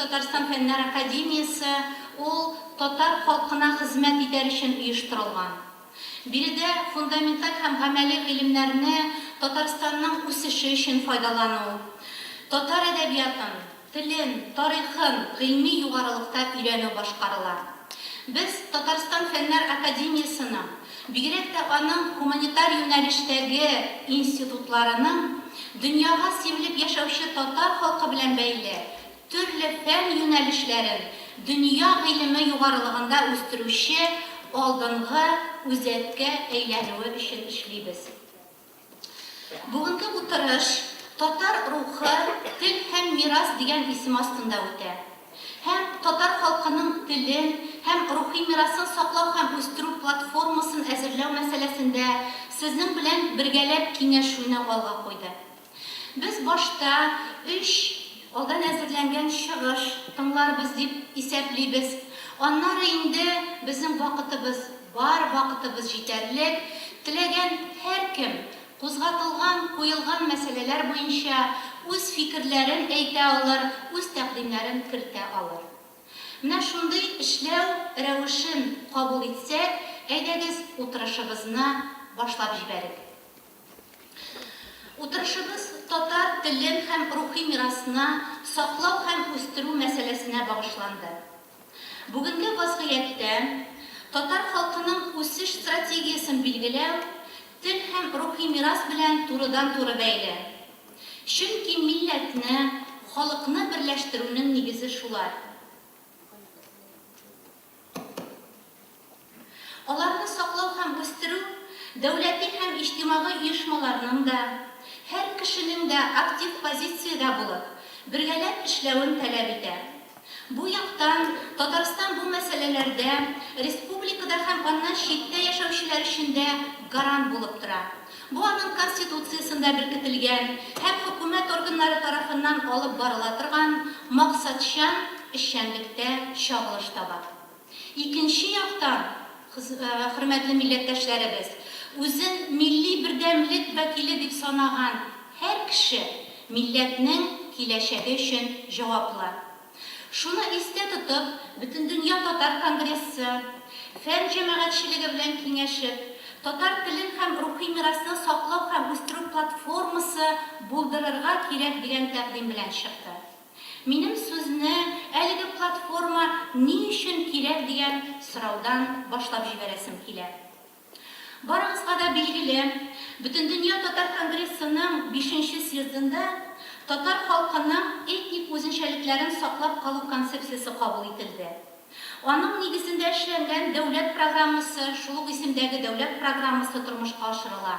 Татарстан Фәннәр академиясе ул татар халкына хезмәт итәр өчен оештырылган. Биредә фундаменталь һәм гамәли гыйлемнәрне Татарстанның үсеше өчен файдалану, татар әдәбиятын, телен, тарихын гыйльми югарылыкта өйрәнү башкарыла. Без Татарстан Фәннәр академиясенең, бигрәк тә аның һуманитар юнәлештәге институтларының дөньяга сибелеп яшәүче татар халкы белән бәйле төрле фән юнәлешләрен дөнья гыйлеме югарылыгында үстерүче алдынгы үзәккә әйләнүе өчен эшлибез. Бүгенге утырыш Татар рухы, тел һәм мирас дигән исем астында үтә. Һәм татар халкының телен һәм рухи мирасын саклау һәм үстерү платформасын әзерләү мәсьәләсендә сезнең белән бергәләп киңәшүне алга куйды. Без башта өч алдан әзерләнгән чыгыш тыңларбыз дип исәплибез. Аннары инде безнең вакытыбыз бар, вакытыбыз җитәрлек. Теләгән һәркем кузгатылган, куелган мәсьәләләр буенча үз фикерләрен әйтә алыр, үз тәкъдимнәрен кертә алыр. Менә шундый эшләү рәвешен кабул итсәк, әйдәгез, утырышыбызны башлап җибәрик. Утырышыбыз татар телен һәм рухи мирасны саклау һәм үстерү мәсьәләсенә багышланды. Бүгенге вазгыятьтә татар халкының үсеш стратегиясен билгеләү тел һәм рухи мирас белән турыдан-туры бәйле. Чөнки милләтне, халыкны берләштерүнең нигезе шулар. Аларны саклау һәм үстерү дәүләти һәм иҗтимагый оешмаларның да, һәр кешенең дә актив позициядә булып, бергәләп эшләвен таләп итә. Бу яктан Татарстан бу мәсьәләләрдә республикада һәм аннан читтә яшәүчеләр өчен дә гарант булып тора. Бу аның Конституциясендә беркетелгән һәм хөкүмәт органнары тарафыннан алып барыла торган максатчан эшчәнлектә чагылыш таба. Икенче яктан, хөрмәтле милләттәшләребез, үзен милли бердәмлек вәкиле дип санаган һәр кеше милләтнең киләчәге өчен җаваплы. Шуны истә тотып, Бөтендөнья татар конгрессы, фән җәмәгатьчелеге белән киңәшеп, татар телен һәм рухи мирасны саклау һәм үстерү платформасы булдырырга кирәк дигән тәкъдим белән чыкты. Минем сүзне әлеге платформа ни өчен кирәк дигән сораудан башлап җибәрәсем килә. Барыгызга да билгеле, Бөтендөнья татар конгрессының бишенче съездында татар халкының этник үзенчәлекләрен саклап калу концепциясе кабул ителде. Аның нигезендә эшләнгән дәүләт программасы, шул ук исемдәге дәүләт программасы тормышка ашырыла.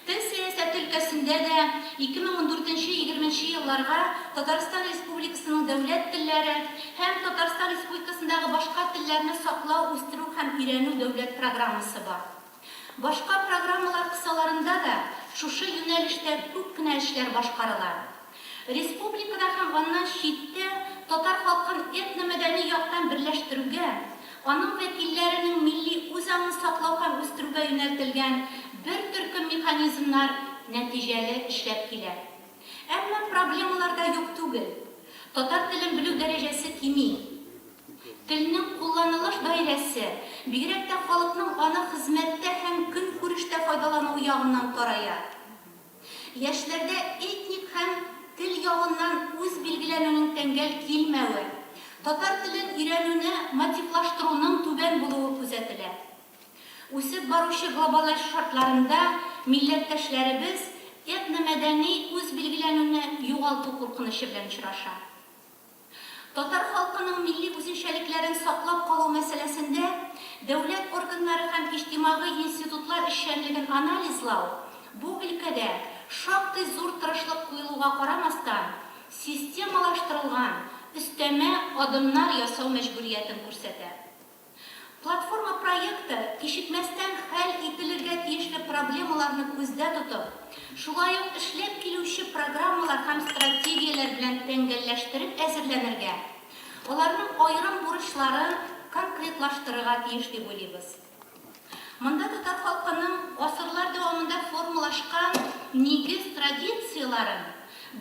Тел сәясәте өлкәсендә дә 2014 нче-егерменче елларга Татарстан Республикасының дәүләт телләре һәм Татарстан Республикасындагы башка телләрне саклау, үстерү һәм өйрәнү дәүләт программасы бар. Башка программалар кысаларында да шушы юнәлештә күп кенә эшләр башкарыла. Республикада һәм аннан читтә татар халкын этномәдәни яктан берләштерүгә, аның вәкилләренең милли үзаңын саклау һәм үстерүгә юнәлтелгән бер төркем механизмнар нәтиҗәле эшләп килә. Әмма проблемалар да юк түгел. Татар телен белү дәрәҗәсе кими. Телнең кулланылыш даирәсе, бигрәк тә халыкның аны хезмәттә һәм көнкүрештә файдалануы ягыннан тарая. Яшьләрдә этник һәм тел ягыннан үзбилгеләнүнең тәңгәл килмәве, татар телен өйрәнүне мотивлаштыруның түбән булуы күзәтелә. Үсеп баручы глобаллашу шартларында милләттәшләребез этномәдәни үзбилгеләнүне югалту куркынычы белән очраша. Татар халкының милли үзенчәлекләрен саклап калу мәсьәләсендә дәүләт органнары һәм иҗтимагый институтлар эшчәнлеген анализлау, бу өлкәдә шактый зур тырышлык куелуга карамастан, системалаштырылган өстәмә адымнар ясау мәҗбүриятен күрсәтә. Платформа проекты кичекмәстән хәл ителергә тиешле проблемаларны күздә тотып, шулай ук эшләп килүче программалар һәм стратегияләр белән тәңгәлләштереп әзерләнергә, аларның аерым бурычларын конкретлаштырырга тиеш дип уйлыйбыз. Монда татар халкының гасырлар дәвамында формалашкан нигез традицияләрен,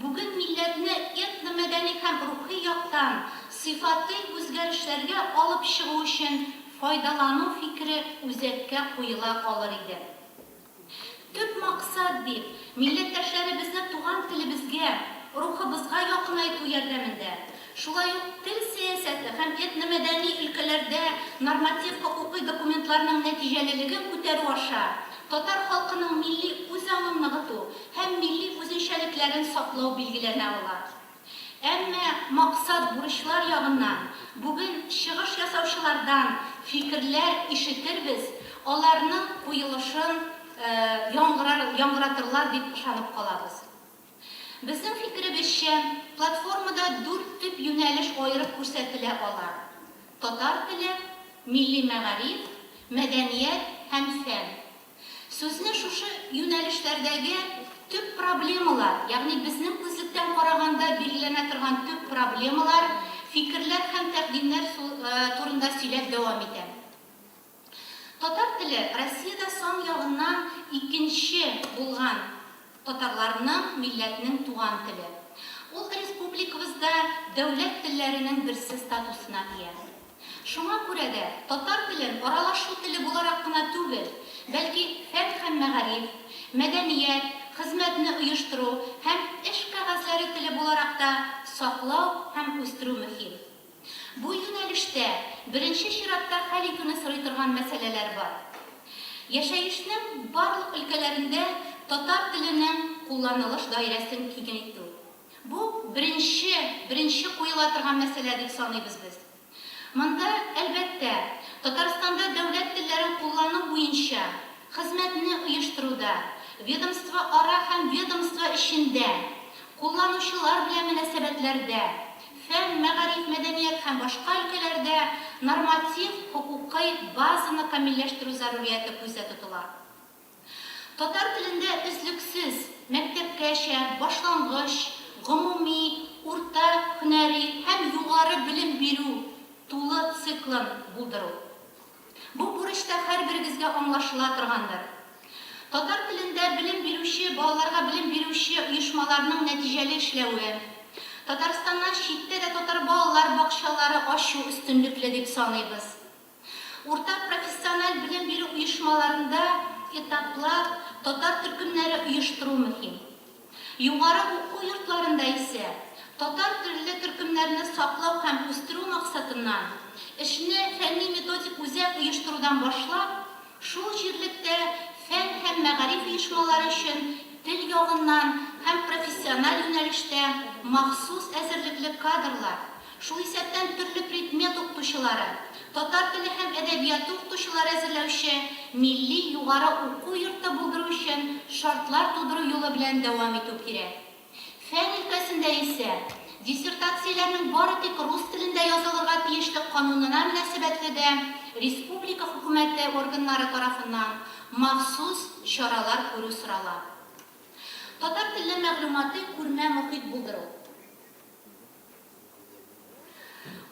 бүген милләтне этномәдәни һәм рухи яктан сыйфатый үзгәрешләргә алып чыгу өчен файдалану фикере үзәккә куела алыр иде. Төп максат дип, милләттәшләребезне туган телебезгә, рухыбызга якынайту ярдәмендә, шулай ук тел сәясәте һәм этномәдәни өлкәләрдә норматив-хокукый документларның нәтиҗәлелеген күтәрү аша татар халкының милли үзаңын ныгыту һәм милли үзенчәлекләрен саклау билгеләнә ала. Әмма максат-бурычлар ягыннан бүген чыгыш ясаучылардан фикерләр ишетербез, аларның куелышын яңгырар, яңгыратырлар дип ышанып калабыз. Безнең фикеребезчә, платформада дүрт төп юнәлеш аерып күрсәтелә ала, татар теле, милли мәгариф, мәдәният һәм фән. Сүзне шушы юнәлешләрдәге төп проблемалар, ягъни безнең күзлектән караганда билгеләнә торган төп проблемалар, фикерләр һәм тәкъдимнәр турында сөйләп дәвам итәм. Татар теле Россиядә сан ягыннан икенче булган татарларның, милләтнең туган теле. Ул республикабызда дәүләт телләренең берсе статусына ия. Шуңа күрә дә татар телен аралашу теле буларак кына түгел, бәлки фән һәм мәгариф, мәдәният, хезмәтне оештыру һәм эш кәгазьләре теле буларак та саклау һәм үстерү мөһим. Бу юнәлештә беренче чиратта хәл итүне сорый торган мәсьәләләр бар. Яшәешнең барлык өлкәләрендә татар теленең кулланылыш даирәсен киңәйтү. Бу, беренче, беренче куела торган мәсьәлә дип саныйбыз без. Монда, әлбәттә, Татарстанда дәүләт телләрен куллану буенча хезмәтне оештыруда, ведомствоара һәм ведомство эчендә, кулланучылар белән мөнәсәбәтләрдә, фән, мәгариф, мәдәният һәм башка өлкәләрдә норматив-хокукый базаны камилләштерү зарурияте күздә тотыла. Татар телендә өзлексез мәктәпкәчә, башлангыч, гомуми, урта һөнәри һәм югары белем бирү тулы циклын булдыру. Бу бурыч та һәрберегезгә аңлашыла торгандыр. Татар телендә белем бирүче, балаларга белем бирүче оешмаларның нәтиҗәле эшләве, Татарстаннан читтә дә татар балалар бакчалары ачу өстенлекле дип саныйбыз. Урта профессиональ белем бирү оешмаларында этаплап татар төркемнәре оештыру мөһим. Югары уку йортларында исә татар телле төркемнәрне саклау һәм үстерү максатыннан эшне фәнни-методик үзәк оештырудан башлап, шул җирлектә фән һәм мәгариф оешмалары өчен тел ягыннан һәм профессиональ юнәлештә махсус әзерлекле кадрлар, шул исәптән төрле предмет укытучылары, татар теле һәм әдәбияты укытучылары әзерләүче милли югары уку йорты булдыру өчен шартлар тудыру юлы белән дәвам итү кирәк. Фән өлкәсендә исә, диссертацияләрнең бары тик рус телендә язылырга тиешле канунына мөнәсәбәтле дә республика хөкүмәте органнары тарафыннан махсус чаралар күрү сорала. Татар телле мәгълүмати күрмә мохит булдыру.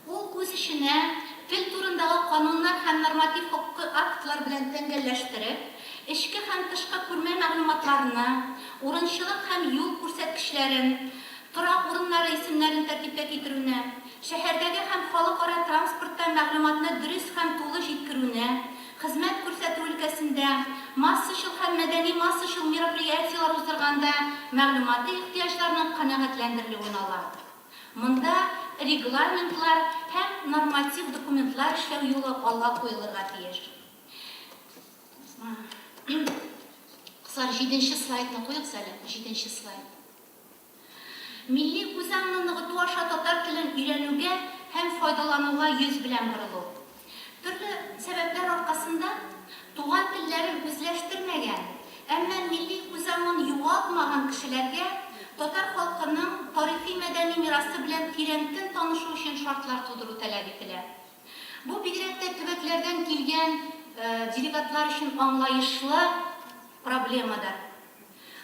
Ул үз эченә тел турындагы кануннар һәм норматив-хокукый актлар белән тәңгәлләштереп, эчке һәм тышкы күрмә мәгълүматларны, урынчылык һәм юл күрсәткечләрен, торак урыннары исемнәрен тәртипкә китерүне, шәһәрдәге һәм халыкара транспортта мәгълүматны дөрес һәм тулы җиткерүне, хезмәт күрсәтү өлкәсендә, массачыл һәм мәдәни-массачыл мероприятиеләр уздырганда мәгълүмати ихтыяҗларның канәгатьләндерелүен ала. Монда регламентлар һәм норматив документлар эшләү юлы алга куелырга тиеш. Кызлар, җиденче слайдны куегыз әле, җиденче слайд. Милли үзаңны ныгыту аша татар телен өйрәнүгә һәм файдалануга йөз белән борылу. Төрле сәбәпләр аркасында туган телләрен үзләштермәгән, әмма милли үзаңын югалтмаган кешеләргә татар халкының тарихи-мәдәни мирасы белән тирәнтен танышу өчен шартлар тудыру таләп ителә. Бу бигрәк тә төбәкләрдән килгән делегатлар өчен аңлаешлы проблемадыр.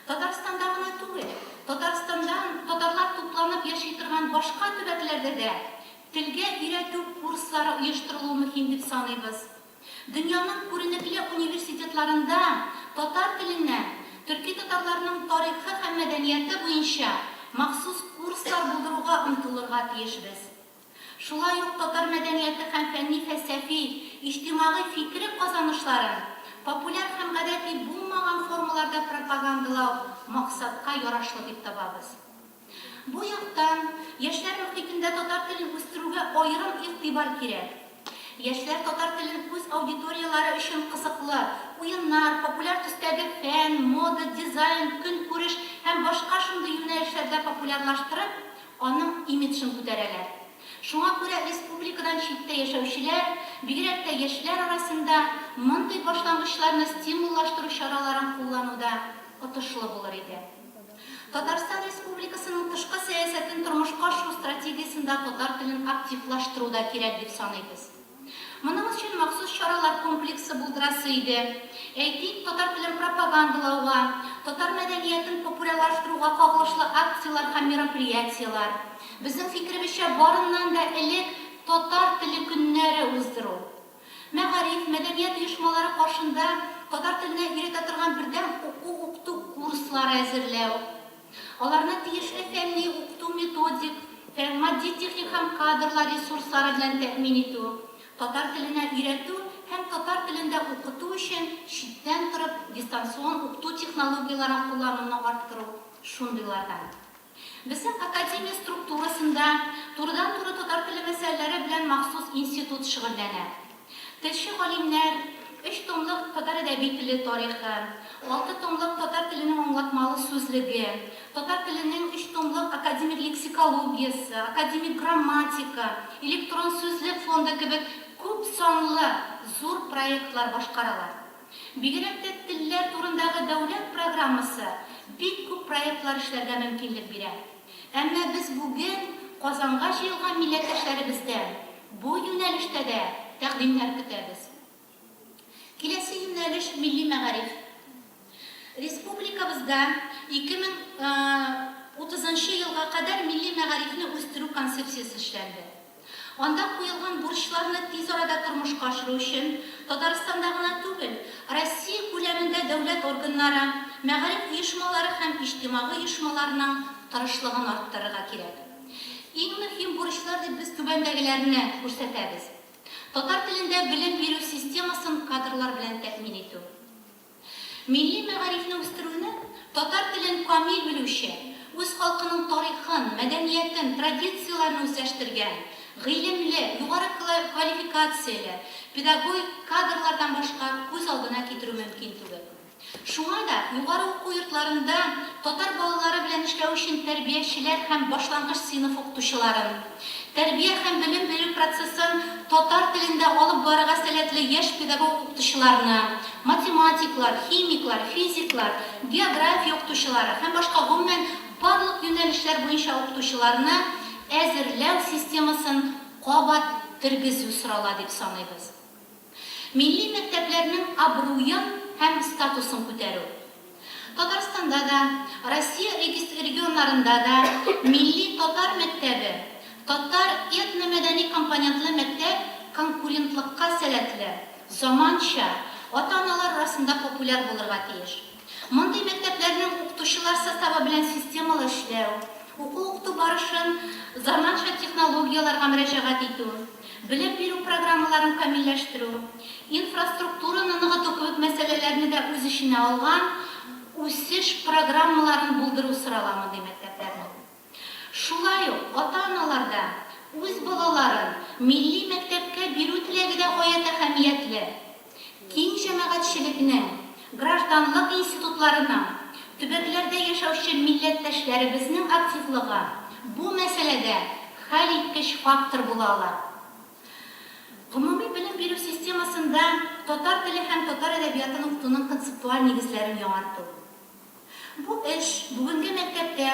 Татарстанда гына түгел, Татарстандан татарлар тупланып яши торган башка төбәкләрдә дә телгә өйрәтү курслары оештырылуы мөһим дип саныйбыз. Дөньяның күренекле университетларында татар теленнән төрки татарларның тарихы һәм мәдәнияте буенча махсус курслар булдыруга омтылырга тиешбез. Шулай ук татар мәдәнияте һәм фәнни-фәлсәфи, иҗтимагый фикере казанышларын популяр һәм гадәти булмаган формаларда пропагандалау максатка ярашлы дип табабыз. Бу яктан, яшьләр мохитендә татар телен үстерүгә аерым игътибар кирәк. Яшьләр татар телен үз аудиторияләре өчен кызыклы, уеннар, популяр төстәге фән, мода, дизайн, көнкүреш һәм башка шундый юнәлешләрдә популярлаштырып, аның имиджын күтәрәләр. Шуңа күрә республикадан читтә яшәүчеләр, бигрәк тә яшьләр арасында мондый башлангычларны стимуллаштыру чараларын куллану да отышлы булыр иде. Татарстан Республикасының тышкы сәясәтен тормышка ашыру стратегиясендә татар телен активлаштыру да кирәк дип саныйбыз. Моның өчен махсус чаралар комплексы булдырасы иде. Әйтик, татар телен пропагандалауга, татар мәдәниятен популярлаштыруга кагылышлы акцияләр һәм мероприятиеләр. Безнең фикеребезчә, барыннан да элек Татар теле көннәре уздыру. Мәгариф, мәдәният оешмалары каршында татар теленә өйрәтә торган бердәм уку-укыту курслары әзерләү, аларны тиешле фәнни, укыту-методик, матди-техник һәм кадрлар ресурслары белән тәэмин итү, татар теленә өйрәтү һәм татар телендә укыту өчен читтән торып дистанцион укыту технологияләрен куллануны арттыру шундыйлардан. Безнең академия структурасында турыдан-туры татар теле мәсьәләләре белән махсус институт шөгыльләнә. Телче галимнәр өч томлык Татар әдәби теле тарихы, алты томлык Татар теленең аңлатмалы сүзлеге, Татар теленең өч томлык академик лексикологиясе, академик грамматика, электрон сүзлек фонды кебек күп санлы зур проектлар башкаралар. Бигрәк тә телләр турындагы дәүләт программасы бик күп проектлар эшләргә мөмкинлек бирә. Әмма без бүген Казанга җыелган милләттәшләребездән бу юнәлештә дә тәкъдимнәр көтәбез. Киләсе юнәлеш, милли мәгариф. Республикабызда 2030 нчы елга кадәр милли мәгарифне үстерү концепциясе эшләнде. Анда куелган бурычларны тиз арада тормышка ашыру өчен Татарстанда гына түгел, Россия күләмендә дәүләт органнары, мәгариф оешмалары һәм иҗтимагый оешмаларның тырышлыгын арттырырга кирәк. Иң мөһим бурычлар дип без түбәндәгеләрне күрсәтәбез. Татар телендә белем бирү системасын кадрлар белән тәэмин итү. Милли мәгарифне үстерүне татар телен камил белүче, үз халкының тарихын, мәдәниятен, традицияләрен үзләштергән, гыйлемле, югары квалификацияле педагогик кадрлардан башка күз алдына китерү мөмкин түгел. Шуңа да югары уку йортларында татар балалары белән эшләү өчен тәрбиячеләр һәм башлангыч сыйныф укытучыларын, Тәрбия һәм белем бирү процессын татар телендә алып барырга сәләтле яшь педагог-укытучыларны, математиклар, химиклар, физиклар, география укытучылары һәм башка гомумән барлык юнәлешләр буенча укытучыларны әзерләү системасын кабат тергезү сорала дип саныйбыз. Милли мәктәпләрнең абруен һәм статусын күтәрү. Татарстанда да, Россия регионнарында да милли татар мәктәбе, татар этномәдәни компонентлы мәктәп конкурентлыкка сәләтле, заманча, ата-аналар арасында популяр булырга тиеш. Мондый мәктәпләрнең укытучылар составы белән системалы эшләү, уку-укыту барышын заманча технологияләргә мөрәҗәгать итү, белем бирү программаларын камилләштерү, инфраструктураны ныгыту кебек мәсьәләләрне дә үз эченә алган үсеш программаларын булдыру сорала мондый мәктәпләрнең. Шулай ук ата-аналарда үз балаларын милли мәктәпкә бирү теләге дә гаять әһәмиятле. Киң җәмәгатьчелекнең, гражданлык институтларының, төбәкләрдә яшәүче милләттәшләребезнең активлыгы бу мәсьәләдә хәлиткеч фактор була ала. Гомуми белем бирү системасында татар теле һәм татар әдәбиятын укытуның концептуаль нигезләрен яңарту. Бу эш бүгенге мәктәптә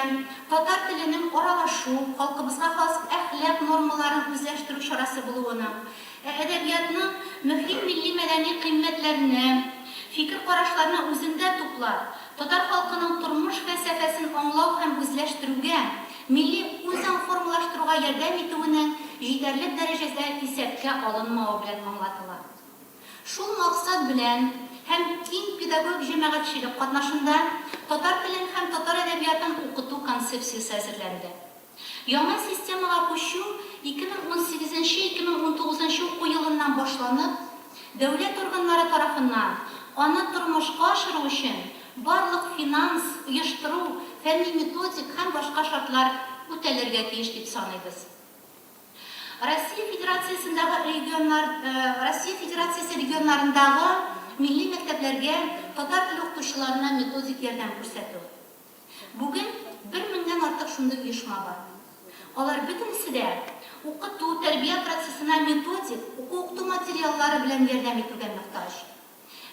татар теленең аралашу, халкыбызга хас әхлак нормаларын үзләштерү чарасы булуының, ә әдәбиятның мөһим милли-мәдәни кыйммәтләрне, фикер-карашларны үзендә туплап, татар халкының тормыш фәлсәфәсен аңлау һәм үзләштерүгә, милли үзаң формалаштыруга ярдәм итүенең җитәрлек дәрәҗәдә исәпкә алынмавы белән аңлатыла. Шул максат белән һәм киң педагогик җәмәгатьчелек катнашында татар телен һәм татар әдәбиятын укыту концепциясе әзерләнде. Яңа системага күчү 2018 2018-2019 уку елыннан башланып, дәүләт органнары тарафыннан аны тормышка ашыру өчен барлык финанс, оештыру, фәнни-методик һәм башка шартлар үтәлергә тиеш дип саныйбыз. Россия Федерациясендәге регионнар Россия Федерациясе регионнарындагы милли мәктәпләргә татар теле укытучыларына методик ярдәм күрсәтү. Бүген бер меңнән артык шундый оешма бар. Алар бөтенесе дә укыту, тәрбия процессына методик, уку-укыту материаллары белән ярдәм итүгә мохтаҗ.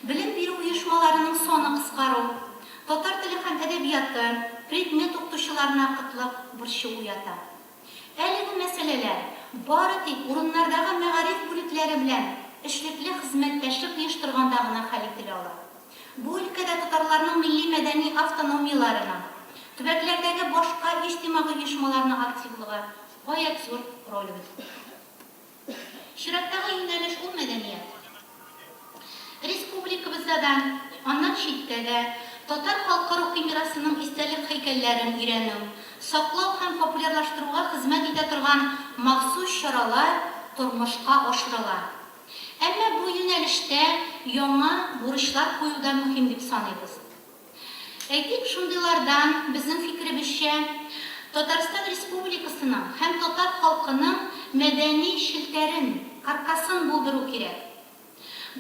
Белем бирү оешмаларының саны кыскару, татар теле һәм әдәбияты, предмет укытучыларына кытлык борчу уята. Әлеге мәсьәләләр бары тик урыннардагы мәгариф бүлекләре белән эшлекле хезмәттәшлек оештырганда гына хәл ителә ала. Бу өлкәдә татарларның милли-мәдәни автономияләренең, төбәкләрдәге башка иҗтимагый оешмаларның активлыгы гаять зур роль уйный. Чираттагы юнәлеш ул мәдәният. Республикабызда да, аннан читтә дә татар халкы рухи мирасының истәлек һәйкәлләрен өйрәнү, саклау һәм популярлаштыруга хезмәт итә торган махсус чаралар тормышка ашырыла. Әмма бу юнәлештә яңа бурычлар кую да мөһим дип саныйбыз. Әйтик, шундыйлардан, безнең фикеребезчә, Татарстан Республикасының һәм татар халкының мәдәни челтәрен, каркасын булдыру кирәк.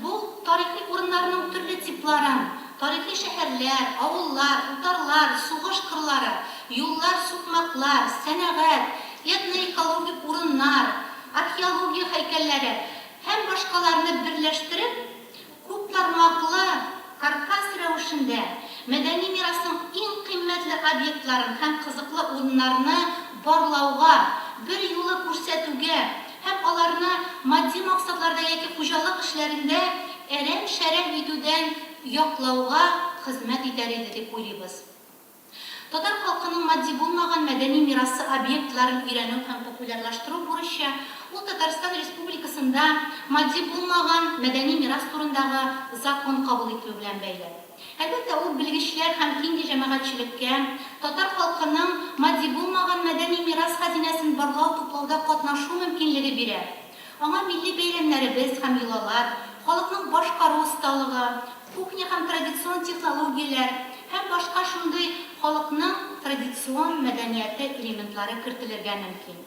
Бу, тарихи урыннарның төрле типларын, тарихи шәһәрләр, авыллар, утарлар, сугыш кырлары, юллар, сукмаклар, сәнәгать, этноэкологик урыннар, археология һәйкәлләре һәм башкаларны берләштереп, Күп тармаклы каркас рәвешендә мәдәни мирасның иң кыйммәтле объектларын һәм кызыклы урыннарны барлауга, берьюлы күрсәтүгә һәм аларны матди максатларда яки хуҗалык эшләрендә әрәм-шәрәм итүдән яклауга хезмәт итәр иде дип уйлыйбыз. Татар халкының матди булмаган мәдәни мирасы объектларын өйрәнү һәм популярлаштыру бурычы, ул Татарстан Республикасында матди булмаган мәдәни мирас турындагы закон кабул ителү белән бәйле. Әлбәттә, ул белгечләр һәм киң җәмәгатьчелеккә татар халкының матди булмаган мәдәни мирас хәзинәсен барлау-туплауда катнашу мөмкинлеге бирә. Аңа милли бәйрәмнәребез һәм йолалар, халыкның башкару осталыгы, кухня һәм традицион технологияләр һәм башка шундый халыкның традицион мәдәнияте элементлары кертелергә мөмкин.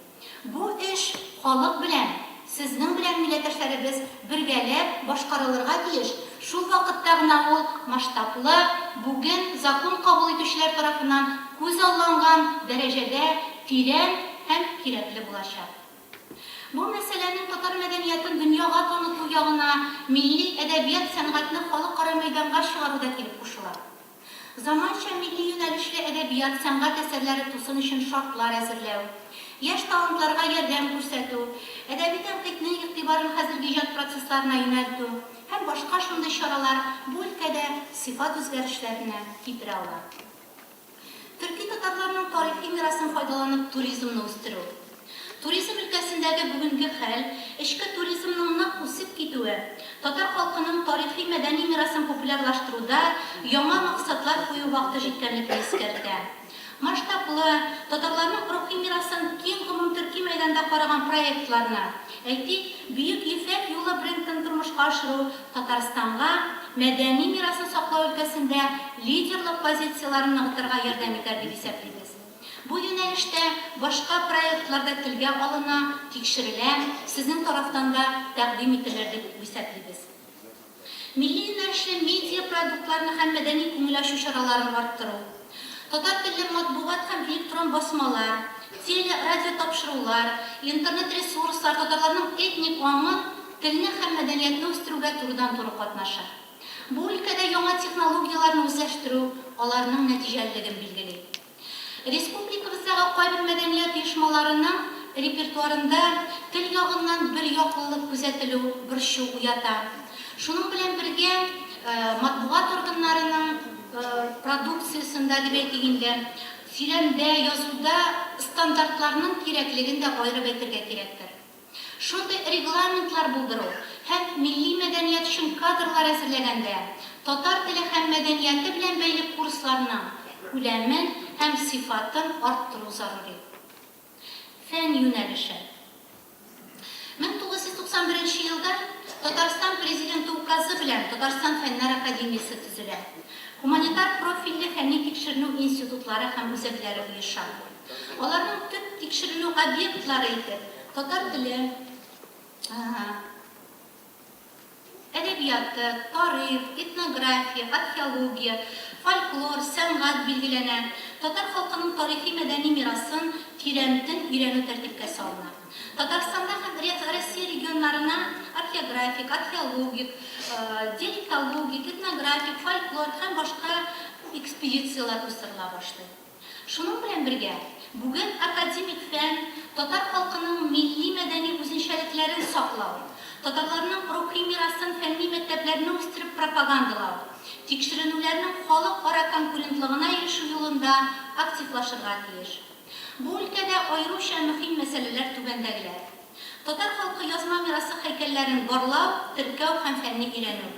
Бу эш халык белән, сезнең белән, милләттәшләребез, бергәләп башкарылырга тиеш, шул вакытта гына ул масштаблы, бүген закон кабул итүчеләр тарафыннан күзалланган дәрәҗәдә тирән һәм кирәкле булачак. Бу мәсьәләнең татар мәдәниятен дөньяга таныту ягына милли әдәбият-сәнгатьне халыкара мәйданга чыгару да килеп кушыла. Заманча милли юнәлешле әдәбият-сәнгать әсәрләре тусын өчен шартлар әзерләү, яшь талантларга ярдәм күрсәтү, әдәби тәнкыйтьнең игътибарын хәзерге иҗат процессларына юнәлтү һәм башка шундый чаралар бу өлкәдә сыйфат үзгәрешләренә китерә ала. Төрки татарларның тарихи мирасын файдаланып туризмны үстерү. Туризм өлкәсендәге бүгенге хәл, эчке туризмның нык үсеп китүе, татар халкының тарихи-мәдәни мирасын популярлаштыруда яңа максатлар кую вакыты җиткәнлекне искәртә. Масштаблы, татарларның рухи мирасын киң гомумтөрки мәйданда караган проектларны, әйтик, Бөек Ефәк юлы брендын тормышка ашыру Татарстанга мәдәни мирасын саклау өлкәсендә лидерлык позицияләрен ныгытырга ярдәм итәр дип исәплибез. Бу юнәлештә башка проектлар да телгә алына, тикшерелә, сезнең тарафтан да тәкъдим ителер дип исәплибез. Милли юнәлешле медиа-продуктларны һәм мәдәни күңел ачу чараларын арттыру, татар телле матбугат һәм электрон басмалар, теле-, радиотапшырулар, интернет-ресурслар татарларның этник аңын, телне һәм мәдәниятне үстерүгә турыдан-туры катнаша. Бу өлкәдә яңа технологияләрне үзләштерү аларның нәтиҗәлелеген билгели. Республикабыздагы кайбер мәдәният оешмаларының репертуарында тел ягыннан берьяклылык күзәтелү борчу уята. Шуның белән бергә, матбугат органнарының продукциясендә, дип әйтик инде, сөйләмдә, язуда стандартларның кирәклеген дә аерып әйтергә кирәктер. Шундый регламентлар булдыру һәм милли мәдәният өчен кадрлар әзерләгәндә татар теле һәм мәдәнияте белән бәйле курсларның күләмен һәм сыйфатын арттыру зарури. Фән юнәлеше. елда Татарстан Президенты Указы белән Татарстан Фәннәр академиясе төзелә. Һуманитар профильле фәнни-тикшеренү институтлары һәм үзәкләре оеша. Аларның төп тикшеренү объектлары итеп татар теле, әдәбияты, тарих, этнография, археология, фольклор, сәнгать билгеләнә, татар халкының тарихи-мәдәни мирасын тирәнтен өйрәнү тәртипкә салына. Татарстанда һәм Россия регионнарына археографик, археологик, диалектологик, этнографик, фольклор һәм башка экспедицияләр уздырыла башлый. Шуның белән бергә, бүген академик фән татар халкының милли-мәдәни үзенчәлекләрен саклау, татарларның рухи мирасын фәнни мәктәпләрне үстереп пропагандалау, тикшеренүләрнең халыкара конкурентлыгына ирешү юлында активлашырга тиеш. Бу өлкәдә аеруча мөһим мәсьәләләр түбәндәгеләр. Татар халкы язма мирасы һәйкәлләрен барлау, теркәү һәм фәнни өйрәнү.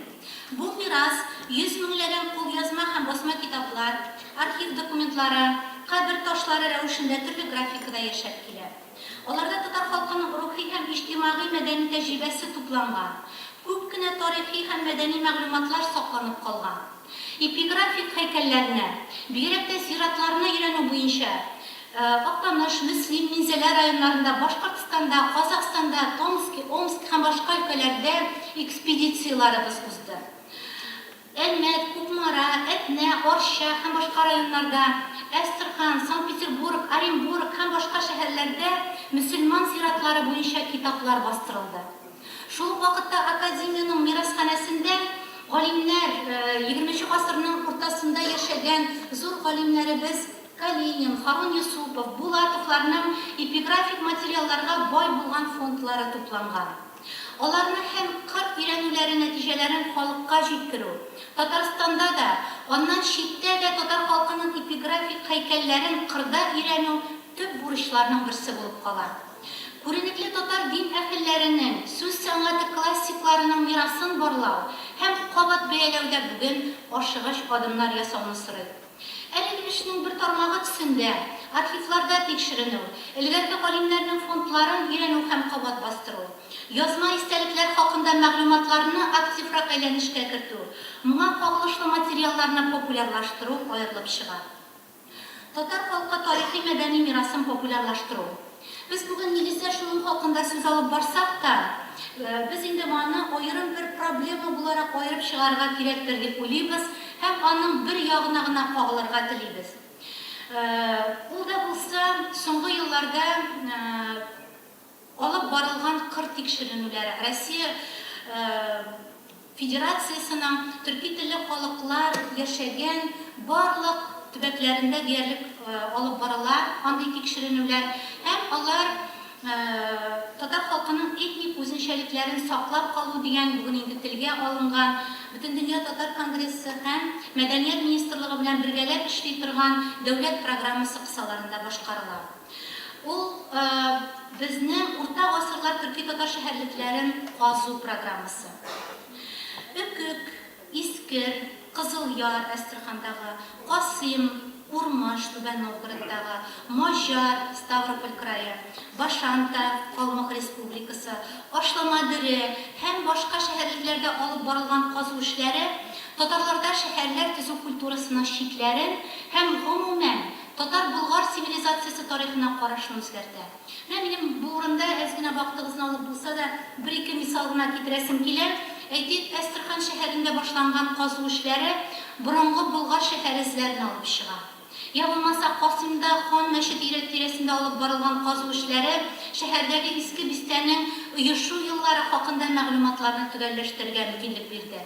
Бу мирас 100 меңләгән кулъязма һәм басма китаплар, архив документлары, кабер ташлары рәвешендә төрле графикада яшәп килә. Аларда татар халкының рухи һәм иҗтимагый-мәдәни тәҗрибәсе тупланган, күп кенә тарихи һәм мәдәни мәгълүматлар сакланып калган. Эпиграфик һәйкәлләрне, бигрәк тә зиратларны өйрәнү буенча Актаныш, Мөслим, Минзәлә районнарында, Башкортстанда, Казахстанда, Томски, Омск һәм башка өлкәләрдә экспедицияләребез узды. Әлмәт, Кукмара, Әтнә, Арча һәм башка районнарда, Әстерхан, Санкт-Петербург, Оренбург һәм башка шәһәрләрдә мөселман зиратлары буенча китаплар бастырылды. Шул ук вакытта академиянең мирасханәсендә галимнәр, егерменче гасырның уртасында яшәгән зур галимнәребез Калинин, Харун Юсупов, Булатовларның эпиграфик материалларга бай булган фондлары тупланган. Аларны һәм кыр өйрәнүләре нәтиҗәләрен халыкка җиткерү, Татарстанда да, аннан читтә дә татар халкының эпиграфик һәйкәлләрен кырда өйрәнү төп бурычларның берсе булып кала. Күренекле татар дин әһелләренең, сүз сәнгате классикларының мирасын барлау һәм кабат бәяләү дә бүген ашыгыч адымнар ясауны сорый. Әлеге эшнең бер тармагы төсендә, архивларда тикшеренү, элгәрге галимнәрнең фондларын өйрәнү һәм кабат бастыру, язма истәлекләр хакында мәгълүматларны активрак әйләнешкә кертү, моңа кагылышлы материалларны популярлаштыру аерылып чыга. Татар халкы тарихи-мәдәни мирасын популярлаштыру. Без бүген нигездә шуның хакында сүз алып барсак та, без инде моны аерым бер проблема буларак аерып чыгарырга кирәктер дип уйлыйбыз һәм аның бер ягына гына кагылырга телибез. Ул да булса, соңгы елларда Алып барылган кыр тикшеренүләре Россия Федерациясенең төрки телле халыклар яшәгән барлык төбәкләрендә диярлек алып барыла андый тикшеренүләр һәм алар татар халкының этник үзенчәлекләрен саклап калу дигән бүген инде телгә алынган Бөтендөнья татар конгрессы һәм Мәдәният министрлыгы белән бергәләп эшли торган дәүләт программасы кысаларында башкарыла. Ул безнең урта гасырлар төрки-татар шәһәрлекләрен казу программасы. Өкек, Искер, Кызылъяр, Әстерхандагы, Касыйм, Курмыш, Түбән Новгородтагы, Маҗар, Ставрополь крае, Башанта, Калмык Республикасы, Ашлама-Дөре һәм башка шәһәрлекләрдә алып барылган казу эшләре татарларда шәһәрләр төзү культурасының чикләрен һәм, гомумән, Татар-болгар цивилизациясе тарихына карашны үзгәртә. Менә минем бу урында, әз генә вакытыгызны алып булса да, бер-ике мисал гына китерәсем килә. Әйтик, Әстерхан шәһәрендә башланган казу эшләре борынгы Болгар шәһәре эзләрен алып чыга. Я булмаса, Касыймда Хан мәчете тирәсендә алып барылган казу эшләре шәһәрдәге иске бистәнең оешу еллары хакында мәгълүматларны төгәлләштерергә мөмкинлек бирде.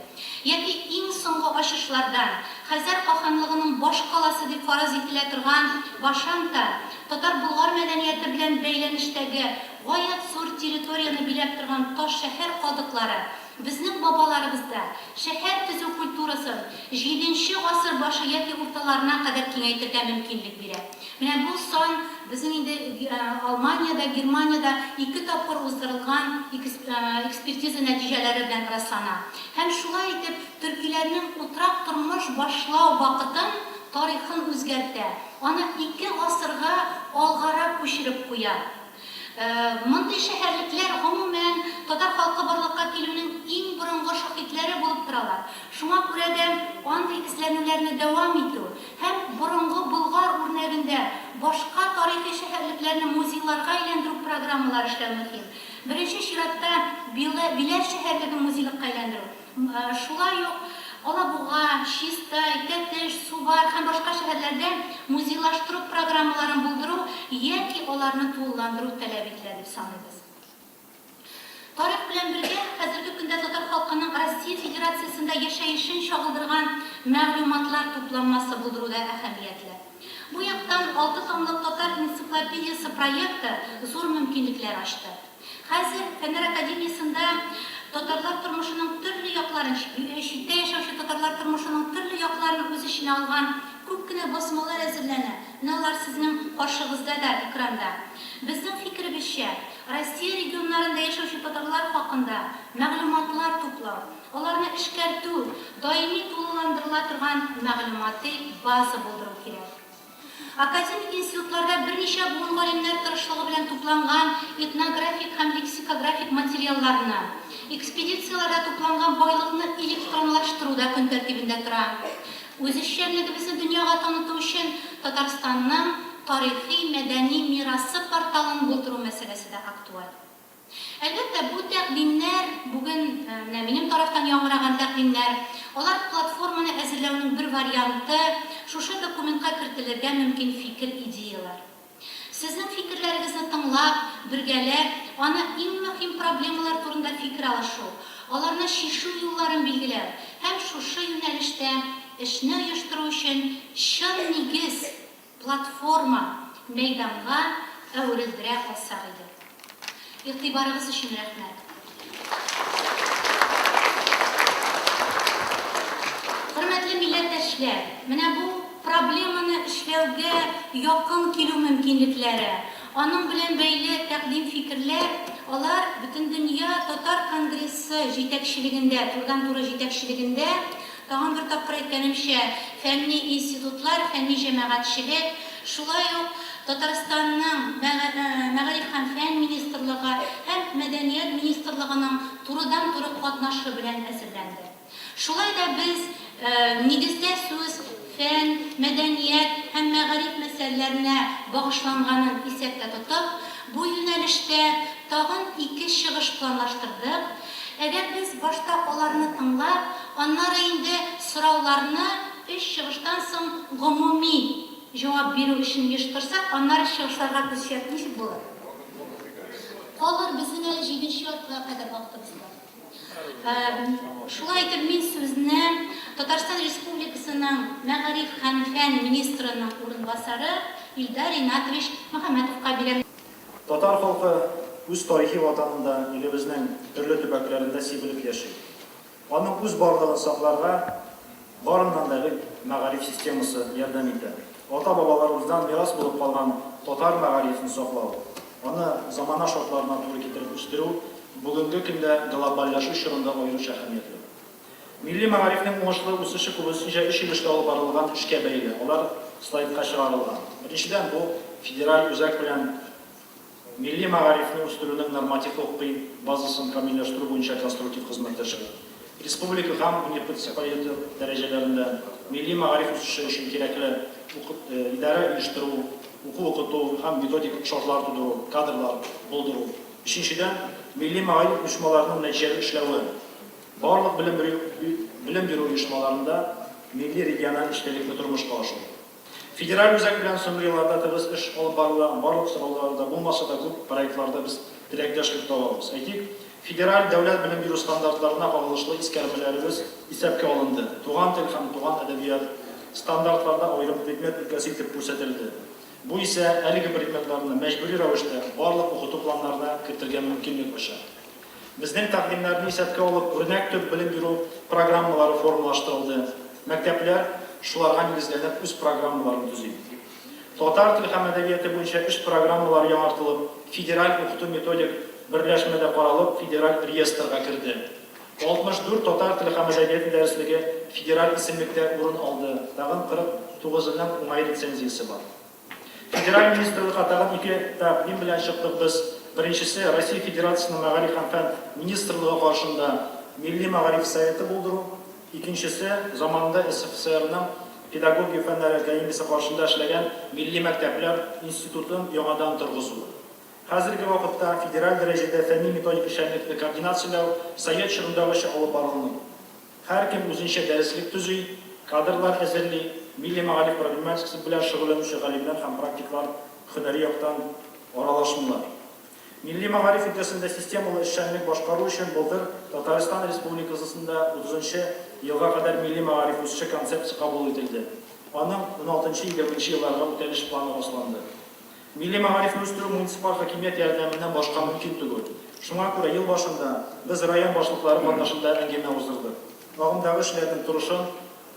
Яки иң соңгы ачышлардан, Хәзәр каханлыгының баш каласы дип фараз ителә торган Вашанта, татар-болгар мәдәнияте белән бәйләнештәге гаять зур территорияне биләп торган таш шәһәр калдыклары безнең бабаларыбызда шәһәр төзү культурасын җиденче гасыр башы яки урталарына кадәр киңәйтергә мөмкинлек бирә. Менә бу сан безнең инде Алманиядә, Германиядә ике тапкыр уздырылган экспертиза нәтиҗәләре белән раслана. Һәм шулай итеп, төркиләрнең утрак тормыш башлау вакытын, тарихын үзгәртә, аны ике гасырга алгарак күчереп куя. Мондый шәһәрлекләр, гомумән, татар халкы. халкы барлыкка килүнең иң борынгы шаһитләре булып торалар. Шуңа күрә дә андый эзләнүләрне дәвам итү һәм борынгы Болгар үрнәгендә башка тарихи шәһәрлекләрне музейларга әйләндерү программалары эшләү мөһим. Беренче чиратта, Биләр шәһәрлеген музейлыкка әйләндерү. Шулай ук Алабуга, Чистай, Тәтеш, Сувар һәм башка шәһәрләрдә музейлаштыру программаларын булдыру яки аларны тулыландыру таләп ителә дип саныйбыз. Тарих белән бергә хәзерге көндә татар халкының Россия Федерациясендә яшәешен чагылдырган мәгълүматлар тупланмасы булдыру да әһәмиятле. Бу яктан алты томлык Татар энциклопедиясе проекты зур мөмкинлекләр ачты. Хәзер Фәннәр академиясендә татарлар тормышының төрле якларын, читтә яшәүче татарлар тормышының төрле якларын үз эченә алган күп кенә басмалар әзерләнә. Менә алар сезнең каршыгызда да, экранда. Безнең фикеребезчә, Россия регионнарында яшәүче татарлар хакында мәгълүматлар туплау, аларны эшкәртү, даими тулыландырыла торган мәгълүмати база булдыру кирәк. Академик институтларда берничә буын галимнәр тырышлыгы белән тупланган этнографик һәм лексикографик материалларны, экспедицияләрдә тупланган байлыкны электронлаштыру да көн тәртибендә тора. Үз эшчәнлегебезне дөньяга таныту өчен Татарстанның тарихи-мәдәни мирасы порталын булдыру мәсьәләсе дә актуаль. Әлбәттә, бу тәкъдимнәр, бүген менә минем тарафтан яңгыраган тәкъдимнәр, алар платформаны әзерләүнең бер варианты, шушы документка кертелергә мөмкин фикер-идеяләр. Сезнең фикерләрегезне тыңлап, бергәләп, аны иң мөһим проблемалар турында фикер алышу, аларны чишү юлларын билгеләү һәм шушы юнәлештә эшне оештыру өчен чын нигез, платформа, мәйданга әверелдерә алсак иде. Игътибарыгыз өчен рәхмәт. Хөрмәтле милләттәшләр, менә бу проблеманы эшләүгә якын килү мөмкинлекләре, аның белән бәйле тәкъдим-фикерләр, алар Бөтендөнья татар конгрессы җитәкчелегендә, турыдан-туры җитәкчелегендә, Тагын бер тапкыр әйткәнемчә, фәнни институтлар, фәнни җәмәгатьчелек, шулай ук Татарстанның Мәгариф һәм фән министрлыгы һәм Мәдәният министрлыгының турыдан-туры катнашы белән әзерләнде. Шулай да без, нигездә сүз фән, мәдәният һәм мәгариф мәсьәләләренә багышланганын исәптә тотып, бу юнәлештә тагын ике чыгыш планлаштырдык. Әгәр без башта аларны тыңлап, аннары инде сорауларны өч чыгыштан соң гомуми җавап бирү өчен оештырсак, аннары чыгышларга күчсәк, ничек булыр? Калыр, безнең әле җиденче яртыга кадәр вакытыбыз бар. Шулай итеп, мин сүзне Татарстан Республикасының мәгариф һәм фән министрының урынбасары Илдар Ринатович Мөхәммәтовка бирәм. Татар халкы үз тарихи ватанында, илебезнең төрле төбәкләрендә сибелеп яши. Аның үз барлыгын сакларга, барыннан да элек, мәгариф системасы ярдәм итә. Ата-бабаларыбыздан мирас булып калган татар мәгарифен саклау, аны замана шартларына туры китереп үстерү бүгенге көндә глобальләшү чорында аеруча әһәмиятле. Милли мәгарифнең уңышлы үсеше күбесенчә өч өлештә алып барылган эшкә бәйле, алар слайдка чыгарылган. Беренчедән, бу федераль үзәк белән милли мәгарифне үстерүнең норматив-хокукый базасын камилләштерү буенча конструктив хезмәттәшлек. Республика һәм муниципалитет дәрәҗәләрендә милли мәгариф үсеше өчен кирәкле идарә-оештыру, уку-укыту һәм методик шартлар тудыру, кадрлар булдыру. Өченчедән, милли мәгариф оешмаларының нәтиҗәле эшләве. Барлык белем бирү белем бирү оешмаларында милли региональ эчтәлекне тормышка ашыру. Федераль үзәк белән соңгы елларда тыгыз эш алып барыла, барлык сорауларда булмаса да күп проектларда без теләктәшлек табабыз. Әйтик, федераль дәүләт белем бирү стандартларына кагылышлы искәрмәләребез исәпкә алынды, туган тел һәм туган әдәбият стандартларда аерым предмет өлкәсе итеп күрсәтелде. Бу исә әлеге предметларны мәҗбүри рәвештә барлык укыту планнарына кертергә мөмкинлек ача. Безнең тәкъдимнәрне исәпкә алып, үрнәк төп белем бирү программалары формалаштырылды. Мәктәпләр, шуларга нигезләнеп, үз программаларын төзи. Татар теле һәм әдәбияты буенча эш программалары яңартылып, федераль укыту-методик берләшмәдә каралып, федераль реестрга керде. 64 татар теле һәм әдәбияты дәреслеге федераль исемлектә урын алды, тагын 49-ының уңай рецензиясе бар. Федераль министрлыкка тагын ике тәкъдим белән чыктык без. Беренчесе, Россия Федерациясенең Мәгариф һәм фән министрлыгы каршында Милли мәгариф советы булдыру. Икенчесе, заманында СФСРның Педагогия фәннәре академиясе каршында эшләгән Милли мәктәпләр институтын яңадан торгызу. Хәзерге вакытта федераль дәрәҗәдә фәнни-методик эшчәнлекне координацияләү совет чорындагыча алып барылмый. Һәркем үзенчә дәреслек төзи, кадрлар әзерли, милли мәгариф проблематикасы белән шөгыльләнүче галимнәр һәм практиклар һөнәри яктан аралашмыйлар. Милли мәгариф өлкәсендә системалы эшчәнлек башкару өчен былтыр Татарстан Республикасында утызынчы елга кадәр милли мәгариф үсеше концепция кабул ителде, аның уналтынчы-егерменче елларга үтәлеш планы расланды. Милли мәгарифне үстерү муниципаль хакимият ярдәменнән башка мөмкин түгел. Шуңа күрә ел башында без район башлыклары катнашында әңгәмә уздырдык. Агымдагы эшләрнең торышын,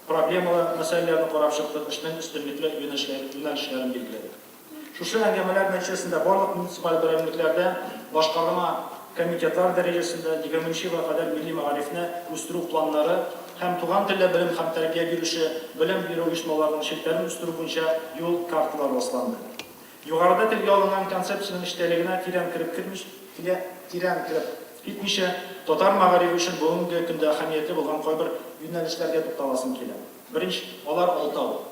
проблемалы мәсьәләләрне карап чыктык, эшнең өстенлекле юнәлешләрен билгеләдек. Шушы әңгәмәләр нәтиҗәсендә барлык муниципаль берәмлекләрдә башкарма комитетлар дәрәҗәсендә егерменче елга кадәр милли мәгарифне үстерү планнары һәм туган телдә белем һәм тәрбия бирүче белем бирү оешмаларының челтәрен үстерү буенча юл карталары расланды. Югарыда телгә алынган концепциянең эчтәлегенә тирән кереп кермичә, тирән кереп китмичә, татар мәгарифе өчен бүгенге көндә әһәмиятле булган кайбер юнәлешләргә тукталасым килә. Беренче, алар алтау.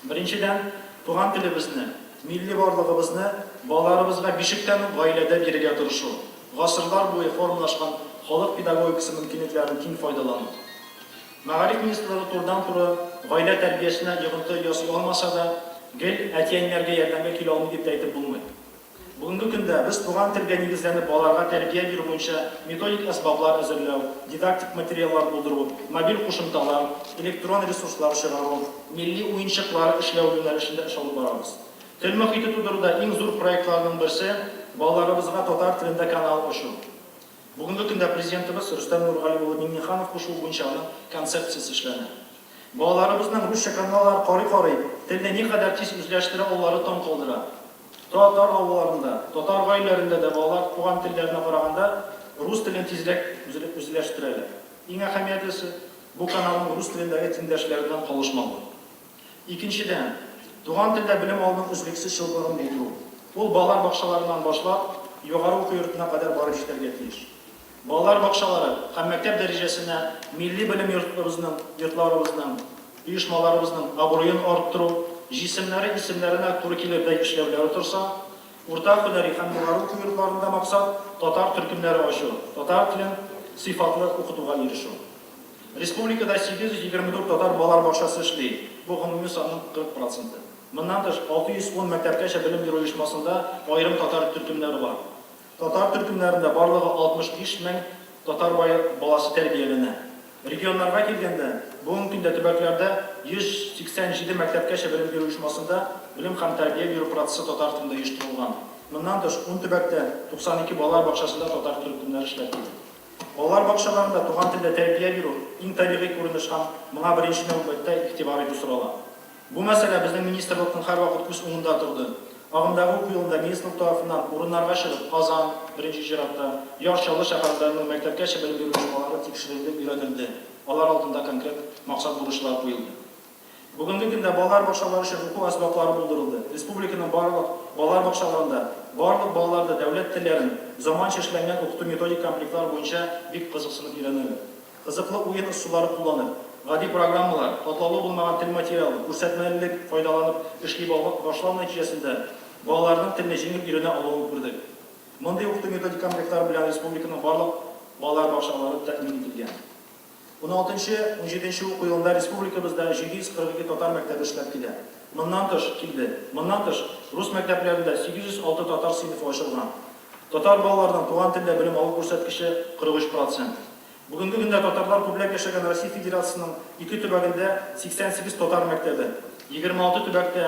Беренчедән, туган телебезне, милли барлыгыбызны балаларыбызга бишектән үк гаиләдә бирергә тырышу, гасырлар буе формалашкан халык педагогикасы мөмкинлекләрен киң файдалану. Мәгариф министрлыгы турыдан-туры гаилә тәрбиясенә йогынты ясый алмаса да, гел әти-әниләргә ярдәмгә килә алмый дип тә әйтеп булмый. Бүгенге көндә без туган телгә нигезләнеп балаларга тәрбия бирү буенча методик әсбаплар әзерләү, дидактик материаллар булдыру, мобиль кушымталар, электрон ресурслар чыгару, милли уенчыклар эшләү юнәлешендә эш алып барабыз. Тел мохите тудыруда иң зур проектларның берсе, балаларыбызга татар телендә канал ачу. Бүгенге көндә Президентыбыз Рөстәм Нургали улы Миңнеханов кушуы буенча аның концепциясе эшләнә. Балаларыбызның русча каналлар карый-карый, телне никадәр тиз үзләштерә алулары таң калдыра. Татар авылларында, татар гаиләләрендә дә балалар туган телләренә караганда рус телен тизрәк үзләштерәләр. Иң әһәмиятлесе, бу каналның рус телендәге тиңдәшләреннән калышмавы. Икенчедән, туган телдә белем алуның өзлексез чылбырын булдыру. Ул балалар бакчаларыннан башлап, югары уку йортына кадәр барып җитәргә тиеш. Балалар бакчалары һәм мәктәп дәрәҗәсенә милли белем йортларыбызның, йортларыбызның, оешмаларыбызның абруен арттыру, җисемнәре исемнәренә туры килердәй эшләүләре торса, урта һөнәри һәм югары уку йортларында максат, татар төркемнәре ачу, татар телен сыйфатлы укытуга ирешү. Республикада 824 татар балалар бакчасы эшли, бу гомуми санның 40 проценты. Моннан тыш, 610 мәктәпкәчә белем бирү оешмасында аерым татар төркемнәре бар. Татар төркемнәрендә барлыгы 65 мең татар баласы тәрбияләнә. Регионнарга килгәндә, бүгенге көндә төбәкләрдә 187 мәктәпкәчә белем бирү оешмасында белем һәм тәрбия бирү процессы татар телендә оештырылган. Моннан тыш, ун төбәктә 92 балалар бакчасында татар төркемнәре эшләп килә. Балалар бакчаларында туган телдә тәрбия бирү, иң табигый күренеш һәм моңа беренче нәүбәттә игътибар итү сорала. Бу мәсьәлә безнең министрлыкның һәрвакыт күз уңында торды. Агымдагы уку елында министрлык тарафыннан урыннарга чыгып, Казан, беренче чиратта, Яр Чаллы шәһәрләренең мәктәпкәчә белем бирү оешмалары тикшерелде, өйрәнелде, алар алдында конкрет максат-бурычлар куелды. Бүгенге көндә балалар бакчалары өчен уку әсбаплары булдырылды. Республиканың барлык балалар бакчаларында барлык балалар да дәүләт телләрен заманча эшләнгән укыту-методик комплектлар буенча бик кызыксынып өйрәнәләр. Кызыклы уен ысуллары кулланып, гади программалар, катлаулы булмаган тел материалы, күрсәтмәлелек файдаланып эшли башлау нәтиҗәсендә балаларның телне җиңел өйрәнә алуын күрдек. Мондый укыту-методик комплектлар белән республиканың барлык балалар бакчалары тәэмин ителгән. Уналтынчы, унҗиденче уку елында республикабызда 742 татар мәктәбе эшләп килә. Моннан тыш, килде. Моннан тыш, рус мәктәпләрендә 806 татар сыйныфы ачылган. Татар балаларының туган телдә белем алу күрсәткече, 43 процент. Бүгенге көндә татарлар күпләп яшәгән Россия Федерациясенең ике төбәгендә 88 татар мәктәбе, 26 төбәктә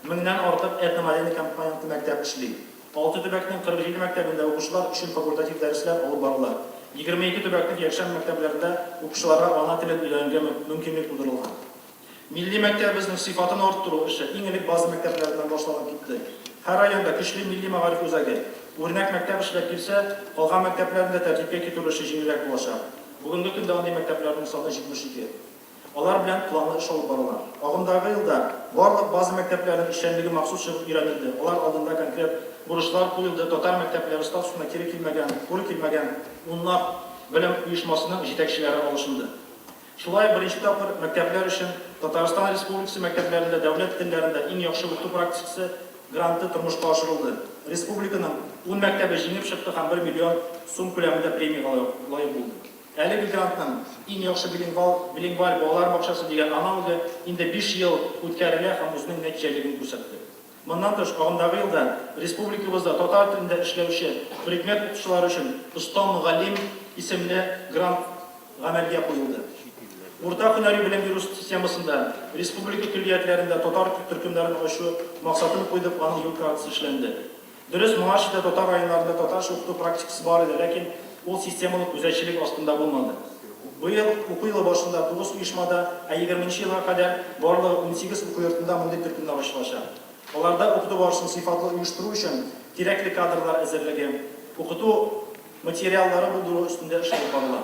меңнән артык этномәдәни компонентлы мәктәп эшли. Алты төбәкнең 47 мәктәбендә укучылар өчен факультатив дәресләр алып барыла. 22 төбәкнең якшәмбе мәктәпләрендә укучыларга ана телен өйрәнергә мөмкинлек тудырылган. Милли мәктәбебезнең сыйфатын арттыру эше иң элек база мәктәпләреннән башланып китте. Һәр районда көчле милли мәгариф үзәге, үрнәк мәктәп эшләп килсә, калган мәктәпләрне дә тәртипкә китерү эше җиңелрәк булачак. Бүгенге көндә андый мәктәпләрнең саны 72. Алар белән планлы эш алып барыла. Агымдагы елда барлык база мәктәпләренең эшчәнлеге махсус чыгып өйрәнелде, алар алдында конкрет бурычлар куелды, татар мәктәпләре статусына кире килмәгән, туры килмәгән унлап белем оешмасының җитәкчеләре алышынды. Шулай ук беренче тапкыр мәктәпләр өчен Татарстан Республикасы мәктәпләрендә дәүләт телләрендә иң яхшы укыту практикасы гранты тормышка ашырылды. Республиканың ун мәктәбе җиңеп чыкты һәм бер миллион сум күләмендә премиягә лаек булды. Әлеге грантның Иң яхшы билингвал билингваль балалар бакчасы дигән аналогы инде биш ел үткәрелә һәм үзенең нәтиҗәлелеген күрсәтте. Моннан тыш, агымдагы елда республикабызда татар телендә эшләүче предмет укытучылары өчен Оста мөгаллим исемле грант гамәлгә куелды. Урта һөнәри белем бирү системасында республика көллиятләрендә татар төркемнәрен ачу максатын куйдык, аның юл картасы эшләнде. Дөрес, моңарчы да татар районнарында татарча укыту практикасы бар иде, ләкин ул системалы күзәтчелек астында булмады. Быел уку елы башында тугыз оешмада, ә егерменче елга кадәр барлыгы 18 уку йортында мондый төркемнәр ачылачак. Аларда укыту барышын сыйфатлы оештыру өчен кирәкле кадрлар әзерлеге, укыту материаллары булдыру өстендә эш алып барыла.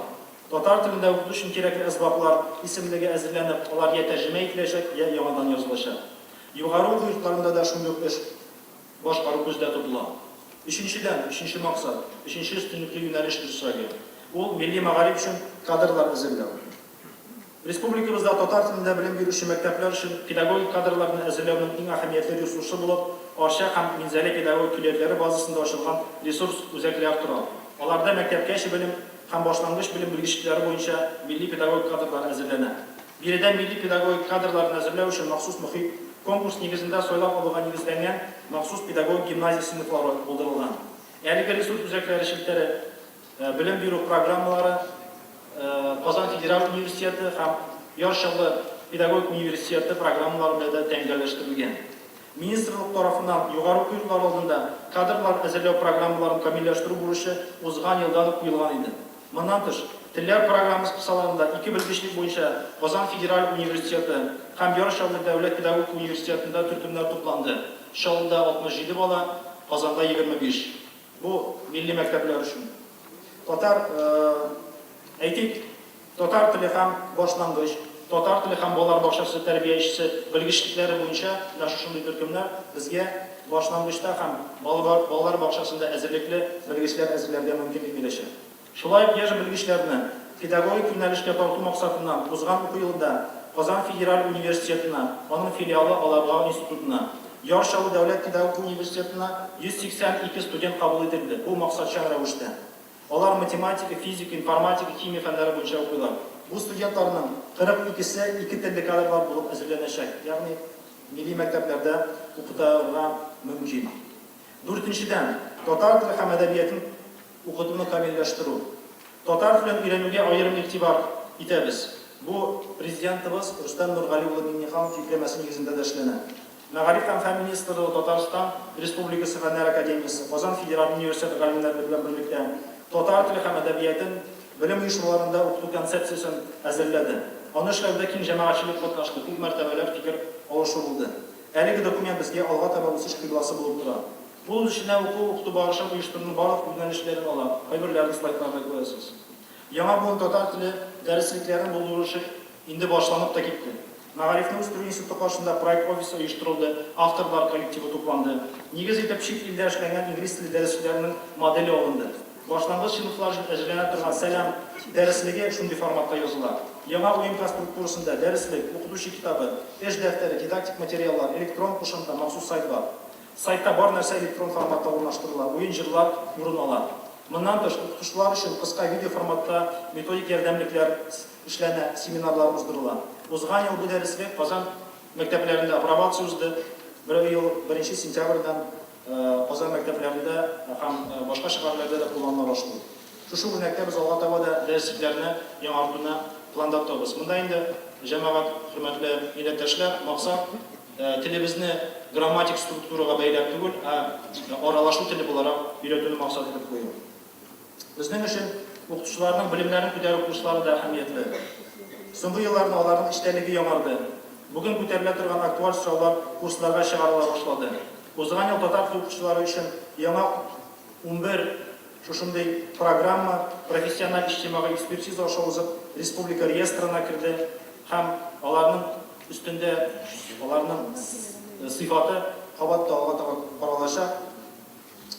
Татар телендә укыту өчен кирәкле әсбаплар исемлеге әзерләнеп, алар йә тәрҗемә ителәчәк, йә яңадан язылачак. Югары уку йортларында да шундый ук эш башкару күздә тотыла. Өченчедән, өченче максат, өченче өстенлекле юнәлеш дөресрәге, ул милли мәгариф өчен кадрлар әзерләү. Республикабызда татар телендә белем бирүче мәктәпләр өчен педагогик кадрларны әзерләүнең иң әһәмиятле ресурсы булып Арча һәм Минзәлә педагогик көллиятләре базасында ачылган ресурс үзәкләр тора. Аларда мәктәпкәчә белем һәм башлангыч белем белгечлекләре буенча милли педагогик кадрлар әзерләнә. Биредә милли педагогик кадрларны әзерләү өчен махсус мохит, конкурс нигезендә сайлап алуга нигезләнгән махсус педагогик гимназия сыйныфлары булдырылган. Әлеге ресурс үзәкләре челтәре белем бирү программалары Казан федераль университеты һәм Яр Чаллы педагогик университеты программалары белән дә тәңгәлләштерелгән. Министрлык тарафыннан югары уку йортлары алдында кадрлар әзерләү программаларын камилләштерү бурычы узган елдан ук куелган иде. Моннан тыш, Телләр программасы кысаларында ике белгечлек буенча Казан федераль университеты һәм Яр Чаллы дәүләт педагогика университетында төркемнәр тупланды, Чаллыда 67 бала, Казанда 25. Бу, милли мәктәпләр өчен. Татар, әйтик, татар теле һәм башлангыч, татар теле һәм балалар бакчасы тәрбиячесе белгечлекләре буенча менә шушындый төркемнәр безгә башлангычта һәм балалар бакчасында әзерлекле белгечләр әзерләргә мөмкинлек бирәчәк. Шулай ук яшь белгечләрне педагогик юнәлешкә тарту максатыннан узган уку елында Казан федераль университетына, аның филиалы Алабуга институтына, Яр Чаллы дәүләт педагогика университетына 182 студент кабул ителде, бу максатчан рәвештә. Алар математика, физика, информатика, химия фәннәре буенча укыйлар. Бу студентларның 42 се ике телле кадрлар булып әзерләнәчәк, ягъни милли мәктәпләрдә укытырга мөмкин. Дүртенчедән, татар теле һәм әдәбиятын укытуны камилләштерү. Татар телен өйрәнүгә аерым игътибар итәбез. Бу Президентыбыз Рөстәм Нургали улы Миңнеханов йөкләмәсе нигезендә дә эшләнә. Мәгариф һәм фән министрлыгы Татарстан Республикасы Фәннәр академиясе, Казан федераль университеты галимнәре белән берлектә татар теле һәм әдәбиятын белем оешмаларында укыту концепциясен әзерләде. Аны эшләүдә киң җәмәгатьчелек катнашты, күп мәртәбәләр фикер алышу булды. Әлеге документ безгә алга таба үсеш кыйбласы булып тора. Ул үз эченә уку-укыту барышын оештыруның барлык юнәлешләрен ала, кайберләрен слайдларда күрәсез. Яңа буын татар теле дәреслекләрен булдыру эше инде башланып та китте. Мәгарифне үстерү институты каршында проект офисы оештырылды, авторлар коллективы тупланды. Нигез итеп чит илдә эшләнгән инглиз теле дәреслекләренең моделе алынды. Башлангыч сыйныфлар өчен әзерләнә торган Сәлам дәреслеге шундый форматта языла. Яңа УМК структурасында дәреслек, укытучы китабы, эш дәфтәре, дидактик материаллар, электрон кушымта, махсус сайт бар. Сайтта бар нәрсә электрон форматта урнаштырыла, уен-җырлар урын ала. Моннан тыш, укытучылар өчен кыска видео форматта методик ярдәмлекләр эшләнә, семинарлар уздырыла. Узган ел бу дәреслек Казан мәктәпләрендә апробация узды. Быел беренче сентябрьдән Казан мәктәпләрендә һәм башка шәһәрләрдә дә кулланыла башлый. Шушы үрнәктә без алга таба да дәреслекләрне яңартуны планда тотабыз. Монда инде, җәмәгать, хөрмәтле милләттәшләр, максат, телебезне грамматик структурага бәйләп түгел, ә аралашу теле буларак өйрәтүне максат итеп кую. Безнең өчен укытучыларның белемнәрен күтәрү курслары да әһәмиятле. Соңгы елларда аларның эчтәлеге яңарды. Бүген күтәрелә торган актуаль сораулар курсларга чыгарыла башлады. Узган ел татар теле укытучылары өчен яңа 11 шушындый программа профессиональ иҗтимагый экспертиза аша узып, республика реестрына керде. Һәм аларның өстендә аларның сыйфаты кабат та алга таба каралачак,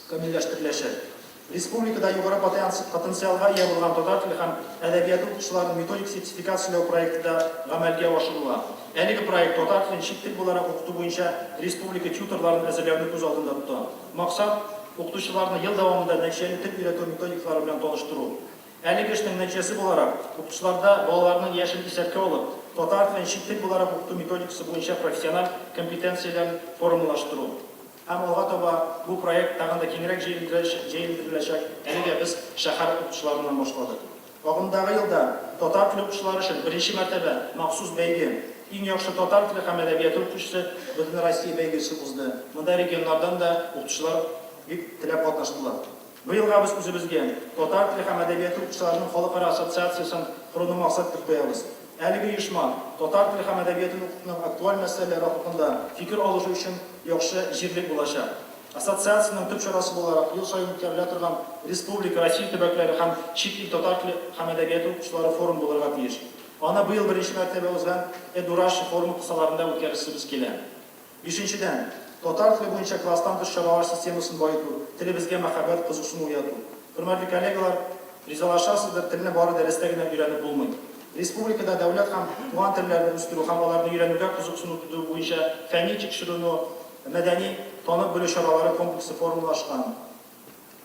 камилләштереләчәк. Республикада югары потенциалга ия булган татар теле һәм әдәбияты укытучыларын методик сертификацияләү проекты да гамәлгә ашырыла. Әлеге проект татар телен чит тел буларак укыту буенча республика тьюторларын әзерләүне күз алдында тота. Максат, укытучыларны ел дәвамында нәтиҗәле тел өйрәтү методикалары белән таныштыру. Әлеге эшнең нәтиҗәсе буларак, укытучыларда балаларның яшен исәпкә алып, татар телен чит тел буларак укыту методикасы буенча профессиональ компетенцияләрен формалаштыру. Һәм алга таба бу проект тагын да киңрәк җәелдереләчәк, әлегә без шәһәр укытучыларыннан башладык. Агымдагы елда татар теле укытучылары өчен беренче мәртәбә махсус бәйге, Иң яхшы татар теле һәм әдәбияты укытучысы Бөтенроссия бәйгесе узды. Монда регионнардан да укытучылар бик теләп катнаштылар. Быелга без үзебезгә Татар теле һәм әдәбияты укытучыларының халыкара ассоциациясен коруны максат итеп куябыз. Әлеге оешма татар теле һәм әдәбиятын укытуның актуаль мәсьәләләре хакында фикер алышу өчен яхшы җирлек булачак. Ассоциациянең төп чарасы буларак ел саен үткәрелә торган республика, Россия төбәкләре һәм чит ил татар теле һәм әдәбияты укытучылары форумы булырга тиеш. Аны быел беренче мәртәбә узган EduRussia форумы кысаларында үткәрәсебез килә. Бишенчедән, татар теле буенча класстан тыш чаралар системасын баету, телебезгә мәхәббәт, кызыксыну уяту. Хөрмәтле коллегалар, ризалашасыздыр, телне бары дәрестә генә өйрәнеп булмый. Республикада дәүләт һәм туган телләрне үстерү һәм аларны өйрәнүгә кызыксыну тудыру буенча фәнни-тикшеренү, мәдәни танып-белү чаралары комплексы формалашкан.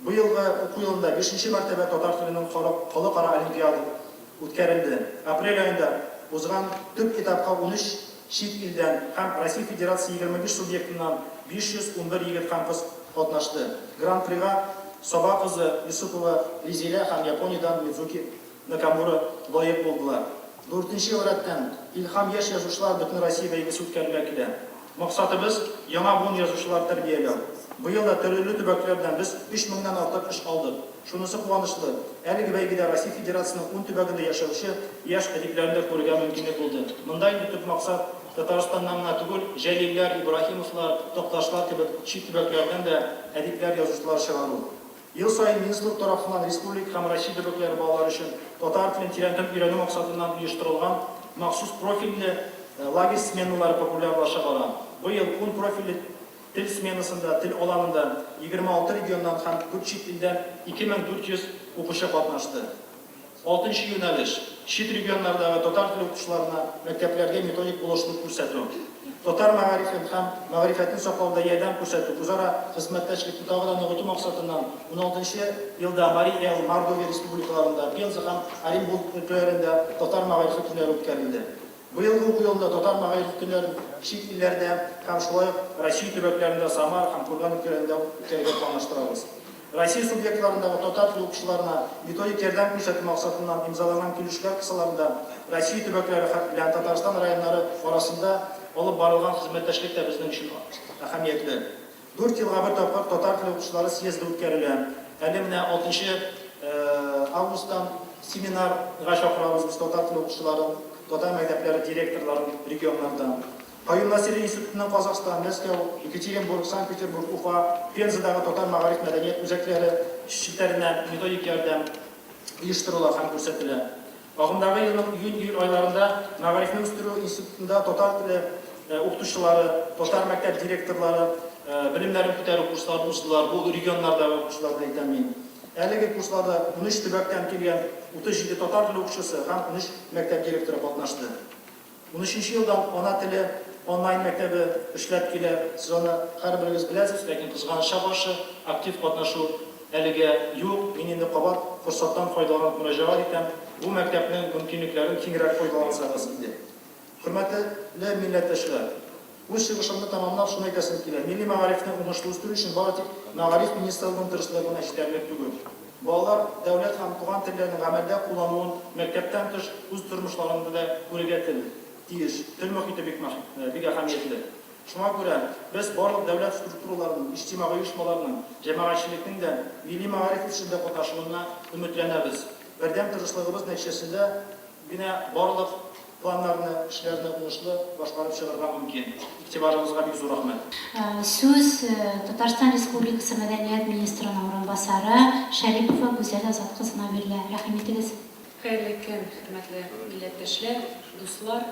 Быелгы уку елында бишенче мәртәбә татар теленең халыкара олимпиада үткәрелде. Апрель аенда узган төп этапка 13 чит илдән һәм Россия Федерациясе 25 субъектыннан 511 егет һәм кыз катнашты. Гран-прига Саба кызы Юсупова Ризилә һәм Япониядән Мидзуки Накамура лаек булдылар. Дүртенче ел рәттән Илһам яшь язучылар Бөтенроссия бәйгесе үткәрелә килә. Максатыбыз, яңа буын язучылар тәрбияләү. Быел да төрле төбәкләрдән без өч меңнән артык эш алдык. Шунысы куанычлы, әлеге бәйгедә Россия Федерациясенең ун төбәгендә яшәүче яшь әдипләрне дә күрергә мөмкинлек булды. Монда инде төп максат, Татарстаннан гына түгел, Җәлилләр, Ибраһимовлар, Такташлар кебек чит төбәкләрдән дә әдипләр, язучылар чыгару. Ел саен министрлык тарафыннан республика һәм Россия төбәкләре балалары өчен татар телен тирәнтен өйрәнү максатыннан оештырылган махсус профильле лагерь сменалары популярлаша бара. Быел ун профильле тел сменасында, тел аланында 26 регионнан һәм дүрт чит илдән 2400 укучы катнашты. Алтынчы юнәлеш, чит регионнардагы татар теле укытучыларына мәктәпләргә методик булышлык күрсәтү. Татар мәгарифен һәм мәгърифәтен саклауда ярдәм күрсәтү, үзара хезмәттәшлекне тагы да ныгыту максатыннан уналтынчы елда Марий Эл, Мордовия республикаларында, Пенза һәм Оренбург өлкәләрендә татар мәгарифе көннәре үткәрелде. Быелгы уку елында татар мәгарифе көннәрен чит илләрдә һәм шулай ук Россия төбәкләрендә, Самара һәм Курган өлкәләрендә үткәрергә планлаштырабыз. Россия субъектларындагы татар теле укытучыларына методик ярдәм күрсәтү максатыннан имзаланган килешүләр кысаларында Россия төбәкләре белән Татарстан районнары арасында алып барылган хезмәттәшлек тә безнең өчен әһәмиятле. Дүрт елга бер тапкыр татар теле укытучылары съезды үткәрелә. Әле менә алтынчы августтан семинарга чакырабыз без татар теле укытучыларын, татар мәктәпләре директорларын регионнардан. Каюм Насыйри институтының Казахстан, Мәскәү, Екатеринбург, Санкт-Петербург, Уфа, Пензадагы татар мәгариф мәдәният үзәкләре челтәренә методик ярдәм оештырыла һәм күрсәтелә. Агымдагы елның июнь-июль айларында Мәгарифне үстерү институтында татар теле укытучылары, татар мәктәп директорлары белемнәрен күтәрү курсларын уздылар. Бу регионнардагы укытучыларны әйтәм мин. Әлеге курсларда 13 төбәктән килгән 37 татар теле укытучысы һәм 13 мәктәп директоры катнашты. Унөченче елдан Ана теле онлайн мәктәбе эшләп килә. Сез аны һәрберегез беләсез, ләкин кызганычка каршы, актив катнашу әлегә юк. Мин инде кабат форсаттан файдаланып мөрәҗәгать итәм, бу мәктәпнең мөмкинлекләрен киңрәк файдалансагыз иде. Хөрмәтле милләттәшләр! Үз чыгышымны тәмамлап, шуны әйтәсем килә, милли мәгарифне уңышлы үстерү өчен бары тик Мәгариф министрлыгының тырышлыгы гына җитәрлек түгел. Балалар дәүләт һәм туган телләрнең гамәлдә куллануын мәктәптән тыш үз тормышларында да күрергә тел тиеш. Тел мохите бик бик әһәмиятле. Шуңа күрә без барлык дәүләт структураларының, иҗтимагый оешмаларның, җәмәгатьчелекнең дә милли мәгариф үсешендә катнашуына өметләнәбез. Бердәм тырышлыгыбыз нәтиҗәсендә генә барлык планнарны, эшләрне уңышлы башкарып чыгарга мөмкин. Игътибарыгызга бик зур рәхмәт. Сүз Татарстан Республикасы мәдәният министрының урынбасары Шәрипова Гүзәл Азат кызына бирелә. Рәхим итегез. Хәерле көн, хөрмәтле милләттәшләр, дуслар!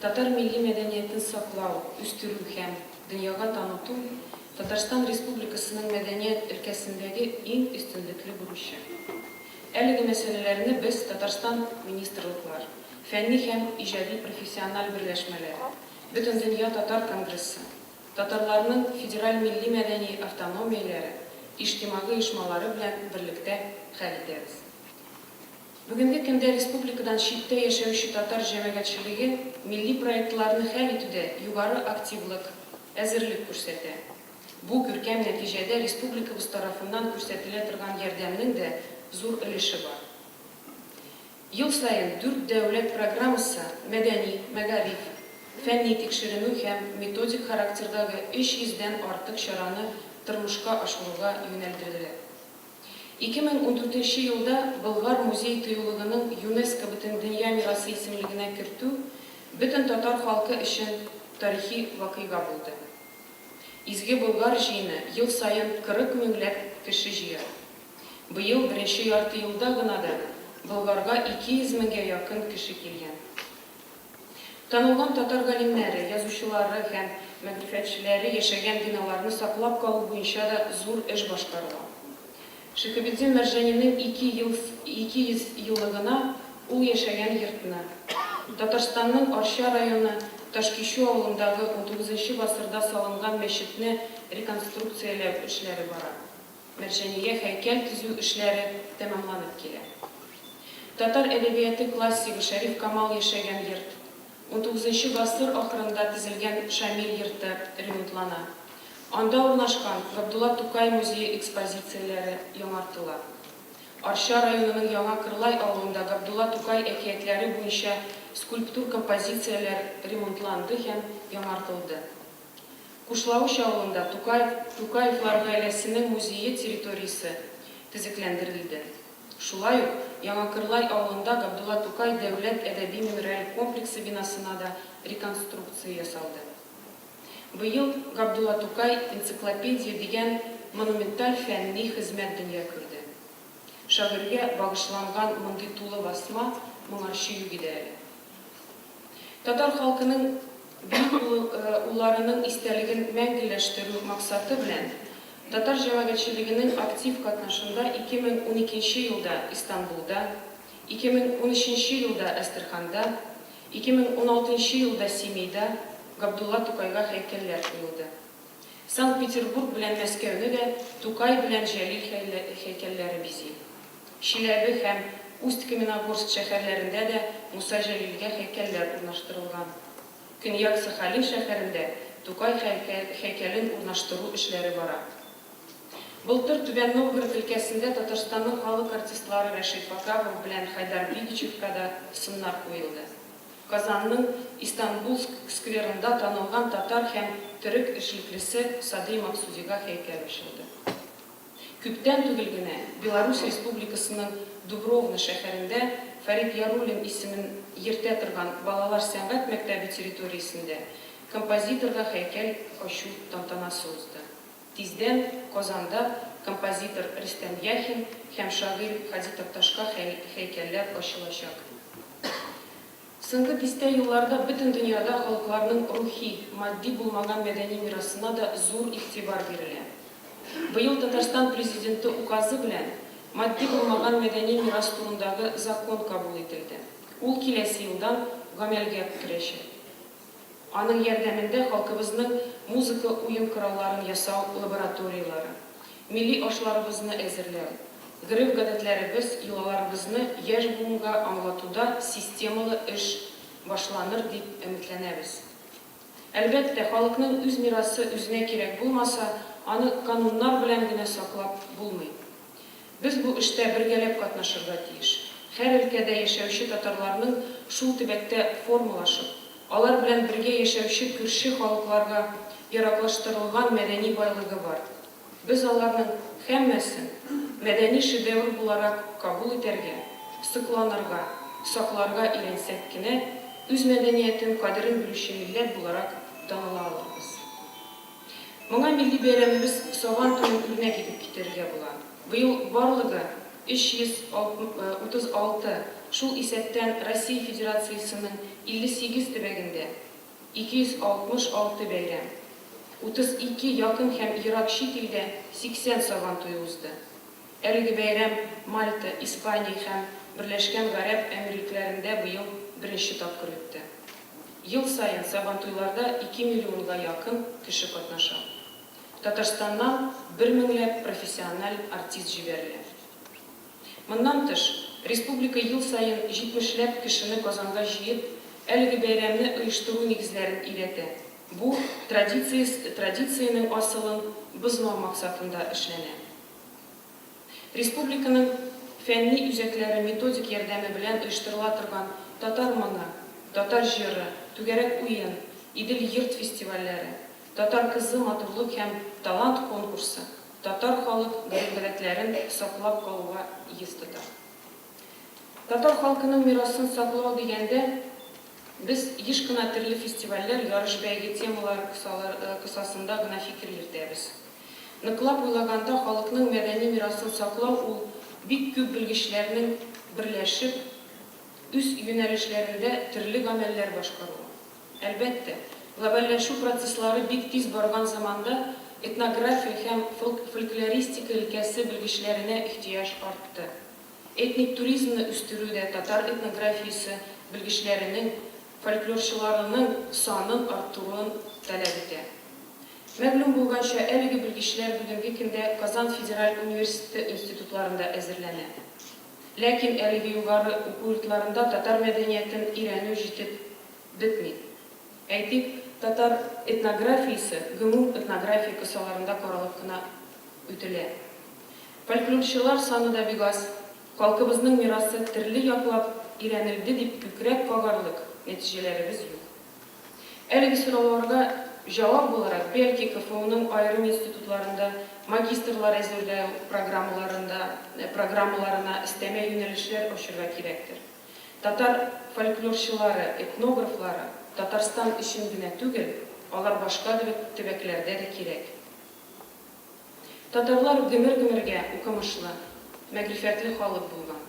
Татар милли мәдәниятен саклау, үстерү һәм дөньяга таныту, Татарстан Республикасының мәдәният өлкәсендәге иң өстенлекле бурычы. Әлеге мәсьәләләрне без Татарстан министрлыклар, фәнни һәм иҗади профессиональ берләшмәләр, Бөтендөнья татар конгрессы, татарларның федераль милли-мәдәни автономияләре, иҗтимагый оешмалары белән берлектә хәл итәбез. Бүгенге көндә республикадан читтә яшәүче татар җәмәгатьчелеге милли проектларны хәл итүдә югары активлык, әзерлек күрсәтә. Бу күркәм нәтиҗәдә республикабыз тарафыннан күрсәтелә торган ярдәмнең дә зур өлеше бар. Ел саен дүрт дәүләт программасы мәдәни, мәгариф, фәнни тикшеренү һәм методик характердагы 300 дән артык чараны тормышка ашыруга юнәлдерелә. 2014 нче елда Болгар музей-тыюлыгының ЮНЕСКО Бөтендөнья мирасы исемлегенә кертү бөтен татар халкы өчен тарихи вакыйга булды. Изге Болгар җыены ел саен 40 меңләп кеше җыя. Быел беренче ярты елда гына да Болгарга 200 меңгә якын кеше килгән. Танылган татар галимнәре, язучылары һәм мәгърифәтчеләре яшәгән биналарны саклап калу буенча да зур эш башкарыла. Шиһабетдин Мәрҗанинең 200 еллыгына ул яшәгән йортны, Татарстанның Арча районы Ташкичү авылындагы унтугызынчы гасырда салынган мәчетне реконструкцияләү эшләре бара. Мәрҗанигә һәйкәл төзү эшләре тәмамланып килә. Татар әдәбияты классигы Шәриф Камал яшәгән йорт, унтугызынчы гасыр ахырында төзелгән Шамил йорты ремонтлана. Анда урнашкан Габдулла Тукай музее экспозицияләре яңартыла. Арча районының Яңа Кырлай авылында Габдулла Тукай әкиятләре буенча скульптур композицияләр ремонтланды һәм яңартылды. Кушлавыч авылында Тукаев, Тукаевлар гаиләсенең музее территориясе төзекләндерелде. Шулай ук Яңа Кырлай авылында Габдулла Тукай дәүләт әдәби-мемориаль комплексы бинасына да реконструкция ясалды. Быел Габдулла Тукай энциклопедия дигән монументаль фәнни хезмәт дөнья күрде. Шагыйрьгә багышланган мондый тулы басма моңарчы юк иде әле. Татар халкының бөек улларының истәлеген мәңгеләштерү максаты белән, татар җәмәгатьчелегенең актив катнашында 2012 елда Истанбулда, 2013 елда Әстерханда, 2016 елда Семейда Габдулла Тукайга һәйкәлләр куелды. Санкт-Петербург белән Мәскәүне дә Тукай белән Җәлил һәйкәлләре бизи. Чиләбе һәм Усть-Каменогорск шәһәрләрендә дә Муса Җәлилгә һәйкәлләр урнаштырылган. Көньяк Сахалин шәһәрендә Тукай һәйкәлен урнаштыру эшләре бара. Былтыр Түбән Новгород өлкәсендә Татарстанның халык артистлары Рәшит Вакапов белән Хайдар Бигичевка да сыннар куелды. Казанның Истанбулск скверында танылган татар һәм төрек эшлеклесе Садри Максудига һәйкәл ачылды. Күптән түгел генә Беларусь Республикасының Дубровно шәһәрендә Фәрит Яруллин исемен йөртә торган балалар сәнгать мәктәбе территориясендә композиторга һәйкәл ачу тантанасы узды. Тиздән Казанда композитор Рөстәм Яхин һәм шагыйрь Һади Такташка һәйкәлләр ачылачак. Соңгы дистә елларда бөтен дөньяда халыкларның рухи, матди булмаган мәдәни мирасына да зур игътибар бирелә. Быел Татарстан Президенты Указы белән Матди булмаган мәдәни мирас турындагы закон кабул ителде. Ул киләсе елдан гамәлгә керәчәк. Аның ярдәмендә халкыбызның музыка уен коралларын ясау лабораторияләре, милли ашларыбызны әзерләү, гореф-гадәтләребез, йолаларыбызны яшь буынга аңлатуда системалы эш башланыр дип өметләнәбез. Әлбәттә, халыкның үз мирасы үзенә кирәк булмаса, аны кануннар белән генә саклап булмый. Без бу эштә бергәләп катнашырга тиеш. Һәр өлкәдә яшәүче татарларның шул төбәктә формалашып, алар белән бергә яшәүче күрше халыкларга яраклаштырылган мәдәни байлыгы бар. Без аларның һәммәсен мәдәни шедевр буларак кабул итәргә, сокланырга, сакларга өйрәнсәк кенә, үз мәдәниятен кадерен белүче милләт буларак таныла алырбыз. Моңа милли бәйрәмебез Сабан туен үрнәк итеп китерергә була. Быел барлыгы. 336, шул исәптән Россия Федерациясенең 58 төбәгендә, 266 бәйрәм, 32 якын һәм ерак чит илдә 80 Сабан туе узды. Әлеге бәйрәм Мальта, Испания һәм Берләшкән Гарәп Әмирлекләрендә быел беренче тапкыр үтте. Ел саен Сабантуйларда ике миллионга якын кеше катнаша. Татарстаннан бер меңләп профессиональ артист җибәрелә. Моннан тыш, республика ел саен җитмешләп кешене Казанга җыеп, әлеге бәйрәмне оештыру нигезләрен өйрәтә. Бу, традиция традициянең асылын бозмау максатында эшләнә. Республиканың фәнни үзәкләре методик ярдәме белән оештырыла торган Татар моңы, Татар җыры, Түгәрәк уен, Идел-йорт фестивальләре, Татар кызы матурлык һәм талант конкурсы татар халык гореф-гадәтләрен саклап калуга йөз тота. Татар халкының мирасын саклау дигәндә, без еш кына төрле фестивальләр, ярыш-бәйге темалары кысасында гына фикер йөртәбез. Ныклап уйлаганда, халыкның мәдәни мирасын саклау ул бик күп белгечләрнең берләшеп, үз юнәлешләрендә төрле гамәлләр башкаруы. Әлбәттә, глобальләшү процесслары бик тиз барган заманда этнография һәм фольклористика өлкәсе белгечләренә ихтыяҗ артты. Этник туризмны үстерү дә татар этнографиясе белгечләренең, фольклорчыларының санын арттыруын таләп итә. Мәгълүм булганча, әлеге белгечләр бүгенге көндә Казан федераль университеты институтларында әзерләнә. Ләкин әлеге югары уку йортларында татар мәдәниятен өйрәнү җитеп бетми. Әйтик, татар этнографиясе гомум этнография кысаларында каралып кына үтелә. Фольклорчылар саны да бик аз. Халкыбызның мирасы терле яклап өйрәнелде дип күкрәк кагарлык нәтиҗәләребез юк. Әлеге сорауларга җавап буларак, бәлки, КФУның аерым институтларында магистрлар әзерләү программаларында программаларына өстәмә юнәлешләр ачырга кирәктер. Татар фольклорчылары, этнографлары Татарстан өчен генә түгел, алар башка төбәкләрдә дә кирәк. Татарлар гомер-гомергә укымышлы, мәгърифәтле халык булган.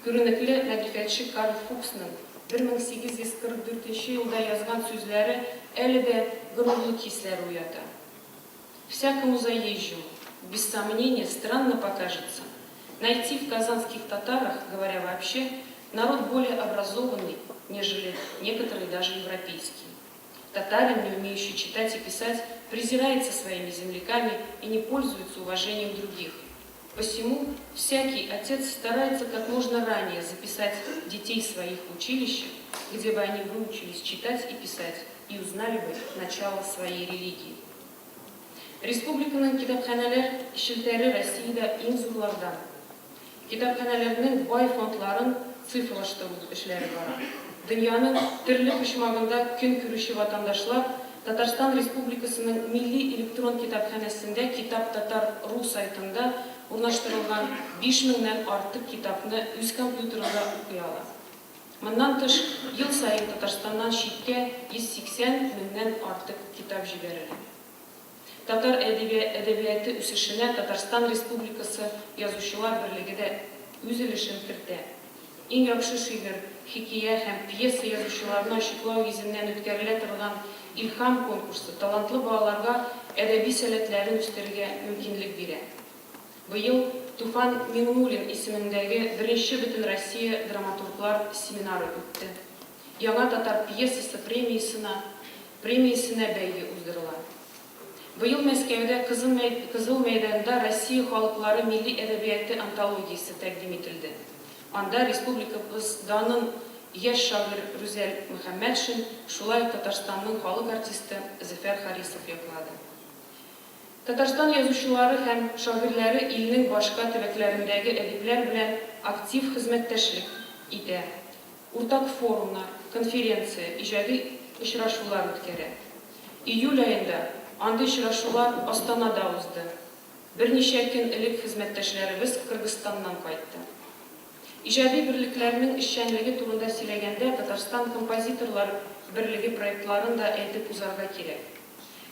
Күренекле мәгърифәтче Карл Фуксның 1844 нче елда язган сүзләре әле дә горурлык хисләре уята. Всякому заезжему, без сомнения, странно покажется найти в казанских татарах, говоря вообще, народ более образованный, нежели некоторые даже европейские. Татарин, не умеющий читать и писать, презирается своими земляками и не пользуется уважением других. Посему всякий отец старается как можно ранее записать детей своих в училище, где бы они выучились читать и писать и узнали бы начало своей религии. Республиканың китапханәләр челтәре Россиядә иң зурлардан. Китапханәләрнең бай фондларын цифрлаштыру эшләре бара. Дөньяның төрле почмагында көн күрүче ватандашлар Татарстан Республикасының Милли электрон китапханәсендә Китап татар ру сайтында урнаштырылган биш меңнән артык китапны үз компьютерында укый ала. Моннан тыш, ел саен Татарстаннан читкә 180 меңнән артык китап җибәрелә. Татар әдәбияте үсешенә Татарстан Республикасы Язучылар берлеге дә үз өлешен кертә. Иң яхшы шигырь, хикәя һәм пьеса язучыларны ачыклау йөзеннән үткәрелә торган Илһам конкурсы талантлы балаларга әдәби сәләтләрен үстерергә мөмкинлек бирә. Быел Туфан Миңнуллин исемендәге беренче Бөтенроссия драматурглар семинары үтте. Яңа татар пьесасы премиясенә премиясенә бәйге уздырыла. Быел Мәскәүдә Кызыл Кызыл мәйданда Россия халыклары милли әдәбияты антологиясе тәкъдим ителде. Анда республикабыз данын яшь шагыйрь Рүзәл Мөхәммәтшин, шулай ук Татарстанның халык артисты Зөфәр Харисов яклады. Татарстан язучылары һәм шагыйрьләре илнең башка төбәкләрендәге әдипләр белән актив хезмәттәшлек итә. Уртак форумнар, конференция, иҗади очрашулар үткәрә. Июль аенда андый очрашулар Астанада узды. Берничә көн элек хезмәттәшләребез Кыргызстаннан кайтты. Иҗади берлекләрнең эшчәнлеге турында сөйләгәндә Татарстан Композиторлар берлеге проектларын да әйтеп узарга кирәк.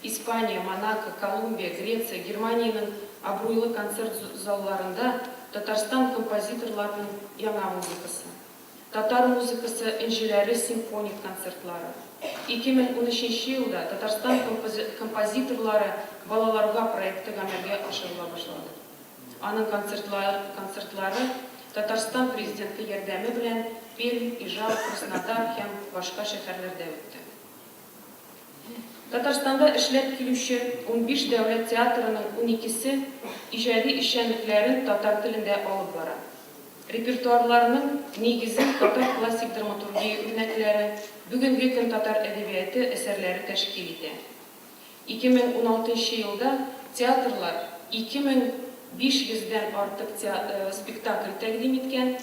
Испания, Монако, Колумбия, Греция, Германиянең абруйлы концерт залларында Татарстан композиторларының яңа музыкасы, Татар музыкасы энҗеләре симфоник концертлары, 2013 елда Татарстан композиторлары балаларга проекты гамәлгә ашырыла башлады. Аның концертлары Татарстан Президенты ярдәме белән Пермь, Ижау, Краснодар һәм башка шәһәрләрдә үтте. Татарстанда эшләп килүче 15 дәүләт театрының уникесе иҗади эшчәнлекләрен татар телендә алып бара. Репертуарларының нигезен татар классик драматургия үрнәкләре, бүгенге көн татар әдәбияте әсәрләре тәшкил итә. 2016 нчы елда театрлар 2500 дән артык спектакль тәкъдим иткән,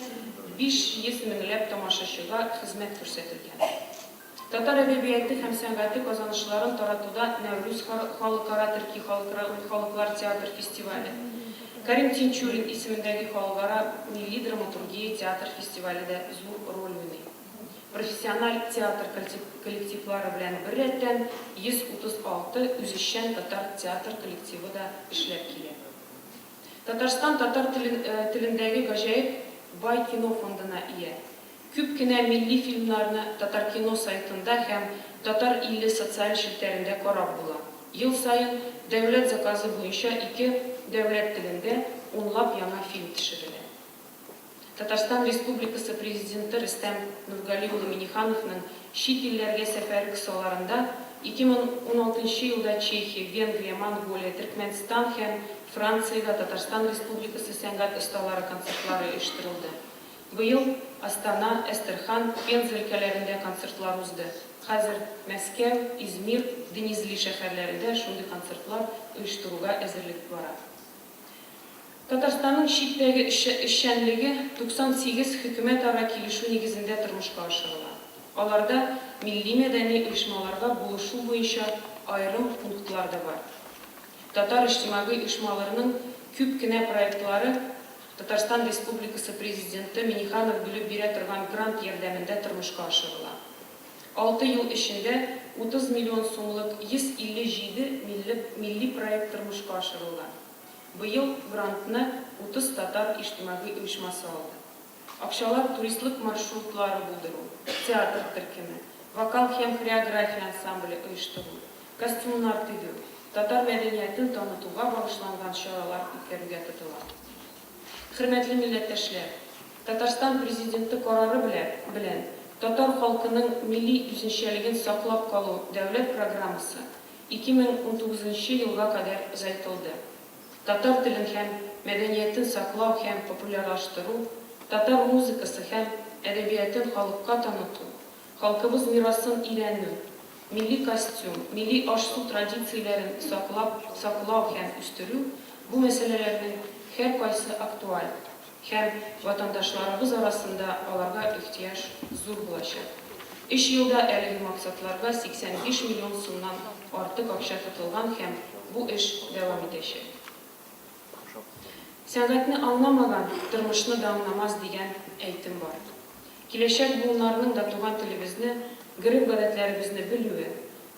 500 меңләп тамашачыга хезмәт күрсәтелгән. Татар әдәбияты һәм сәнгате казанышларын таратуда Нәүрүз халыкара төрки халыклар театр фестивале, Кәрим Тинчурин исемендәге халыкара милли драматургия театр фестивале дә зур роль уйный. Профессиональ театр коллективлары белән беррәттән 136 үзешчән татар театр коллективы да эшләп килә. Татарстан татар телендәге гаҗәеп бай кино фондына ия. Күп кенә милли фильмнарны Татаркино сайтында һәм Татар 50 социаль челтәрендә карап була. Ел саен дәүләт заказы буенча ике дәүләт телендә унлап яңа фильм төшерелә. Татарстан Республикасы Президенты Рөстәм Нургали улы Миңнехановның чит илләргә сәфәре кысаларында 2016 нчы елда Чехия, Венгрия, Монголия, Төркмәнстан һәм Франциядә Татарстан Республикасы сәнгать осталары концертлары оештырылды. Быел Астана, Әстерхан, Пенза өлкәләрендә концертлар узды. Хәзер Мәскәү, Измир, Денизли шәһәрләрендә шундый концертлар оештыруга әзерлек бара. Татарстанның читтәге эшчәнлеге 98 хөкүмәтара килешү нигезендә тормышка ашырыла. Аларда милли-мәдәни оешмаларга булышу буенча аерым пунктлар да бар. Татар иҗтимагый оешмалырының күп кенә проектлары Татарстан Республикасы Президенты Миңнеханов бүлеп бирә торган грант ярдәмендә тормышка ашырыла. Алты ел эчендә 30 миллион сумлык 157 милли милли проект тормышка ашырылган. Быел грантны 30 татар иҗтимагый оешмасы алды. Акчалар туристлык маршрутлары булдыру, театр төркеме, вокал һәм хореография ансамбле оештыру, костюмнар тегү, татар мәдәниятен танытуга багышланган чаралар үткәрүгә тотыла. Хөрмәтле милләттәшләр! Татарстан Президенты карары белән Татар халкының милли үзенчәлеген саклап калу дәүләт программасы 2019 нчы елга кадәр озайтылды. Татар телен һәм мәдәниятен саклау һәм популярлаштыру, татар музыкасы һәм әдәбиятын халыкка таныту, халкыбыз мирасын өйрәнү, милли костюм, милли аш-су традицияләрен саклап саклау һәм үстерү, бу мәсьәләләрнең һәркайсы актуаль. Һәм ватандашларыбыз арасында аларга ихтыяҗ зур булачак. Өч елда әлеге максатларга 85 миллион сумнан артык акча тотылган һәм бу эш дәвам итәчәк. Сәнгатьне аңламаган, тормышны да аңламас дигән әйтем бар. Киләчәк буыннарның да туган телебезне, гореф-гадәтләребезне белүе,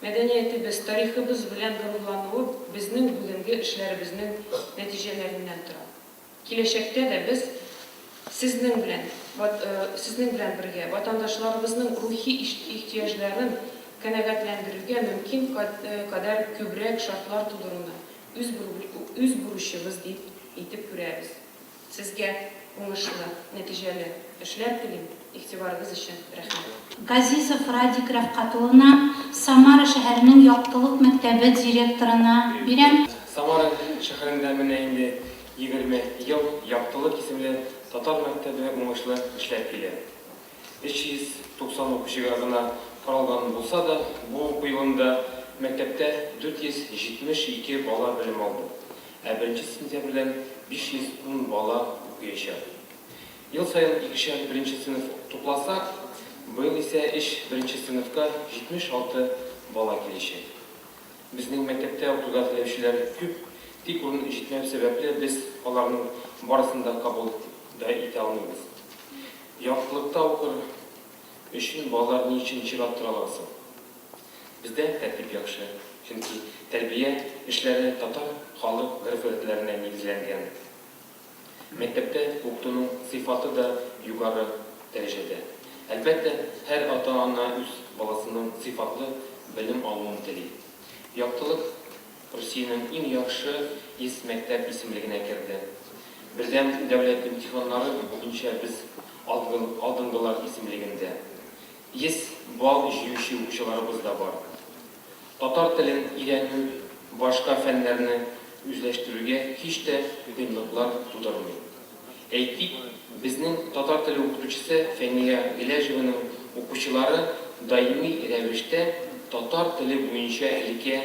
мәдәниятебез, тарихыбыз белән горурлануы безнең бүгенге эшләребезнең нәтиҗәләреннән тора. Киләчәктә дә без сезнең белән, сезнең белән бергә ватандашларыбызның рухи ихтыяҗларын канәгатьләндерүгә мөмкин кадәр күбрәк шартлар тудыруны үз бурычыбыз дип итеп күрәбез. Сезгә уңышлы, нәтиҗәле эшләр телим, игътибарыгыз өчен рәхмәт. Газизов Радик Рәфкать улына, Самара шәһәренең Яктылык мәктәбе директорына бирәм. Самара шәһәрендә менә инде 20 ел Яктылык исемле татар мәктәбе уңышлы эшләп килә. 390 укучыга гына каралган булса да, бу уку елында мәктәптә 472 бала белем алды, ә беренче сентябрьдән 510 бала укыячак. Ел саен икешәр беренче сыйныф тупласак, быел исә өч беренче сыйныфка 76 бала киләчәк. Безнең мәктәптә укырга теләүчеләр күп, тик урын җитмәү сәбәпле, без аларның барысын да кабул да итә алмыйбыз. Яктылыкта укыр өчен балалар ни өчен чират торалар соң? Бездә тәртип яхшы, чөнки тәрбия эшләре татар халык гореф-гадәтләренә нигезләнгән. Мәктәптә укытуның сыйфаты да югары дәрәҗәдә. Әлбәттә, һәр ата-ана үз баласының сыйфатлы белем алуын тели. Яктылык Русиянең иң яхшы 100 мәктәп исемлегенә керде. Бердәм дәүләт имтиханнары буенча без алдынгылар исемлегендә. 100 балл җыючы укучыларыбыз да бар. Татар телен өйрәнү башка фәннәрне үзләштерүгә һич тә кыенлыклар тудырмый. Әйтик, безнең татар теле укытучысы Фәния Гыйләҗеваның укучылары даими рәвештә татар теле буенча өлкә,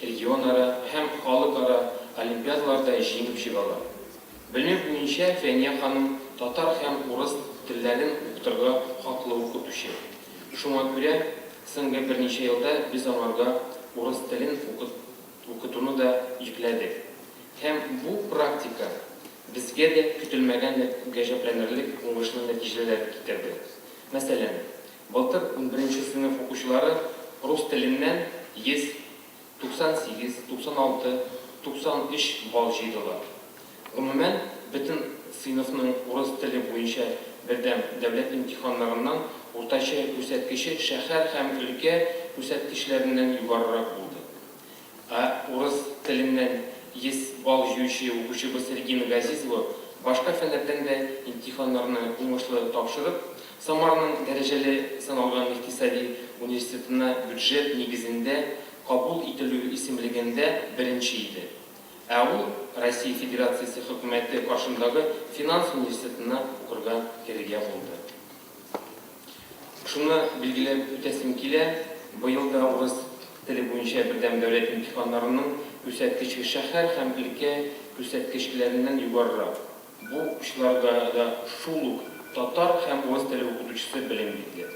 регионара һәм халыкара олимпиадаларда җиңеп чыгалар. Белеме буенча Фәния ханым татар һәм урыс телләрен укытырга хаклы укытучы. Шуңа күрә соңгы берничә елда без аңарга урыс телен укытуны да йөкләдек. Һәм бу практика безгә дә көтелмәгән гаҗәпләнерлек уңышлы нәтиҗәләр китерде. Мәсәлән, былтыр унберенче сыйныф укучылары рус теленнән 100 98, 96, 93 балл җыйдылар. Гомумән, бөтен сыйныфның урыс теле буенча бердәм дәүләт имтиханнарыннан уртача күрсәткече шәһәр һәм өлкә күрсәткечләреннән югарырак булды. Ә урыс теленнән 100 балл җыючы укучыбыз Регина Газизова башка фәннәрдән дә имтиханнарны уңышлы тапшырып, Самараның дәрәҗәле саналган икътисади университетына бюджет нигезендә кабул ителү исемлегендә беренче иде. Ә ул Россия Федерациясе Хөкүмәте каршындагы финанс университетына укырга керергә булды. Шуны билгеләп үтәсем килә, быел да урыс теле буенча бердәм дәүләт имтиханнарының күрсәткече шәһәр һәм өлкә күрсәткечләреннән югарырак. Бу укучыларга да шул ук татар һәм урыс теле укытучысы белем бирде.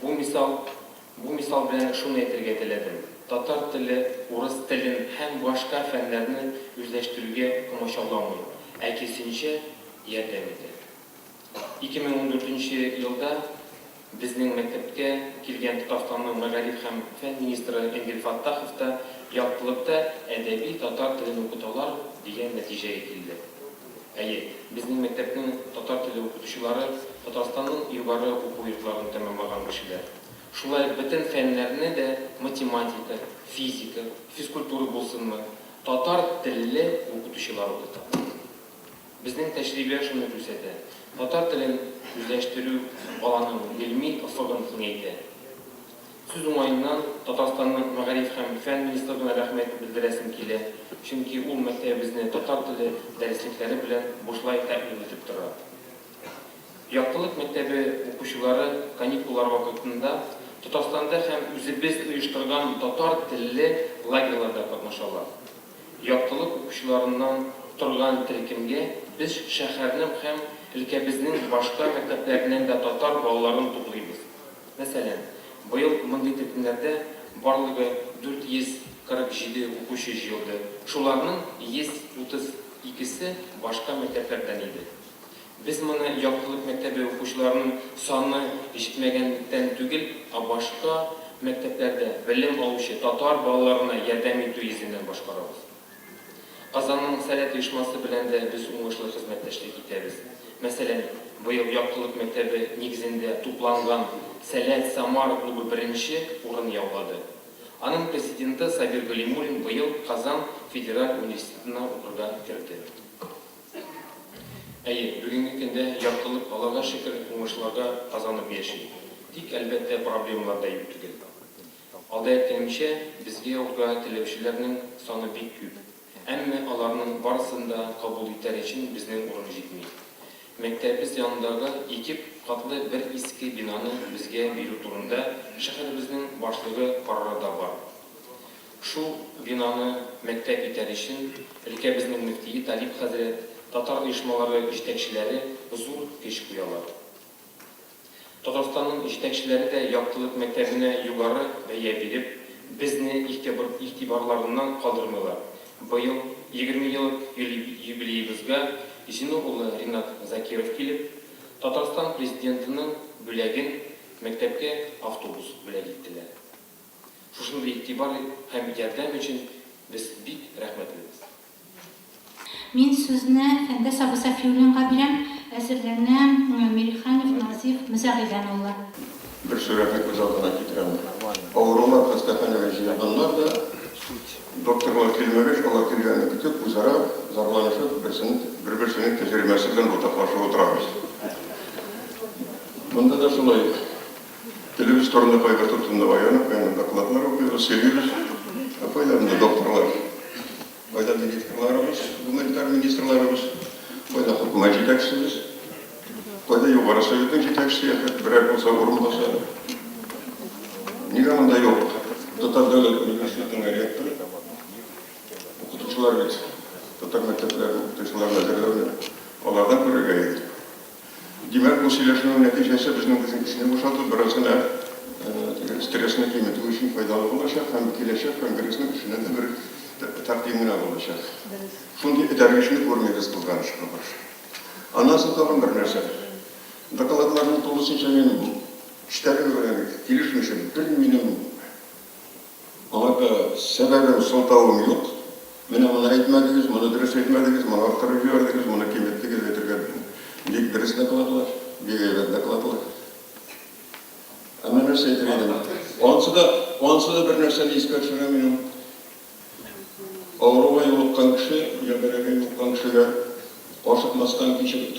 Бу мисал Бу мисал белән шуны әйтергә теләдем, татар теле урыс телен һәм башка фәннәрне үзләштерүгә комачауламый, ә кирсенчә, ярдәм итә. 2014 нче елда безнең мәктәпкә килгән Татарстанның мәгариф һәм фән министры Энгель Фәттахов та Яктылыкта әдәби татар телен укыталар дигән нәтиҗәгә килде. Әйе, безнең мәктәпнең татар теле укытучылары Татарстанның югары уку йортларын тәмамлаган кешеләр. Шулай ук бөтен фәннәрне дә, математика, физика, физкультура булсынмы, татар телле укытучылар укыта. Безнең тәҗрибә шуны күрсәтә, татар телен үзләштерү баланың гыйльми офыгын киңәйтә. Сүз уңаеннан, Татарстанның Мәгариф һәм фән министрлыгына рәхмәт белдерәсем килә, чөнки ул мәктәбебезне татар теле дәреслекләре белән бушлай тәэмин итеп тора. Яктылык мәктәбе укучылары каникуллар вакытында Татарстанда һәм үзебез оештырган татар телле лагерьларда катнашалар. Яктылык укучыларыннан торган төркемгә без шәһәрнең һәм өлкәбезнең башка мәктәпләреннән дә татар балаларын туплыйбыз. Мәсәлән, быел мондый төркемнәрдә барлыгы 447 укучы җыелды, шуларның 132 се башка мәктәпләрдән иде. Без моны Яктылык мәктәбе укучыларының саны җитмәгәнлектән түгел, ә башка мәктәпләрдә белем алучы татар балаларына ярдәм итү йөзеннән башкарабыз. Казанның Сәләт оешмасы белән дә без уңышлы хезмәттәшлек итәбез. Мәсәлән, быел Яктылык мәктәбе нигезендә тупланган Сәләт Самара клубы беренче урын яулады. Аның президенты Сабир Галимуллин быел Казан федераль университетына укырга керде. Әйе, бүгенге көндә Яктылык, Аллага шөкер, уңышларга казанып яши. Тик, әлбәттә, проблемалар да юк түгел. Алда әйткәнемчә, безгә укырга теләүчеләрнең саны бик күп. Әмма аларның барысын да кабул итәр өчен безнең урын җитми. Мәктәбебез янындагы ике катлы бер иске бинаны безгә бирү турында шәһәребезнең башлыгы карары да бар. Шул бинаны мәктәп итәр өчен өлкәбезнең мөфтие Талип хәзрәт, татар оешмалары җитәкчеләре зур көч куялар. Татарстанның җитәкчеләре дә Яктылык мәктәбенә югары бәя биреп, безне игътибарларыннан калдырмыйлар. Быел 20 еллык юбилеебызга Зиннур улы Ринат Закиров килеп, Татарстан Президентының бүләген, мәктәпкә автобус бүләк иттеләр. Шушындый игътибар һәм ярдәм өчен без бик рәхмәтлебез. Мин сүзне Фәндәс абый Сафиуллинга бирәм, әзерләнә Мириханов Назиф Мөзәгыйдән улы. Бер сурәтне күз алдына китерәм. Авырулар хастаханәгә җыелганнар да, докторлар килмәгәч, алар килгәнне көтеп, үзара зарланышып, берсен, бер-берсенең тәҗрибәсе белән уртаклашып утырабыз. Монда да шулай. Телебез турында кайгырту турында аянып-аянып докладлар укыйбыз, сөйлибез. Ә кайда монда докторлар? Кайда министрларыбыз, гуманитар министрларыбыз? Кайда хөкүмәт җитәкчебез? Кайда Югары Советның җитәкчесе, яки берәр булса урынбасары? Нигә монда юк Татар дәүләт университетының ректоры? Укытучылар бит татар мәктәпләрен укытучыларын әзерләүне алардан күрергә иде. Димәк, бу сөйләшүнең нәтиҗәсе безнең безнең эчне бушату, бераз гына теге стрессны киметү өчен файдалы булачак һәм киләчәк конгрессның эшенә дә бер тәкъдим генә булачак. Шундый этәргечне күрмибез, кызганычка каршы. Аннан соң тагын бер нәрсә. Докладларның тулысынча мин эчтәлеге белән килешмичә, бер минем Аңарда сәбәбем, сылтавым юк. Менә моны әйтмәдегез, моны дөрес әйтмәдегез, моны арттырып җибәрдегез, моны киметтегез әйтергә бик дөрес докладлар, бик әйбәт докладлар. Әмма нәрсә әйтер идем? Ансы да, ансы да бер нәрсәне искә төшерә минем. Авыруга юлыккан кеше, я бәлагә юлыккан кешегә ашыкмастан, кичек,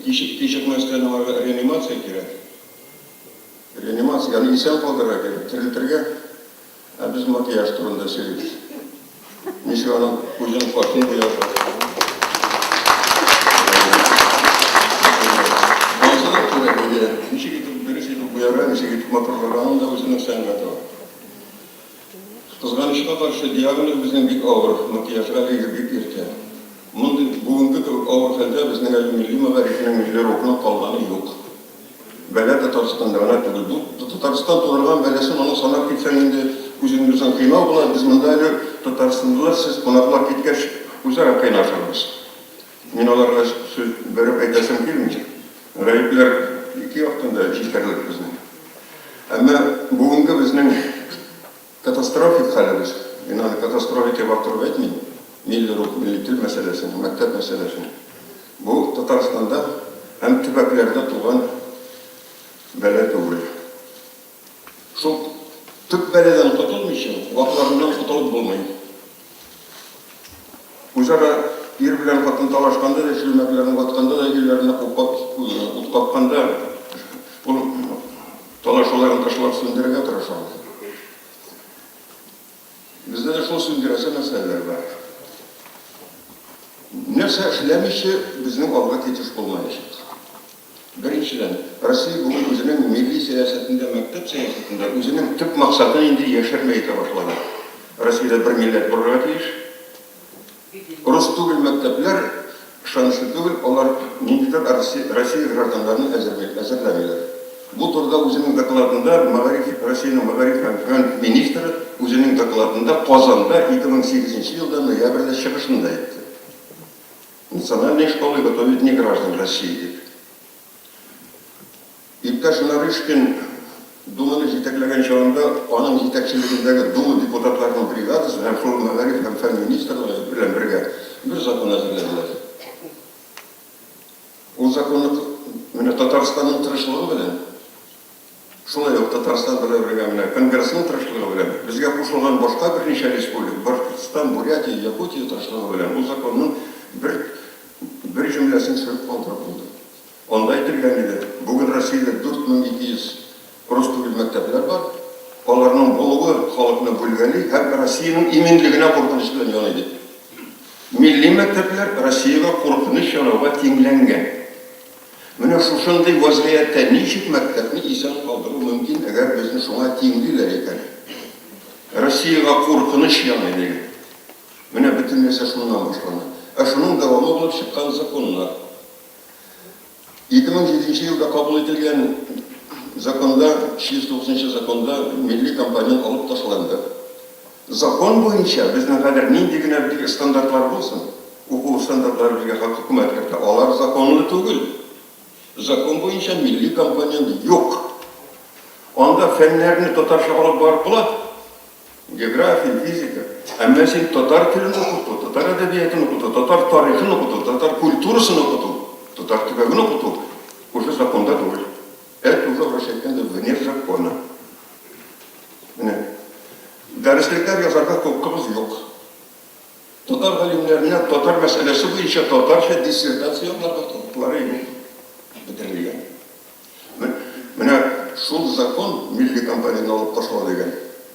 кичекмәстән аңарга реанимация кирәк. Реанимация, аны исән калдырырга кирәк, терелтергә. Ә без макияж турында сөйлибез. Ничек аның күзен, кашын буярга. Ансы да кирәк иде. Ничек итеп дөрес итеп буярга, ничек итеп матурларга, аның да үзенең сәнгате бар. Кызганычка каршы, диагноз безнең бик авыр, макияжга әле бик иртә. Мондый бүгенге кебек авыр хәлдә безнең әле милли мәгарифнең, милли рухның калганы юк. Бәла Татарстанда гына түгел. Бу Татарстан тудырган бәласен аның санап китсәң инде үзеңне үзең кыйнау була. Без монда әле татарстанлылар, сез кунаклар киткәч үзара кыйнашырбыз. Мин аларга сүз бәреп әйтәсем килми. Гаепләр ике яктан да җитәрлек безнең. Әмма бүгенге безнең Катастрофик хәлебез, мин аны катастрофик дип арттырып әйтмим, милли рух, милли тел мәсьәләсен, мәктәп мәсьәләсен. Бу Татарстанда һәм төбәкләрдә туган бәла түгел. Шул төп бәладән котылмыйча, вакларыннан котылып булмый. Үзара ир белән хатын талашканда да, чүлмәкләрен ватканда да, өйләренә ут капканда, ул талашуларын ташлап сүндерергә тырышалар. Бездә дә шул сүндерәсе мәсьәләләр бар. Нәрсә эшләмичә безнең алга китеш булмаячак. Беренчедән, Россия бүген үзенең милли сәясәтендә, мәктәп сәясәтендә үзенең төп максатын инде яшерми әйтә башлады. Россиядә бер милләт булырга тиеш. Рус түгел мәктәпләр ышанычлы түгел, алар ниндидер Россия гражданнарын әзерләмиләр. Бу турыда үзенең докладында мәгариф, Россиянең мәгариф һәм фән министры үзенең докладында Казанда 2008 нче елда ноябрьдә чыгышында әйтте. Национальные школы готовят не граждан России дип. Иптәш Нарышкин Думаны җитәкләгән чагында аның җитәкчелегендәге Дума депутатларының бригадасы һәм шул мәгариф һәм фән министрлыгы белән бергә бер закон әзерләделәр. Ул законны менә Татарстанның тырышлыгы белән Шулай ук Татарстан белән бергә менә Конгрессның тырышлыгы белән, безгә кушылган башка берничә республика, Башкортстан, Бурятия, Якутия тырышлыгы белән ул законның бер бер җөмләсен төшереп калдырып булды. Анда әйтелгән иде, бүген Россиядә 4200 рус түгел мәктәпләр бар, аларның булуы халыкны бүлгәли һәм Россиянең иминлегенә куркыныч белән яный дип. Милли мәктәпләр Россиягә куркыныч янауга тиңләнгән. Менә шушындый вазгыятьтә ничек мәктәпне исән калдыру мөмкин, әгәр безне шуңа тиңлиләр икән? Россиягә куркыныч яный дигән. Менә бөтен нәрсә шуннан башлана. Ә шуның дәвамы булып чыккан законнар. 2007 нче елда кабул ителгән законда, 309 нчы законда милли компонент алып ташланды. Закон буенча безнең хәзер нинди генә бик стандартлар булсын, уку стандартлары безгә хөкүмәт кертә, алар законлы түгел. Закон буенча милли компонент юк. Анда фәннәрне татарча алып барып була, география, физика. Әмма син татар телен укыту, татар. Татар әдәбиятын укыту, татар тарихын укыту, татар культурасын укыту, татар төбәген укыту уже законда түгел. Это уже, русча әйткәндә, вне закона. Менә. Дәреслекләр язарга хокукыбыз юк. Татар галимнәренә татар мәсьәләсе буенча татарча диссертация якларга хокуклары юк. Бетерелгән. Менә шул закон, милли компанияне алып ташлау дигән,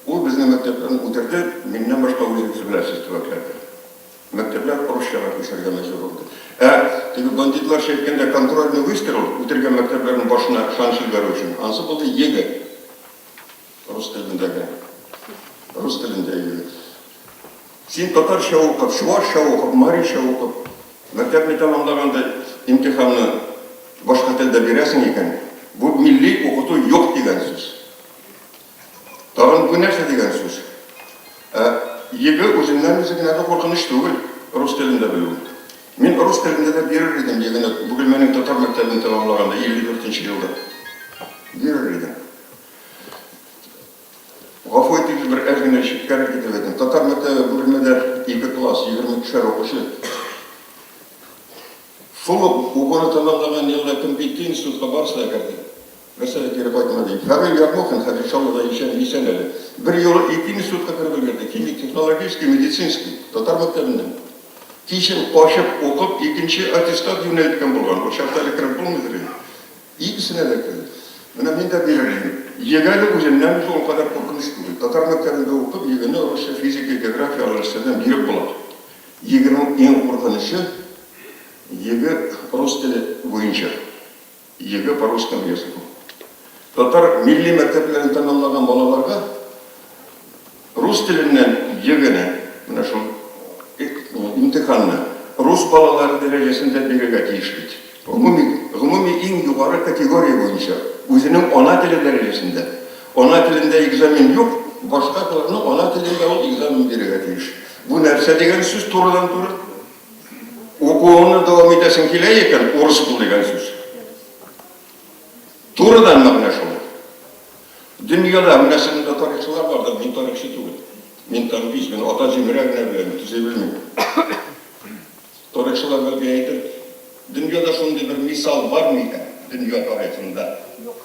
ул безнең мәктәпләрне үтерде, миннән башка үзегез беләсез төбәкләрдә. Мәктәпләр русчага күчәргә мәҗбүр булды. Ә теге бандитларча әйткәндә контрольный выстрел, үтергән мәктәпләрнең башына шаншил бәрү өчен, ансы булды ЕГЭ. Рус телендәге. Рус телендә ЕГЭ. Син татарча укып, чуашча укып, марича укып, мәктәпне тәмамлаганда имтиханны башка телдә бирәсең икән, бу милли укыту юк дигән сүз. Тагын бу нәрсә дигән сүз? Ә ЕГЭ үзеннән-үзе генә дә куркыныч түгел, рус телен дә белү. Мин рус телендә дә бирер идем ЕГЭны, Бөгелмәнең татар мәктәбен тәмамлаганда, 54 нче елда. Бирер идем. Гафу итегез, бер әз генә читкәрәк китеп әйтәм. Татар мәктәбе Бөгелмәдә ике класс, 22 шәр укучы. Шул ук укуны тәмамлаган елда кем китте институтка, барысы да керде. Берсе дә кире кайтмады. Фәгыйль Ярмухин хәзер Чаллыда исән, исән әле. Бер юлы ике институтка кереп өлгерде, химик, технологический, медицинский, татар мәктәбеннән. Кичен качып укып, икенче аттестат юнәлткән булган. Ул чакта әле кереп булмыйдыр инде. Икесенә дә керде. Менә мин дә бирер идем. ЕГЭ үзеннән-үзе ул кадәр куркыныч түгел. Татар мәктәбендә укып, ЕГЭны русча, физика, география алгычлардан биреп була. ЕГЭның иң куркынычы, ЕГЭ рус теле буенча. ЕГЭ по русскому языку. Татар милли мәктәпләрен тәмамлаган балаларга Рус теленнән ЕГЭны, менә шул имтиханны рус балалары дәрәҗәсендә бирергә тиеш бит. Гомуми, гомуми иң югары категория буенча, үзенең ана теле дәрәҗәсендә. Ана телендә экзамен юк, башка классның ана телендә ул экзамен бирергә тиеш. Бу нәрсә дигән сүз турыдан-туры? Укуыңны дәвам итәсең килә икән, урыс бул дигән сүз. Турыдан мәгънә шул. Дөньяда менә сезнең дә тарихчылар бардыр, мин тарихчы түгел. Мин танкист, мин ата җимерә генә беләм, төзи белмим. Тарихчылар бәлки әйтер, дөньяда шундый бер мисал бар микән, дөнья тарихында? Юк.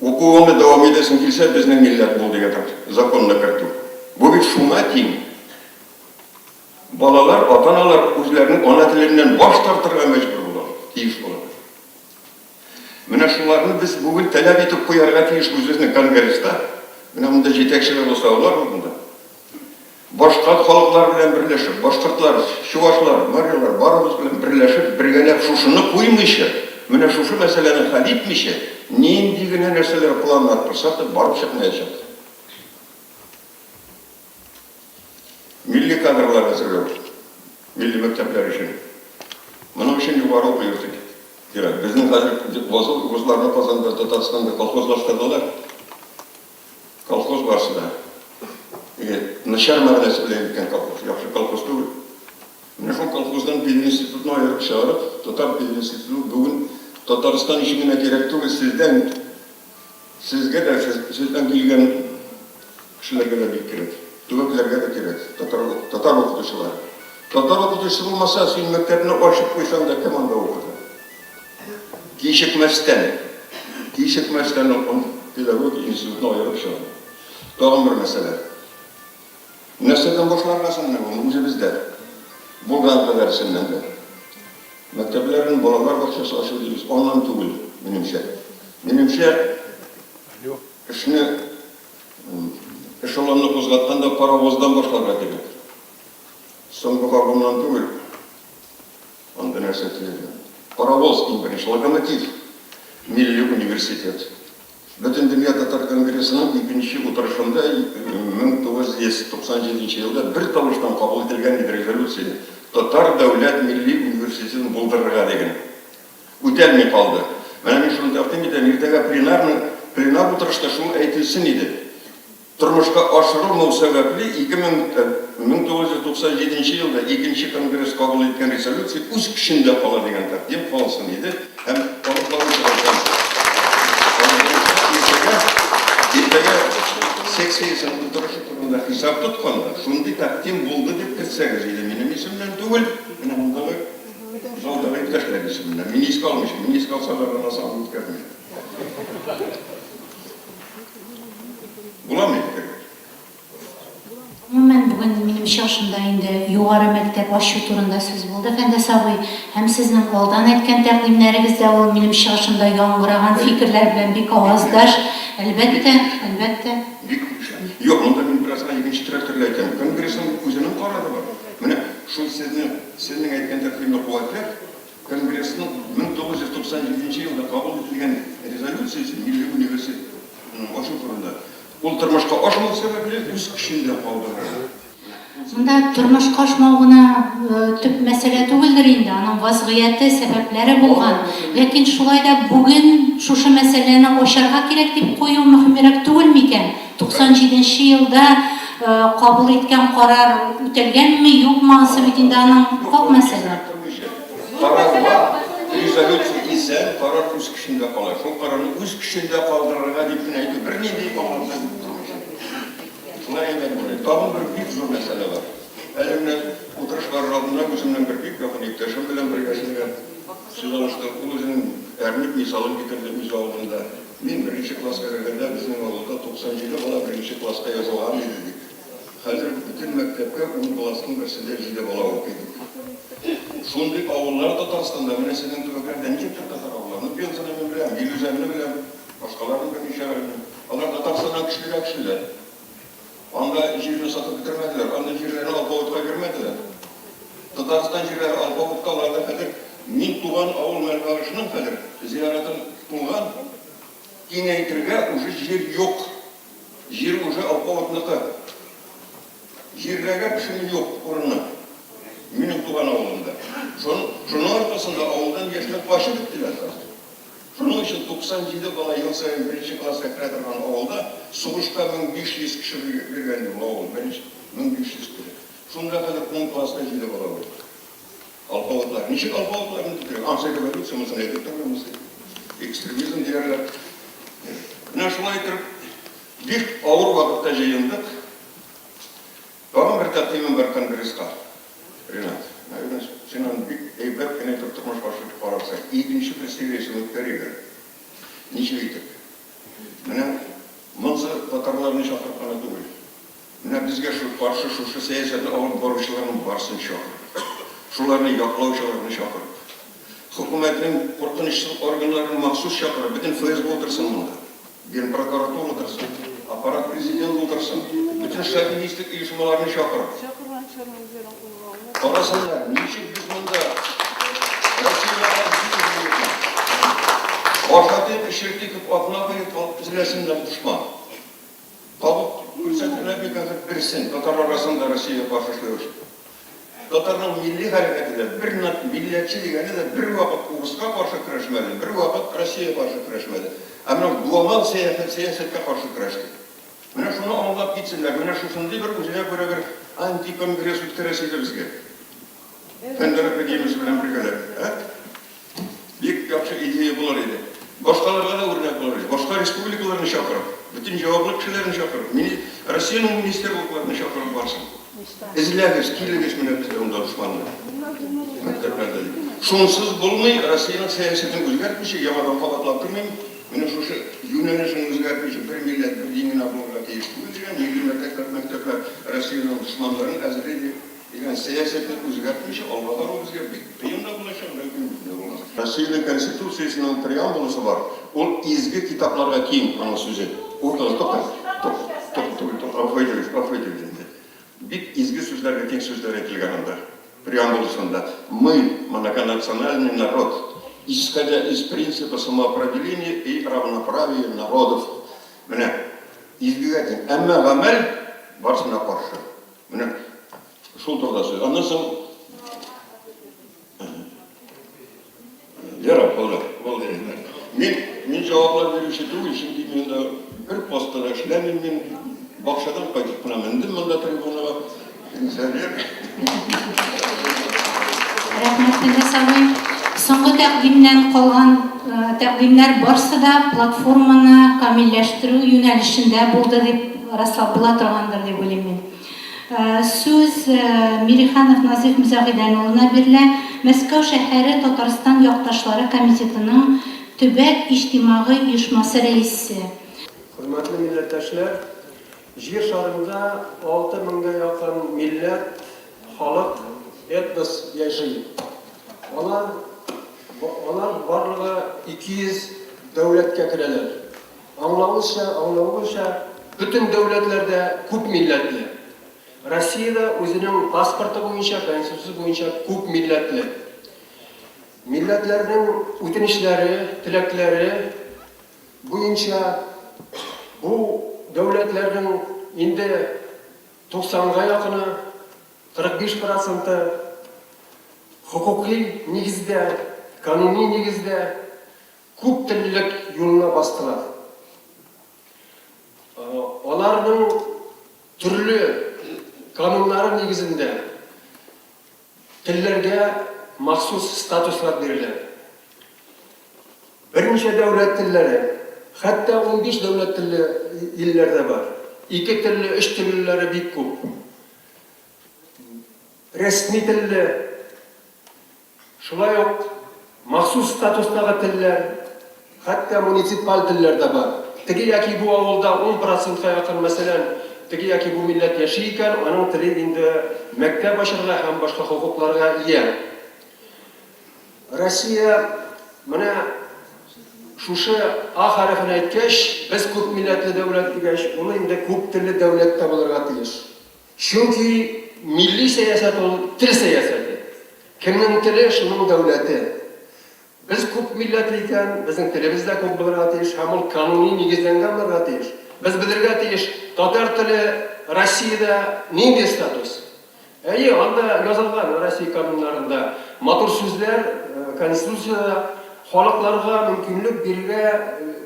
Укуыңны дәвам итәсең килсә, безнең милләт бул дигән законны кертү. Бу бит шуңа тиң. Балалар, ата-аналар үзләренең ана теленнән баш тартырга мәҗбүр була, тиеш була. Менә шуларны без бүген таләп итеп куярга тиеш үзебезнең конгресста. Менә монда җитәкчеләр булса, алар алдында. Башка халыклар белән берләшеп, башкортлар, чувашлар, марилар, барыбыз белән берләшеп, бергәләп шушыны куймыйча, менә шушы мәсьәләне хәл итмичә, нинди генә нәрсәләр планнар корсак та, барып чыкмаячак. Милли кадрлар әзерләү, милли мәктәпләр өчен. Моның өчен югары уку йорты кирәк. Безнең хәзер вузларны Казанда, Татарстанда колхозлаштырдылар. Колхоз барсы да. Теге начар мәгънәсе белән әйткән колхоз, яхшы колхоз түгел. Менә шул колхоздан пединститутны аерып чыгарып, татар пединституты бүген Татарстан өчен генә кирәк түгел, сездән Сезгә дә, сездән килгән кешеләргә дә бик кирәк. Төбәкләргә дә кирәк, татар, татар укытучылары. Татар укытучысы булмаса, син мәктәпне ачып куйсаң да, кем анда укыта? Кичекмәстән, кичекмәстән педагогия институтын аерып чыгу. Тагын бер мәсьәлә. Нәрсәдән башларга соң менә моны үзебездә? Булган кадәресеннән дә. Мәктәпләрен балалар бакчасы ачу дибез, аннан түгел, минемчә. Минемчә, эшне эшелонны кузгатканда паровоздан башларга кирәк. Соңгы вагоннан түгел. Анда нәрсә төялгән? Паровоз иң беренче, локомотив. Милли университет. Бөтендөнья татар конгрессының икенче утырышында 1997 нче елда бер тавыштан кабул ителгән иде резолюция, Татар дәүләт милли университетын булдырырга дигән. Үтәлми калды. Менә мин шуны тәкъдим итәм, иртәгә пленарный, пленар утырышта шул әйтелсен иде. Тормышка ашырылмау сәбәпле, 1997 нче елда икенче конгресс кабул иткән резолюция үз көчендә кала дигән тәкъдим калсын иде һәм алып баручылардан алып баручылар иртәгә, иртәгә секциясен утырышы турында. турында хисап тотканда, шундый тәкъдим булды дип кертсәгез иде, минем исемнән түгел, менә мондагы залдагы иптәшләр исеменнән. Мине искә алмыйча, мине искә алсалар гына сан үткәрмим. Буламы фикер? Гомумән, бүген минем чыгышымда инде югары мәктәп ачу турында сүз булды, Фәндәс абый. Һәм сезнең алдан әйткән тәкъдимнәрегез дә ул минем чыгышымда яңгыраган фикерләр белән бик аваздаш. Әлбәттә, әлбәттә. Бик килешәм. Юк, монда мин бераз гына икенче терәк төрле әйтәм. Конгрессның үзенең карары бар. Менә шул сезне, сезнең әйткән тәкъдимне куәтләп, Конгрессның 1997 елда кабул ителгән резолюциясе милли университетның ачу турында, Ул тормышка ашмау сәбәпле, үз көчендә калдырыр. Монда тормышка ашмау гына төп мәсьәлә түгелдер инде, аның вазгыяте, сәбәпләре булган. Ләкин шулай да бүген шушы мәсьәләне ачарга кирәк дип кую мөһимрәк түгел микән? 97 нче елда кабул иткән карар үтәлгәнме, юкмы, ансы бит инде аның вак мәсьәлә. Карар бар, резолюция исән, карар үз көчендә кала. Шул карарны үз көчендә калдырырга дип кенә әйтү бернинди аңлатма биреп тормыйча. Шулай әйбәт булыр. Тагын бер бик зур мәсьәлә бар. Әле менә утырыш барыр алдыннан үземнең бер бик якын иптәшем белән бергә эшләгән сүз алыштык. Ул үзенең әрнеп мисалын китерде үз авылында. Мин беренче класска кергәндә безнең авылда 97 бала беренче класска язылган иде, дип. Хәзер бөтен мәктәпкә ун классның берсендә җиде бала укый, дип. Шундый авыллар Татарстанда, менә сезнең төбәкләрдә ничектер татар авыллары. Ну, Пензаны мин беләм, Илүзәнне беләм, башкаларны берничәләрен. Алар Татарстаннан көчлерәк кешеләр. Анда җирне сатып бетермәделәр, анда җирләрне алпавытка бирмәделәр. Татарстан җирләре алпавытка, аларда хәзер мин туган авыл Мәлбагышның хәзер зияратын тулган, киңәйтергә уже җир юк. Җир уже алпавытныкы. Җирләргә кешенең юк урыны. Минем туган авылымда. Шуның аркасында авылдан яшьләр качып беттеләр хәзер. Шуның өчен 97 бала ел саен беренче класска керә торган авылда сугышка 1500 кеше биргән иде ул авыл, беренче 1500 кеше. Шунда хәзер ун класста җиде бала укый. Алпавытлар. Ничек алпавытларны тикшерә? Ансы революция, монысын әйтеп тормыйм, экстремизм диярләр. Менә шулай итеп, бик авыр вакытта җыендык. Тагын бер тәкъдимем бар Конгресска, Ринат. Наверное, син аны бик әйбәт кенә итеп тормышка ашырып карарсың. Икенче бер сериясен үткәрик әле. Ничек итеп? Менә монсы татарларны чакырып кына түгел. Менә безгә шу каршы шушы сәясәтне алып баручыларның барсын чакырып, шуларны яклаучыларны чакырып, хөкүмәтнең куркынычсыз органнарын махсус чакырып, бөтен ФСБ утырсын монда. Генпрокуратура утырсын, аппарат президента утырсын, бөтен шовинистик оешмаларны чакырып. Карасыннар, ничек без монда Россиягә Ашатыйк, эчертик, атна буе эзләсеннәр дошман. Табып күрсәтерләр бит хәзер берсен, татар арасында Россиягә каршы эшләүче. Татарның милли хәрәкәте дә, бер милләтче дигәне дә бервакыт урыска каршы көрәшмәде, бервакыт Россиягә каршы көрәшмәде. Ә менә глобал сәясәт, сәясәткә каршы көрәште. Менә шуны аңлап китсеннәр, менә шушындый бер үзенә күрә бер антиконгресс үткәрәсе иде безгә. Фәннәр академиясе белән бергәләп. Ә? Бик яхшы идея булыр иде. Башкаларга да үрнәк булыр иде. Башка республикаларны чакырып, бөтен җаваплы кешеләрне чакырып, мини, Россиянең министрлыкларына чакырып барсын. Эзләгез, килегез менә безгә монда дошманны. Мәктәпләрдә дип. Шунсыз булмый, Россиянең сәясәтен үзгәртмичә, яңадан кабатлап тормыйм, менә шушы юнәлешен үзгәртмичә, бер милләт, бер дин генә булырга тиеш түгел дигән милли мәктәпләр, мәктәпләр Россиянең дошманнарын әзерли дип Дигән сәясәтне үзгәртмичә алга бару безгә бик кыен да булачак, бәлки мөмкин дә булмас. Россиянең Конституциясенең преамбуласы бар, ул изге китапларга тиң, аның сүзе. Укыгыз, туктагыз, тук, тук, тук, тук, гафу итегез, гафу итегез инде. Бик изге сүзләргә тиң сүзләр әйтелгән анда, преамбуласында. Мы, многонациональный народ, исходя из принципа самоопределения и равноправия народов. Менә, изгегә тиң. Әмма гамәл барысына каршы. Менә шул турыда сүз. Аннан соң Ярар, булды, булды инде. Мин, мин җаваплар бирүче түгел, чөнки мин дә бер постта да эшләмим, мин бакчадан кайтып кына мендем монда трибунага. Пенсионер. Рәхмәт, Фәндәс абый. Соңгы тәкъдимнән калган тәкъдимнәр барсы да платформаны камилләштерү юнәлешендә булды дип. раслап була торгандыр дип уйлыйм мин. Сүз Мириханов Назыйф Мөзәгыйдән улына бирелә, Мәскәү шәһәре Татарстан якташлары комитетының төбәк иҗтимагый оешмасы рәисе. Хөрмәтле милләттәшләр, Җир шарында 6 меңгә якын милләт, халык, этнос яши. Алар алар барлыгы 200 дәүләткә керәләр. Аңлавызча, аңлавыгызча, бөтен дәүләтләр дә күп милләтле. Россия дә үзенең паспорты буенча, конституциясе буенча күп милләтле. Милләтләрнең үтенечләре, теләкләре буенча бу дәүләтләрнең инде 90-га якыны, 45 проценты хокукый нигездә, кануни нигездә Күп теллелек юлына бастылар. Аларның төрле кануннары нигезендә телләргә махсус статуслар бирелә. Берничә дәүләт телләре, хәтта 15 дәүләт телле илләр дә бар. Ике телле, өч теллеләре бик күп. Рәсми телле Шулай ук махсус статустагы телләр, хәтта муниципаль телләр дә бар. Теге яки бу авылда ун процентка якын, мәсәлән, теге яки бу милләт яши икән, аның теле инде мәктәп ачарга һәм башка хокукларга ия. Россия менә шушы А хәрефен әйткәч, без күпмилләтле дәүләт дигәч, ул инде күптелле дәүләт тә булырга тиеш. Чөнки милли сәясәт ул тел сәясәте. Кемнең теле, шуның дәүләте. Без күп милләтле икән, безнең телебез дә күп булырга тиеш һәм ул кануни нигезләнгән булырга тиеш. Без белергә тиеш, татар теле Россиядә нинди статус? Әйе, анда язылган Россия кануннарында матур сүзләр, Конституциядә халыкларга мөмкинлек бирергә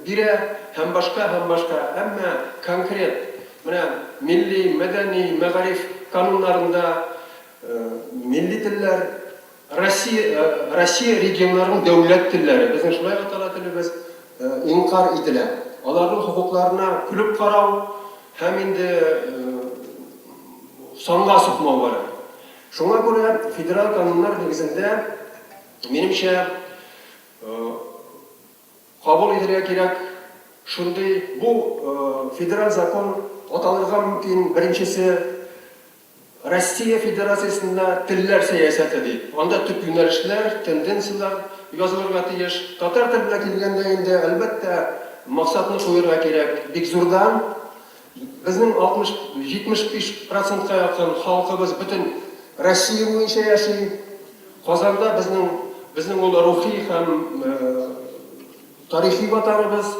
бирә һәм башка, һәм башка. Әмма конкрет Менә милли, мәдәни, мәгариф кануннарында милли телләр, Россия, Россия регионнарының дәүләт телләре, безнең шулай атала телебез, инкарь ителә. Аларның хокукларына көлеп карау һәм инде санга сукмау бара. Шуңа күрә федераль кануннар нигезендә, минемчә, Кабул итәргә кирәк шундый бу федераль закон аталырга мөмкин, беренчесе, Россия Федерациясендә телләр сәясәте дип. Анда төп юнәлешләр, тенденцияләр язылырга тиеш. Татар теленә килгәндә инде, әлбәттә, максатны куерга кирәк бик зурдан. Безнең 60, 75 процентка якын халкыбыз бөтен Россия буенча яши. Казанда безнең безнең ул рухи һәм тарихи ватаныбыз.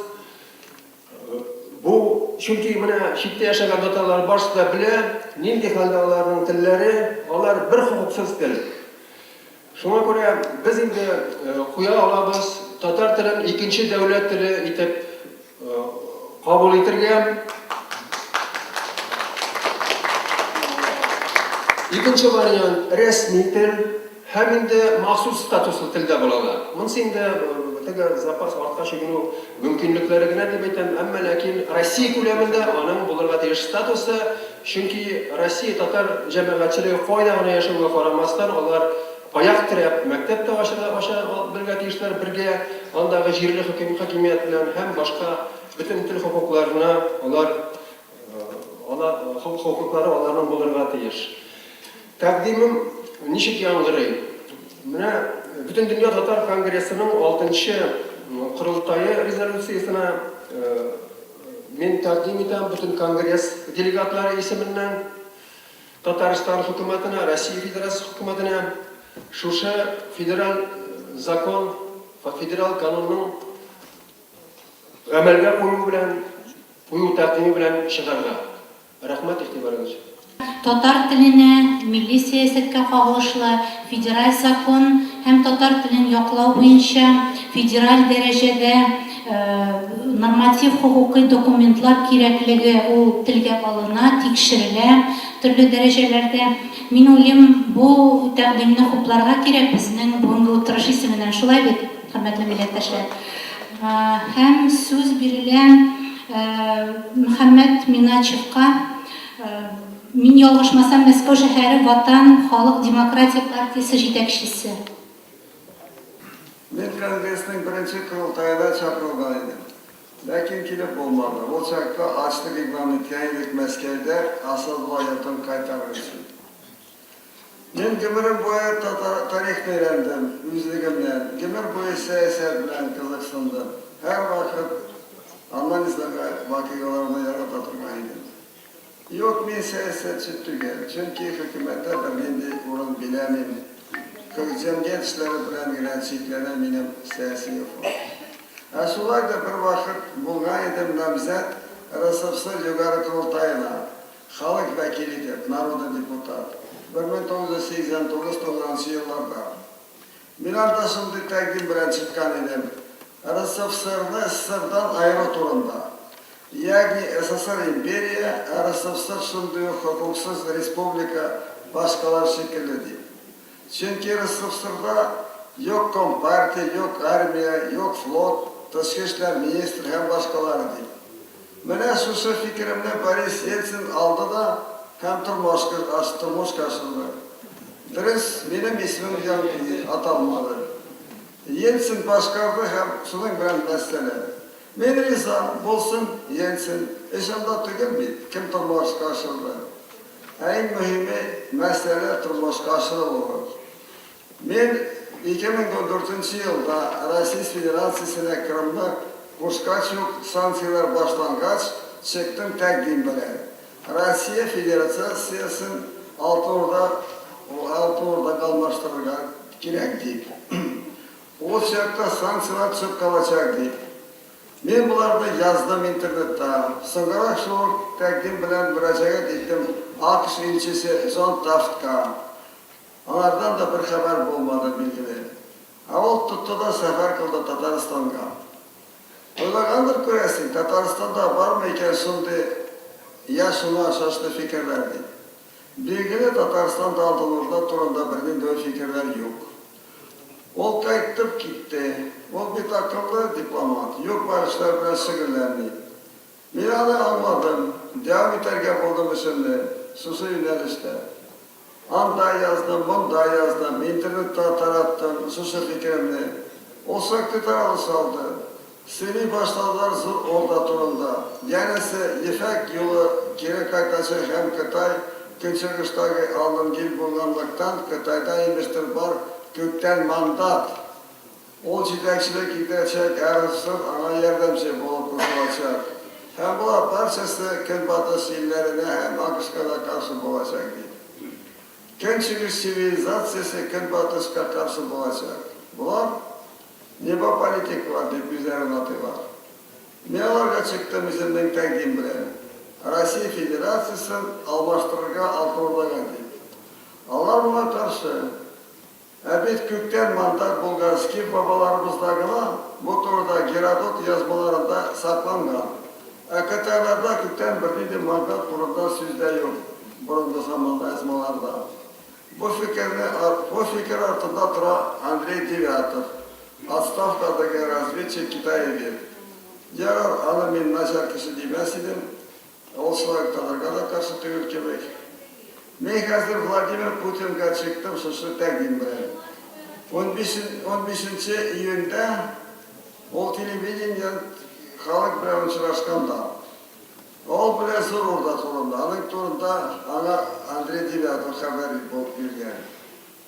Бу, чөнки менә читтә яшәгән татарлар барысы да белә, нинди хәлдә аларның телләре, алар бер хокуксыз тел. Шуңа күрә без инде куя алабыз татар телен икенче дәүләт теле итеп кабул итергә. Икенче вариант, рәсми тел һәм инде махсус статуслы тел дә була ала. Монысы инде теге запас артка чигенү мөмкинлекләре генә дип әйтәм, әмма ләкин Россия күләмендә аның булырга тиеш статусы, чөнки Россия татар җәмәгатьчелеге кайда гына яшәүгә карамастан, алар Аяк терәп, мәктәп тә ачарга ача белергә тиешләр бергә андагы җирле хөкем хакимият белән һәм башка бөтен тел хокукларына алар ала хокуклары аларның булырга тиеш. Тәкъдимем ничек яңгырый? Менә Бөтендөнья татар конгрессының алтынчы корылтае резолюциясенә мин тәкъдим итәм бөтен конгресс делегатлары исеменнән. Татарстан хөкүмәтенә, Россия Федерациясе хөкүмәтенә шушы федераль закон, федераль канунның гамәлгә кую белән, кую тәкъдиме белән чыгарга. Рәхмәт игътибарыгыз өчен. Татар теленә, милли сәясәткә кагылышлы федераль закон һәм татар телен яклау буенча федераль дәрәҗәдә Норматив хокукый документлар кирәклеге ул телгә алына, тикшерелә төрле дәрәҗәләрдә. Мин уйлыйм, бу тәкъдимне хупларга кирәк безнең бүгенге утырыш исеменнән. Шулай бит, хөрмәтле милләттәшләр? Һәм сүз бирелә. Мөхәммәт Миначевка, мин ялгышмасам, Мәскәү шәһәре Ватан халык демократик партиясе җитәкчесе. Мин конгрессның беренче корылтаена чакырылган идем. Ләкин килеп булмады. Ул чакта ачлык игълан иткән идек Мәскәүдә Асадулла йортын кайтарыр өчен. Мин гомерем буе татар тарихны өйрәндем, үзлегемнән. Гомер буе сәясәт белән кызыксындым. Һәрвакыт анализларга вакыйгаларны ярата торган идем. Юк, мин сәясәтче түгел, чөнки хөкүмәттә бернинди урын биләмим. Җәмгыять эшләре белән генә чикләнә минем сәяси офык. Ә шулай да бервакыт булган идем намзәт РСФСР Югары Корылтаена, халык вәкиле итеп, народный депутат, 1989 90 елларда. Мин анда шундый тәкъдим белән чыккан идем, РСФСРны СССРдан аеру турында. Ягъни СССР империя, ә РСФСР шундый ук хокуксыз республика, башкалар шикелле дип. Чөнки РСФСРда юк компартия, юк армия, юк флот, тышкы эшләр министры һәм башкалары дип. Менә шушы фикеремне Борис Ельцин алды да һәм тормышка ашырды. Дөрес, минем исемем аталмады. Ельцин башкарды һәм шуның белән вәссәлам. Мин риза, булсын Ельцин, эш анда түгел бит, кем тормышка ашырды. Ә иң мөһиме, мәсьәлә тормышка ашырылуы. Мин 2014 нче елда Россия Федерациясенә Крымны кушкач ук, санкцияләр башлангач, чыктым тәкъдим белән. Россия Федерациясен Алтын Урда Алтын Урдага алмаштырырга кирәк дип. Ул чакта санкцияләр төшеп калачак дип. Мин боларны яздым интернетта. Соңгырак шул ук тәкъдим белән мөрәҗәгать иттем АКШ илчесе Джон Тафтка. Аңардан да бер хәбәр булмады, билгеле. Ә ул тотты да сәфәр кылды Татарстанга. Уйлагандыр, күрәсең, Татарстанда бармы икән шундый я шуңа ошашлы фикерләр дип. Билгеле, Татарстанда Алтын Урда турында бернинди уй-фикерләр юк. Ул кайтып китте. Ул бит акыллы дипломат, юк-бар эшләр белән шөгыльләнми. Мин аны аңладым, дәвам итәргә булдым эшемне шушы юнәлештә. Анда яздым, монда яздым, интернетта тараттым шушы фикеремне. Ул шактый таралыш алды. Сөйли башладылар Зур Урда турында. Янәсе, Ефәк юлы кире кайтачак һәм Кытай көнчыгыштагы алдынгы ил булганлыктан, Кытайда имештер бар күктән мандат. Ул җитәкчелек итәчәк, ә РСФСР аңа ярдәмче булып кушылачак. Һәм болар барчасы Көнбатыш илләренә һәм АКШка да каршы булачак, дип. Көнчыгыш цивилизациясе Көнбатышка каршы булачак. Болар, небополитиклар дип үзләрен атыйлар. Мин аларга чыктым үземнең тәкъдим белән, Россия Федерациясен алмаштырырга Алтын Урдага дип. Алар моңа каршы. Ә бит күктән мандат булган скиф бабаларыбызда гына бу турыда Геродот язмаларында сакланган. Ә кытайларда күктән бернинди мандат турында сүз дә юк борынгы заманда язмаларда. Бу фикерне бу фикер артында тора Андрей Девятов, отставкадагы разведчик китаевед. Ярар, аны мин начар кеше димәс идем. Ул шулай ук татарга да каршы түгел кебек. Мин хәзер Владимир Путинга чыктым шушы тәкъдим белән. Унбишенче июньдә ул телевидениедән халык белән очрашканда, ул белә Зур Урда турында, аның турында аңа Андрей Девятов хәбәр биргән.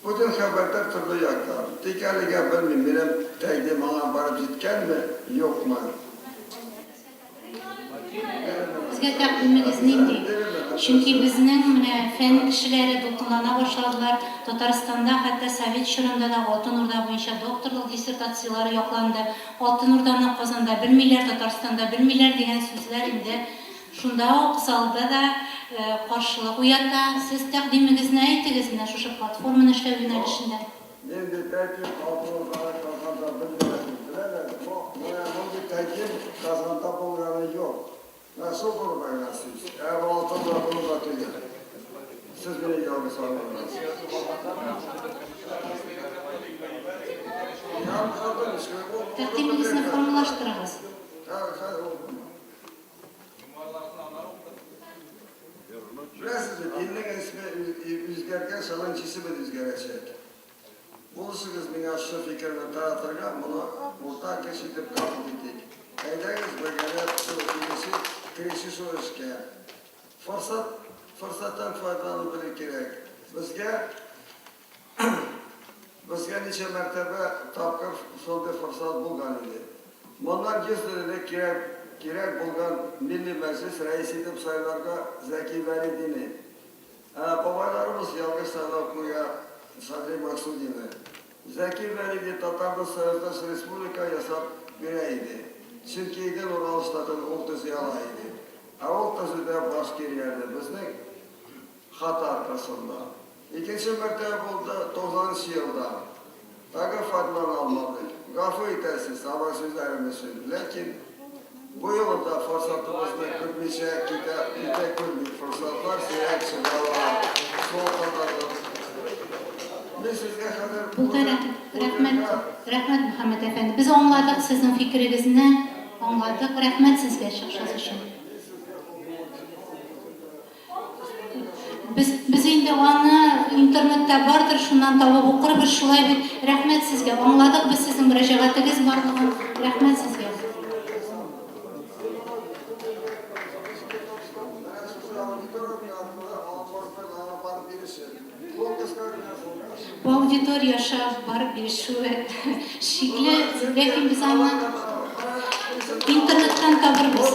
Путин хәбәрдар төрле яктан. Тик әлегә белмим, минем тәкъдим аңа барып җиткәнме, юкмы. Безгә тәкъдимегез нинди? Чөнки безнең менә фән кешеләре дулкынлана башладылар. Татарстанда хәтта совет чорында да Алтын Урда буенча докторлык диссертацияләре якланды. Алтын Урданы Казанда белмиләр, Татарстанда белмиләр дигән сүзләр инде шунда ук залда да каршылык уята. Сез тәкъдимегезне әйтегез менә шушы платформаны эшләү юнәлешендә. Нинди тәкъдим Алтын Урданы Казанда белмиләр дип беләләр, но менә мондый тәкъдим Казанда булганы юк. Менә шул турыда гына сүз. Ә бу Алтын Урда турында түгел. Сез мине ялгыш аңладыгыз. Тәкъдимегезне формалаштырыгыз. Хәзер, хәзер ул. Төсебез үзгәрәчәк. Булышыгыз миңа шушы фикерне таратырга, моны уртак эш итеп кабул итик. Әйдәгез, бергәләп шул килешик, керешик шул эшкә. Форсат, форсаттан файдалану белү кирәк. Безгә, безгә ничә мәртәбә тапкыр шундый форсат булган иде. Моннан 100 ел элек кирәк, кирәк булган Милли Мәҗлес рәисе итеп сайларга Зәки Вәлидине. Ә бабайларыбыз ялгыш сайлап куя Садри Максудины. Зәки Вәлиди татарны союздаш республика ясап бирә иде. Чөнки Идел-Урал штатын ул төзи ала иде. Ә ул төзүдә баш киргәне безнең хата аркасында. Икенче мәртәбә булды туксанынчы елда. Тагы файдалана алмадык. Гафу итәрсез, авыр сүзләрем өчен. Ләкин бу юлы да форсатыбызны күрмичә китә, китә күрмик. Форсатлар сирәк чыгалар. Шул кадарлы. Мин сезгә хәзер Булды, рәхмәт, рәхмәт, Мөхәммәт әфәнде. Без аңладык сезнең фикерегезне, аңладык. Рәхмәт сезгә чыгышыгыз өчен. Без, без инде аны интернетта бардыр, шуннан табып укырбыз, шулай бит. Рәхмәт сезгә, аңладык без сезнең мөрәҗәгатегез барлыгын. Рәхмәт сезгә. Бу аудитория аша барып ирешүе шикле, ләкин без аны интернеттан табырбыз.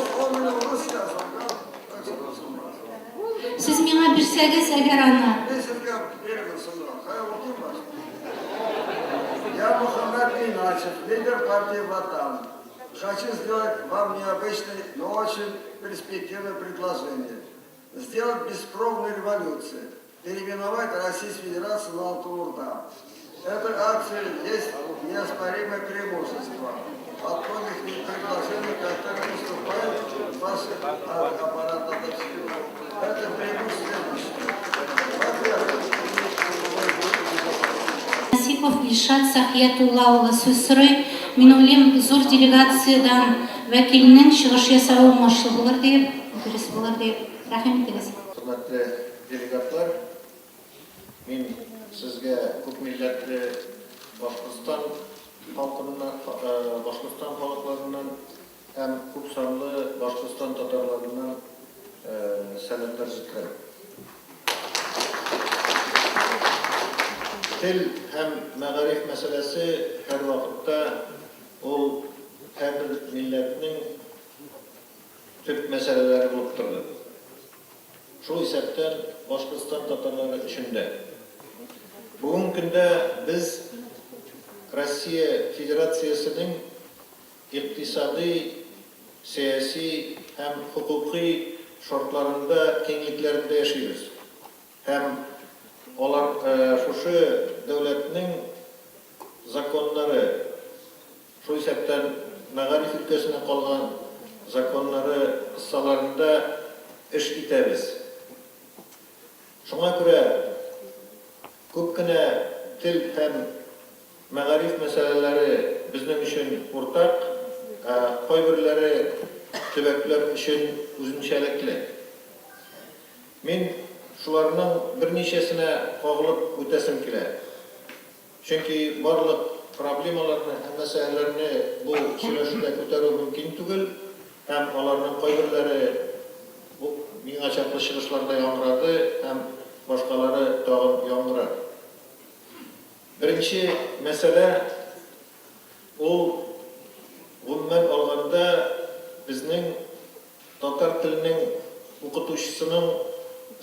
Сез миңа бирсәгез әгәр аны. Мин сезгә бирермен соңрак. Хәер, укыйм башта. Я Мухаммад Миначев, лидер партии Ватан. Хочу сделать вам необычное, но очень перспективное предложение. Сделать бескровную революцию. Переименовать Российскую Федерацию на Алтын Урда. Этой акции есть неоспоримое преимущество от многих предложений, которые поступают в ваш аппарат отовсюду. Это преимущество следующее. Во-первых, Насипов Илшат Сахиятулла улы сүз сорый. Мин уйлыйм, зур делегациядән вәкилнең чыгыш ясавы уңышлы булыр диеп, дөрес булыр диеп. Рәхим итегез. Хөрмәтле делегатлар, мин сезгә күпмилләтле Башкортстан халкыннан, Башкортстан халыкларыннан һәм күпсанлы Башкортстан татарларыннан сәламнәр җиткерәм. Тел һәм мәгариф мәсьәләсе һәрвакытта ул һәрбер милләтнең төп мәсьәләләре булып торды. Шул исәптән Башкортстан татарлары өчен дә. Бүгенге көндә без Россия Федерациясенең икътисадый, сәяси һәм хокукый шартларында, киңлекләрендә яшибез һәм алар шушы дәүләтнең законнары, шул исәптән мәгариф өлкәсенә калган законнары кысаларында эш итәбез. Шуңа күрә күп кенә тел һәм мәгариф мәсьәләләре безнең өчен уртак, ә кайберләре төбәкләр өчен үзенчәлекле. Мин шуларның берничәсенә кагылып үтәсем килә. Чөнки барлык проблемаларны һәм мәсьәләләрне бу сөйләшүдә күтәрү мөмкин түгел, һәм аларның кайберләре бу миңа чаклы чыгышларда яңгырады һәм башкалары тагын яңгырар. Беренче мәсьәлә, ул, гомумән алганда, безнең татар теленең укытучысының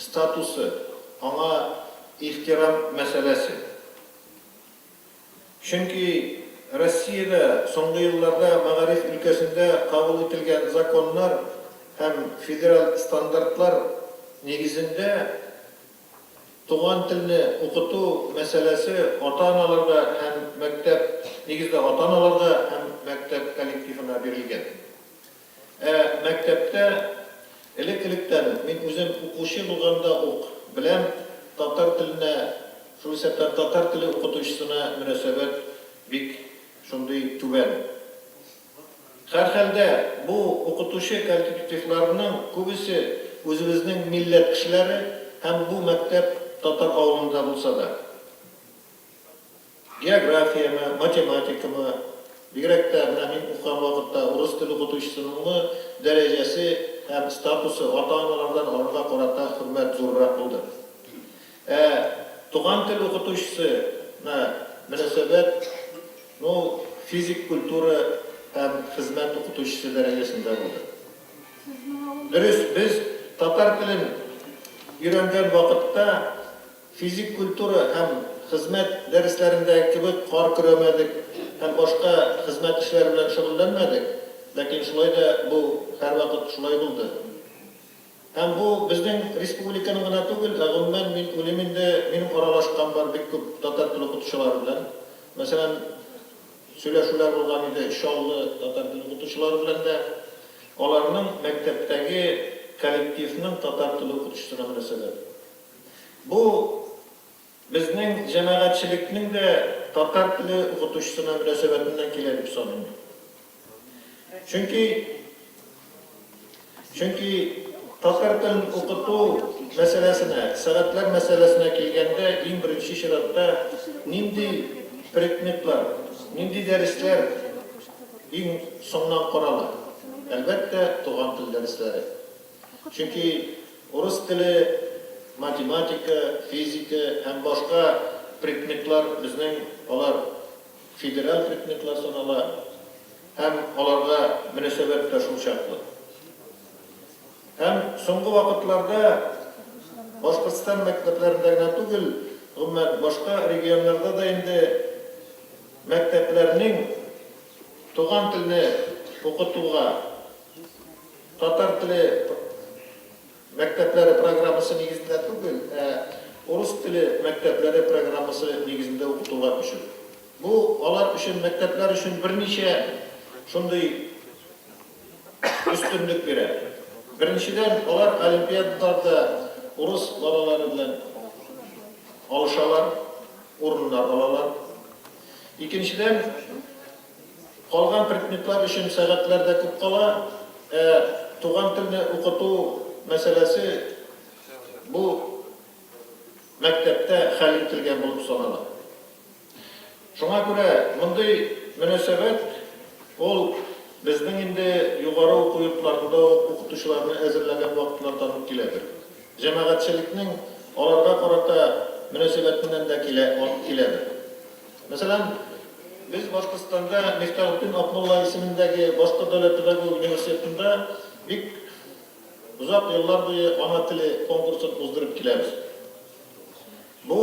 статусы, аңа ихтирам мәсьәләсе. Чөнки Россиядә соңгы елларда мәгариф өлкәсендә кабул ителгән законнар һәм федераль стандартлар нигезендә туган телне укыту мәсьәләсе ата-аналарга һәм мәктәп, нигездә ата-аналарга һәм мәктәп коллективына бирелгән. Ә мәктәптә элек-электән үк, мин үзем укучы булганда ук беләм, татар теленә, шул исәптән татар теле укытучысына мөнәсәбәт бик шундый түбән. Һәрхәлдә, бу укытучы коллективларының күбесе үзебезнең милләт кешеләре һәм бу мәктәп татар авылында булса да. Географияме, математикамы, бигрәк тә менә мин укыган вакытта урыс теле укытучысыныңмы дәрәҗәсе һәм статусы, ата-аналардан аларга карата хөрмәт зуррак булды. Ә туган тел укытучысы на мөнәсәбәт, ну, физик культура һәм хезмәт укытучысы дәрәҗәсендә булды. Дөрес, без татар телен өйрәнгән вакытта физик культура һәм хезмәт дәресләрендәге кебек кар көрәмәдек һәм башка хезмәт эшләре белән шөгыльләнмәдек, ләкин шулай да бу һәрвакыт шулай булды. Һәм бу безнең республиканың гына түгел, ә гомумән, мин уйлыйм инде, минем аралашкан бар бик күп татар теле укытучылары белән. Мәсәлән, сөйләшүләр булган иде Чаллы татар теле укытучылары белән дә. Аларның мәктәптәге коллективның татар теле укытучысына мөнәсәбәте. Бу безнең җәмәгатьчелекнең дә татар теле укытучысына мөнәсәбәтеннән килә дип саныйм мин. Чөнки чөнки татар телен укыту мәсьәләсенә, сәгатьләр мәсьәләсенә килгәндә, иң беренче чиратта нинди предметлар, нинди дәресләр иң соңнан карала? Әлбәттә, туган тел дәресләре. Чөнки урыс теле, математика, физика һәм башка предметлар безнең алар федераль предметлар санала һәм аларга мөнәсәбәт тә шулчаклы. Һәм соңгы вакытларда Башкортстан мәктәпләрендә генә түгел, гомумән, башка регионнарда да инде мәктәпләрнең туган телне укытуга татар теле мәктәпләре программасы нигезендә түгел, ә урыс теле мәктәпләре программасы нигезендә укытуга күчү. Бу алар өчен, мәктәпләр өчен берничә шундый өстенлек бирә. Беренчедән, алар олимпиадаларда урыс балалары белән алышалар, урыннар алалар. Икенчедән, Калган предметлар өчен сәгатьләр дә күп кала, ә туган телне укыту мәсьәләсе бу мәктәптә хәл ителгән булып санала. Шуңа күрә мондый мөнәсәбәт ул безнең инде югары уку йортларында ук укытучыларны әзерләгән вакытлардан ук киләдер. Җәмәгатьчелекнең аларга карата мөнәсәбәтеннән дә килә, киләдер. Мәсәлән, без Башкортстанда Мифтахетдин Акмулла исемендәге Башкорт дәүләт педагогик университетында бик озак еллар буе ана теле конкурсын уздырып киләбез. Бу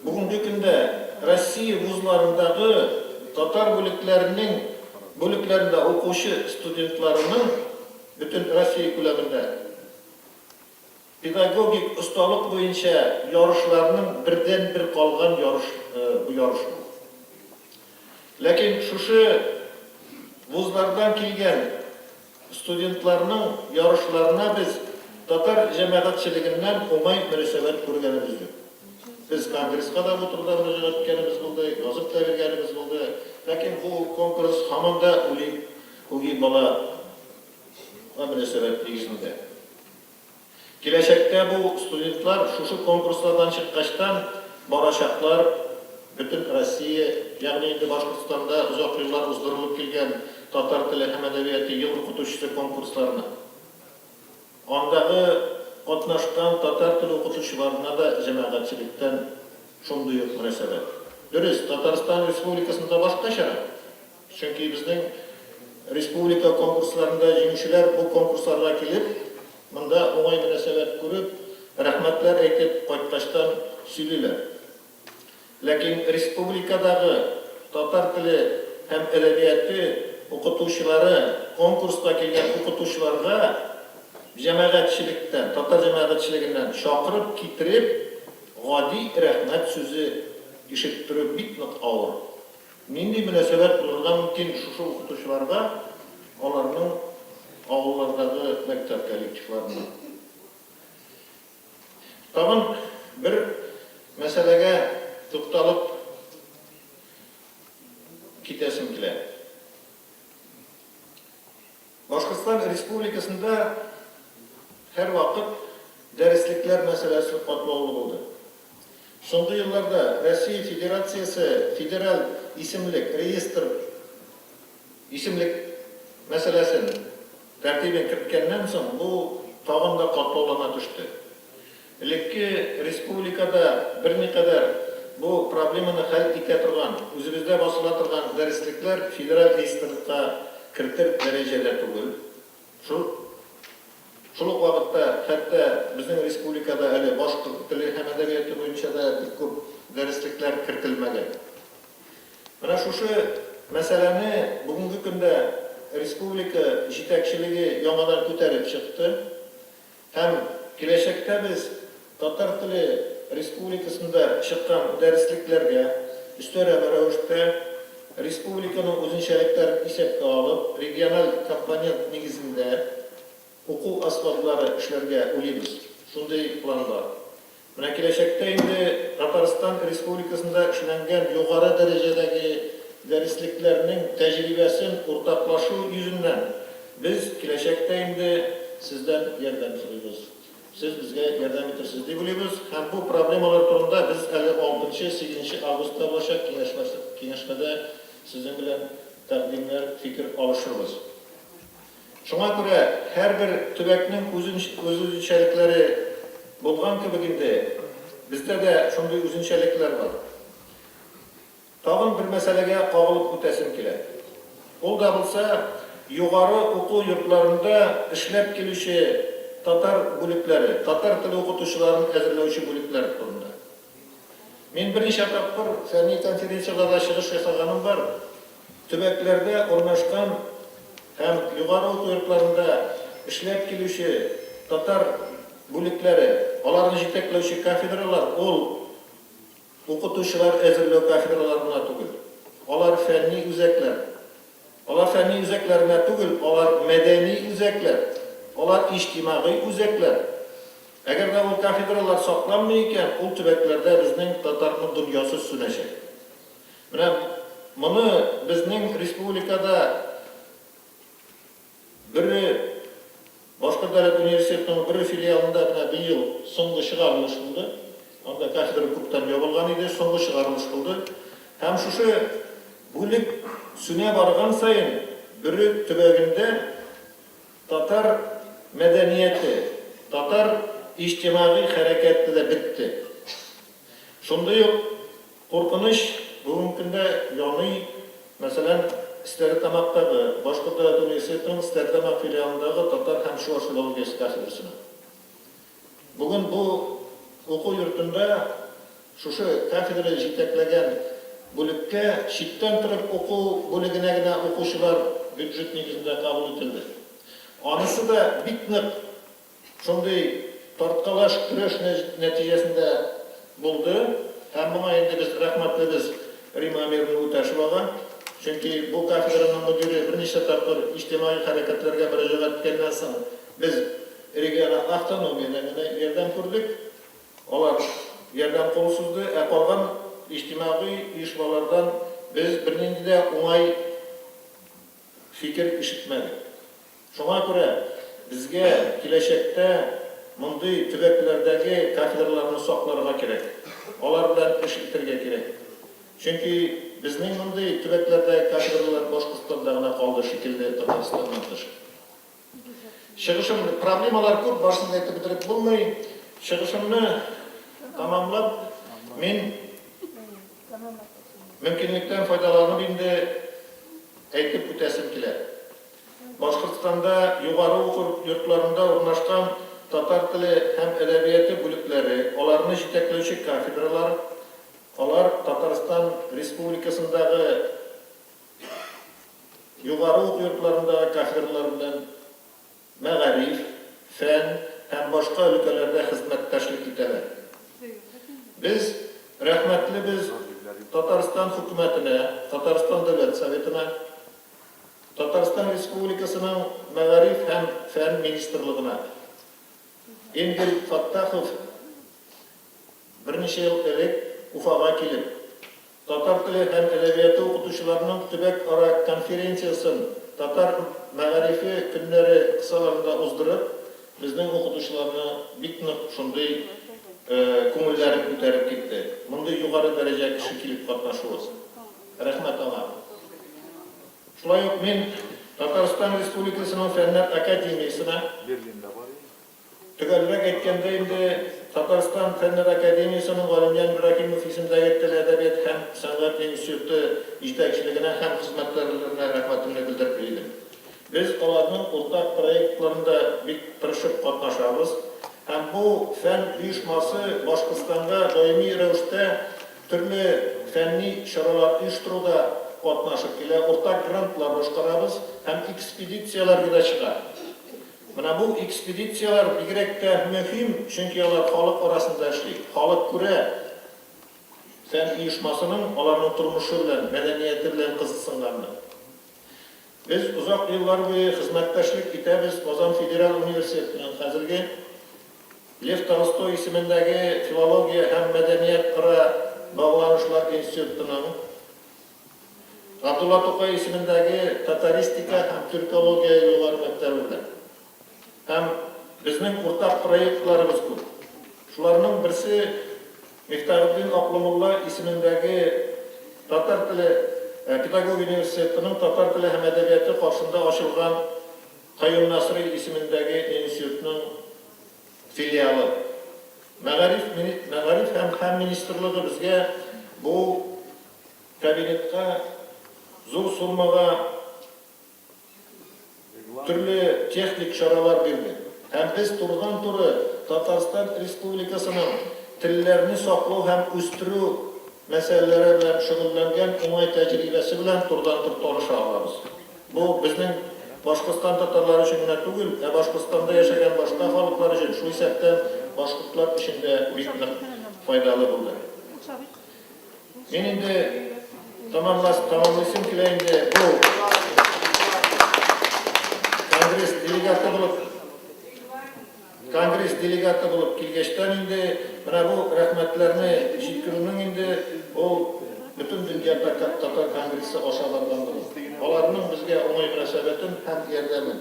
бүгенге көндә Россия вузларындагы татар бүлекләренең бүлекләрендә укучы студентларының бөтен Россия күләмендә Педагогик осталык буенча ярышларның бердәнбер калган ярыш бу ярыш бу. Ләкин шушы вузлардан килгән студентларның ярышларына без татар җәмәгатьчелегеннән уңай мөнәсәбәт күргәнебез юк. Без конгресска да бу турыда мөрәҗәгать иткәнебез булды, язып та биргәнебез булды. Ләкин бу конкурс һаман да үли, үги бала га мөнәсәбәт нигезендә. Киләчәктә бу студентлар шушы конкурслардан чыккачтан барачаклар бөтен Россия, ягъни инде Башкортстанда озак еллар уздырылып килгән татар теле һәм әдәбияты ел укытучысы конкурсларына. Андагы катнашкан татар теле укытучыларына да җәмәгатьчелектән шундый ук мөнәсәбәт. Дөрес, Татарстан Республикасында башкачарак. Чөнки безнең республика конкурсларында җиңүчеләр бу конкурсларга килеп, монда уңай мөнәсәбәт күреп, рәхмәтләр әйтеп кайткачтан сөйлиләр. Ләкин республикадагы татар теле һәм әдәбияты укытучылары конкурска килгән укытучыларга җәмәгатьчелектән, татар җәмәгатьчелегеннән чакырып китереп, гади рәхмәт сүзе ишеттерү бик нык авыр. Нинди мөнәсәбәт булырга мөмкин шушы укытучыларга аларның авыллардагы мәктәп коллективларыннан? Тагын бер мәсьәләгә тукталып китәсем килә. Башкортстан Республикасында һәрвакыт дәреслекләр мәсьәләсе катлаулы булды. Соңгы елларда Россия Федерациясе федераль исемлек, реестр, исемлек мәсьәләсен, тәртибен керткәннән соң, бу тагын да катлаулана төште. Элекке республикада берникадәр бу проблеманы хәл итә торган, үзебездә басыла торган дәреслекләр федераль реестрга кертер дәрәҗәдә түгел. Шул шул ук вакытта хәтта безнең республикада әле башкорт теле һәм әдәбияты буенча да бик күп дәреслекләр кертелмәгән. Менә шушы мәсьәләне бүгенге көндә республика җитәкчелеге яңадан күтәреп чыкты. Һәм киләчәктә без татар теле республикасында чыккан дәреслекләргә, өстәрәмә рәвештә, республиканың үзенчәлекләрен исәпкә алып, региональ компонент нигезендә уку әсбаплары эшләргә уйлыйбыз. Шундый план бар. Менә киләчәктә инде Татарстан Республикасында эшләнгән югары дәрәҗәдәге дәреслекләрнең тәҗрибәсен уртаклашу йөзеннән без киләчәктә инде сездән ярдәм сорыйбыз. Сез безгә ярдәм итерсез дип уйлыйбыз һәм бу проблемалар турында без әле алтынчы, сигезенче августта булачак киңәшмәдә сезнең белән тәкъдимнәр, фикер алышырбыз. Шуңа күрә һәрбер төбәкнең үз үзенчәлекләре булган кебек инде, бездә дә шундый үзенчәлекләр бар. Тагын бер мәсьәләгә кагылып үтәсем килә. Ул да булса, югары уку йортларында эшләп килүче татар бүлекләре, татар теле укытучыларын әзерләүче бүлекләр турында. Мин берничә тапкыр фәнни конференцияләрдә чыгыш ясаганым бар. Төбәкләрдә урнашкан һәм югары уку йортларында эшләп килүче татар бүлекләре, аларны җитәкләүче кафедралар ул укытучылар әзерләү кафедралары гына түгел. Алар фәнни үзәкләр. Алар фәнни үзәкләр генә түгел, алар мәдәни үзәкләр, алар иҗтимагый үзәкләр. Әгәр дә ул кафедралар сакланмый икән, ул төбәкләрдә безнең татарның дөньясы сүнәчәк. Менә моны безнең республикада Бөре Башкорт дәүләт университетының Бөре филиалында менә быел соңгы чыгарылыш булды. Анда кафедра күптән ябылган иде, соңгы чыгарылыш булды. Һәм шушы бүлек сүнә барган саен Бөре төбәгендә Татар мәдәнияте, татар иҗтимагый хәрәкәте дә бетте. Шундый ук куркыныч бүгенге көндә яный, мәсәлән, Стәрлетамактагы, Башкорт дәүләт университетының Стәрлетамак филиалындагы татар һәм чуаш филологиясе кафедрасына. Бүген бу уку йортында шушы кафедра җитәкләгән бүлеккә читтән торып уку бүлегенә генә укучылар бюджет нигезендә кабул ителде. Анысы да бик нык шундый тарткалаш, көрәш нәтиҗәсендә булды һәм моңа инде без рәхмәтлебез Римма Әмировна Үтәшевага, чөнки бу кафедраның мөдире берничә тапкыр иҗтимагый хәрәкәтләргә мөрәҗәгать иткәннән соң без региональ автономиядән генә ярдәм күрдек. Алар ярдәм кулы сузды, ә калган иҗтимагый оешмалардан без бернинди дә уңай фикер ишетмәдек. Шуңа күрә безгә киләчәктә мондый төбәкләрдәге кафедраларны сакларга кирәк, алар белән эш итәргә кирәк. Чөнки безнең мондый төбәкләрдәге кафедралар Башкортстанда гына калды шикелле, Татарстаннан тыш. Чыгышым, проблемалар күп, барысын да әйтеп бетереп булмый. Чыгышымны тәмамлап, мин мөмкинлектән файдаланып инде әйтеп үтәсем килә. Башкортстанда югары уку йортларында урнашкан татар теле һәм әдәбияты бүлекләре, аларны җитәкләүче кафедралар, алар Татарстан Республикасындагы Югары уку йортларындагы кафедралар белән мәгариф, фән һәм башка өлкәләрдә хезмәттәшлек итәләр. Без рәхмәтлебез Татарстан Хөкүмәтенә, Татарстан Дәүләт Советына, Татарстан Республикасының Мәгариф һәм фән министрлыгына. Энгель Фәттахов берничә ел элек Уфага килеп, Татар теле һәм әдәбияты укытучыларының төбәк-ара конференциясен Татар мәгарифе көннәре кысаларында уздырып, безнең укытучыларны бик нык шундый. күңелләрен күтәреп китте. Мондый югары дәрәҗә кеше килеп катнашуы. Рәхмәт аңа. Шулай ук мин Татарстан Республикасының Фәннәр академиясенә, төгәлрәк әйткәндә инде, Татарстан Фәннәр академиясенең Галимҗан Ибраһимов исемендәге Тел, әдәбият һәм сәнгать институты җитәкчелегенә һәм хезмәткәрләренә рәхмәтемне белдереп йөридем. Без аларның уртак проектларында бик тырышып катнашабыз һәм бу фән оешмасы Башкортстанга даими рәвештә төрле фәнни чаралар оештыруда катнашып килә, уртак грантлар башкарабыз һәм экспедицияләргә дә чыга. Менә бу экспедицияләр бигрәк тә мөһим, чөнки алар халык арасында эшли, халык күрә, фән оешмасының аларның тормышы белән, мәдәнияте белән кызыксынганны. Без озак еллар буе хезмәттәшлек итәбез Казан федераль университетының хәзерге Лев Толстой исемендәге филология һәм мәдәниятара багланышлар институтының, Габдулла Тукай исемендәге татаристика һәм тюркология югары мәктәбе белән. Һәм безнең уртак проектларыбыз күп. Шуларның берсе, Мифтахетдин Аклымулла исемендәге татар теле педагогия университетының татар теле һәм әдәбияты каршында ачылган Каюм Насыйри исемендәге институтның филиалы. Мәгариф Мәгариф һәм фән министрлыгы безгә бу кабинетка зур суммага төрле техник чаралар бирде. Һәм без турыдан-туры Татарстан Республикасының телләрне саклау һәм үстерү мәсьәләләре белән шөгыльләнгән уңай тәҗрибәсе белән турыдан-туры таныша алабыз. Бу безнең Башкортстан татарлары өчен генә түгел, ә Башкортстанда яшәгән башка халыклар өчен, шул исәптән башкортлар өчен дә бик нык файдалы булды. Мин инде тамамлас, тамамлыйсым килә инде бу конгресс делегаты булып, конгресс делегаты булып килгәчтән инде менә бу рәхмәтләрне җиткерүнең инде ул бөтен дөнья татар конгрессы аша барганлыгы, аларның безгә уңай мөнәсәбәтен һәм ярдәмен.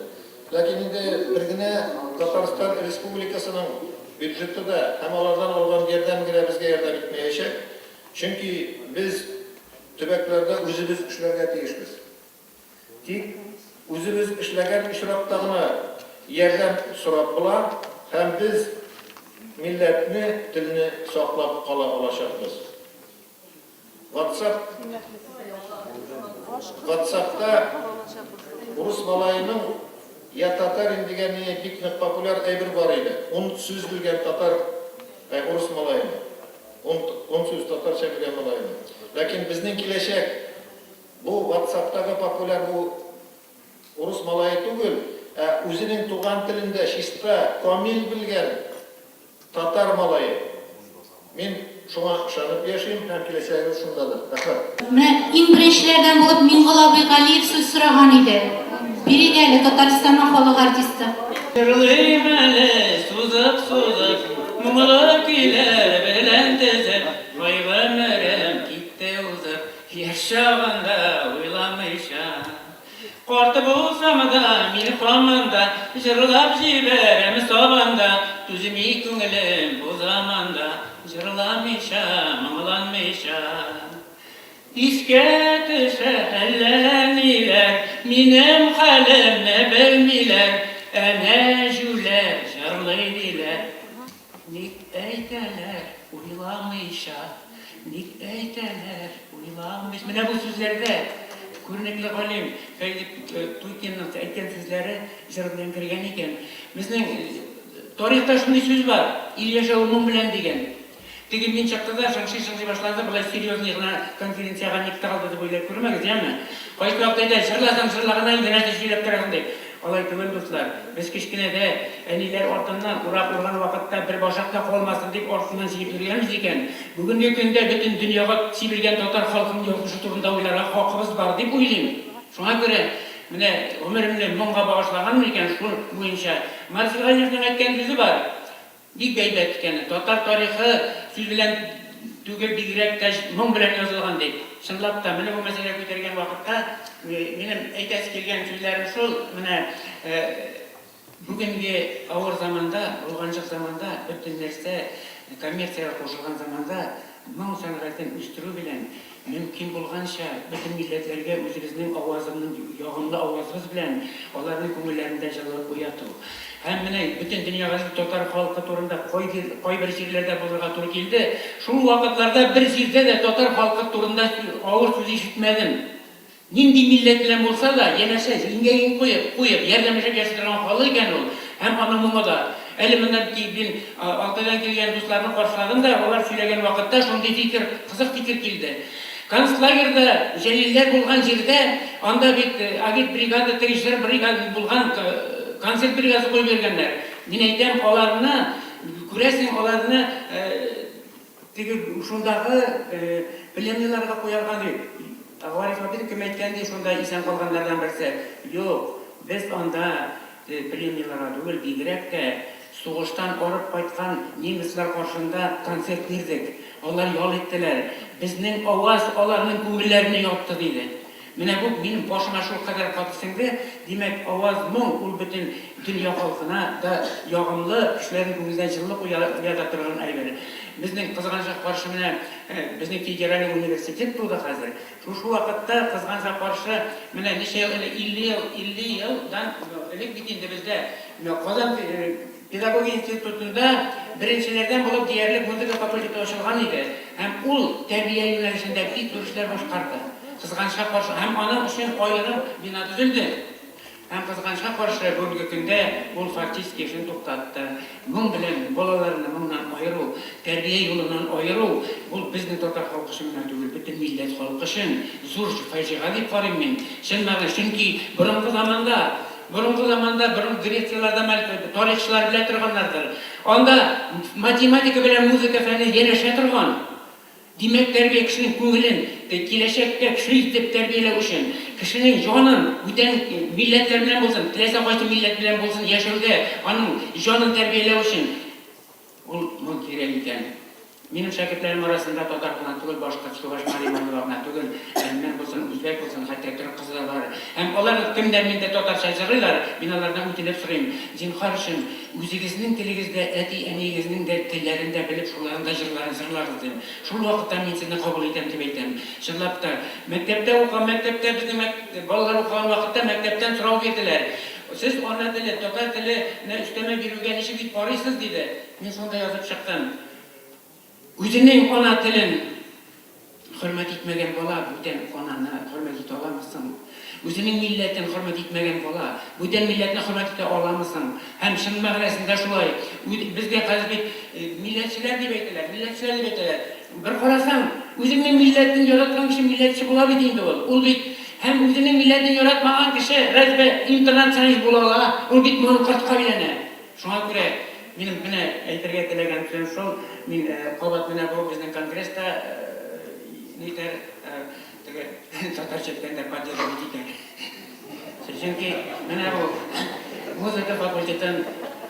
Ләкин инде бер генә Татарстан Республикасының бюджеты да һәм алардан алган ярдәм генә безгә ярдәм итмәячәк, чөнки без төбәкләрдә үзебез эшләргә тиешбез. Тик үзебез эшләгән очракта гына ярдәм сорап була һәм без милләтне, телне саклап кала алачакбыз. Ватсап Ватсапта урыс малаеның Я татарин дигән ни бик нык популяр әйбер бар иде. Ун сүз белгән татар, әй, урыс малаеның. Ун, ун сүз татарча белгән малаеның. Ләкин безнең киләчәк бу ватсаптагы популяр бу урыс малае түгел, ә үзенең туган телендә чиста, камил белгән Татар малае. Мин шуңа ышанып яшим һәм киләчәгебез шундадыр. Рәхмәт. Менә иң беренчеләрдән булып Миңгол абый Галиев сүз сораган иде. Бирик әле, Татарстанның халык артисты. Җырлыйм әле сузып-сузып, Моңлы көйләр белән тезеп, Бай гомерем китте узып, Яшь чагында уйламыйча. Карт булсам да, мин һаман да Җырлап җибәрәм сабанда, Түзми күңелем бу заманда, Җырламыйча, моңланмыйча. Искә төшә әллә ниләр, Минем хәлемне белмиләр, Әнә җүләр җырлый диләр. Ник әйтәләр, уйламыйча, Ник әйтәләр, уйламыйча. Менә бу сүзләрдә күренекле галим Фәйзи Туйкинның әйткән сүзләре җыр белән кергән икән. Безнең тарихта шундый сүз бар, ил яшәве моң белән дигән. Теге мин чыкты да шыңшый-шыңшый башлады, болай серьезный гына конференциягә ник тыгылды дип уйлап күрмәгез, яме? Кайсы вакытта әйтә, җырласаң җырла гына инде, нәрсә сөйләп торасың дип. Алай түгел, дуслар. Без кечкенәдә әниләр артыннан урак урган вакытта бер башак та калмасын дип артыннан җыеп йөргәнбез икән, бүгенге көндә бөтен дөньяга сибелгән татар халкының язмышы турында уйларга хакыбыз бар дип уйлыйм. Шуңа күрә менә гомеремне моңга багышлаганмын икән, шул буенча. Марсель Галиевның әйткән сүзе бар. Бик әйбәт икән. Татар тарихы сүз белән түгел, бигрәк тә моң белән язылган, ди. Чынлап та, менә бу мәсьәлә күтәргән вакытта минем әйтәсе килгән сүзләрем шул, менә бүгенге авыр заманда, болганчык заманда бөтен нәрсә. коммерциягә кушылган заманда моң сәнгатен үстерү белән мөмкин булганча бөтен милләтләргә үзебезнең авазымның ягымлы авазыбыз белән аларның күңелләрендә җылылык уяту. Һәм менә бөтен дөньяга татар халкы турында кайбер җирләрдә булырга туры килде. Шул вакытларда бер җирдә дә татар халкы турында авыр сүз ишетмәдем. Нинди милләт белән булса да, янәшә, иңгә-иң куеп, куеп, ярдәмләшеп яши торган халык икән ул. Һәм аның моңы да. Әле монда мин Алтайдан килгән дусларны каршыладым да, алар сөйләгән вакытта шундый фикер, кызык фикер килде. Концлагерьда Җәлилләр булган җирдә, анда бит агитбригада, теге җыр бригада булган, концерт бригадасы куеп йөргәннәр. Мин әйтәм, аларны, күрәсең, аларны Теге шундагы пленныйларга куярга дип, Гариф абый кем әйткән ди, шунда исән калганнардан берсе, Юк, без анда пленныйларга түгел, бигрәк тә сугыштан арып кайткан немецлар каршында концерт бирдек. Алар ял иттеләр. Безнең аваз аларның күңелләренә ятты, диде. Менә бу минем башыма шулкадәр каты сеңде, димәк, аваз, моң ул бөтен дөнья халкына да ягымлы, кешеләрнең күңелендә җылылык уята торган әйбер. Безнең, кызганычка каршы, менә безнең федераль университет туды хәзер. Шушы вакытта, кызганычка каршы, менә ничә ел элек, 50 ел, 50 елдан элек бит инде бездә Казан педагогия институтында беренчеләрдән булып диярлек музыка факультеты ачылган иде һәм ул тәрбия юнәлешендә бик зур эшләр башкарды. Кызганычка каршы, һәм аның өчен аерым бина төзелде. Һәм кызганычка каршы, бүгенге көндә ул фактически эшен туктатты. Моң белән балаларны моңнан аеру, тәрбия юлыннан аеру, ул безнең татар халкы өчен генә түгел, бөтен милләт халкы өчен зур фаҗига дип карыйм мин. Чын мәгънә, чөнки борынгы заманда, борынгы заманда, борынгы Грецияләрдә мәл, тарихчылар белә торганнардыр, анда математика белән музыка фәне янәшә торган. Димәк, тәрбия кешенең күңелен киләчәккә кеше итеп тәрбияләү өчен, кешенең җанын бүтән милләтләр белән булсын, теләсә кайсы милләт белән булсын яшәүдә аның җанын тәрбияләү өчен ул моң кирәк икән. Минем шәкертләрем арасында татар гына түгел, башкорт, чуваш, мари, мордва гына түгел, әрмән булсын, үзбәк булсын, хәтта төрек кызы да бар. Һәм алар кемнәр миндә татарча җырлыйлар, мин алардан үтенеп сорыйм, зинһар өчен, Үзегезнең телегездә әти-әниегезнең дә телләрен дә белеп, шуларның да җырларын җырлагыз, дим. Шул вакытта мин сезне кабул итәм, дип әйтәм. Чынлап та, мәктәптә укыган, мәктәптә безнең мәк балалар укыган вакытта мәктәптән сорау бирделәр. Сез ана теле, татар теле нә өстәмә бирүгә ничек дип карыйсыз, диде. Мин шунда язып чыктым. Үзенең ана телен хөрмәт итмәгән бала бүтән ананы хөрмәт итә аламы соң? Үзенең милләтен хөрмәт итмәгән бала бүтән милләтне хөрмәт итә аламы соң? Һәм чын мәгънәсендә шулай. Безгә хәзер бит милләтчеләр дип әйтәләр, милләтчеләр дип әйтәләр. Бер карасаң, үзеңнең милләтен яраткан кеше милләтче була бит инде ул. Ул бит һәм үзенең милләтен яратмаган кеше разве интернационалист була ала? Ул бит маңкортка әйләнә. Шуңа күрә минем менә әйтергә теләгән сүзем шул, мин кабат менә бу безнең конгресс та нитәр, теге татарча әйткәндә, поддерживать итәр. Чөнки менә бу музыка факультетын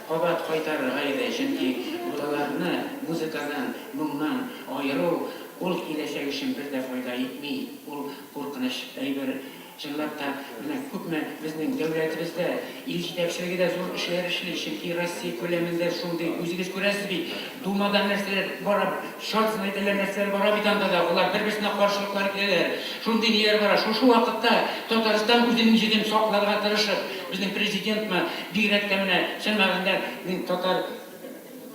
кабат кайтарырга иде, чөнки балаларны музыкадан, моңнан аеру ул киләчәк өчен бер дә файда итми, ул куркыныч әйбер. Чынлап та, менә күпме безнең дәүләтебездә, ил җитәкчелеге дә зур эшләр эшли, чөнки Россия күләмендә шундый, үзегез күрәсез бит, Думада нәрсәләр бара, чартсын әйтәләр, нәрсәләр бара бит анда да, алар бер-берсенә каршылыклар киләләр, шундый ниләр бара. Шушы вакытта Татарстан үзенең йөзен сакларга тырышып, безнең Президентмы, бигрәк тә менә, чын мәгънәсендә, мин татар,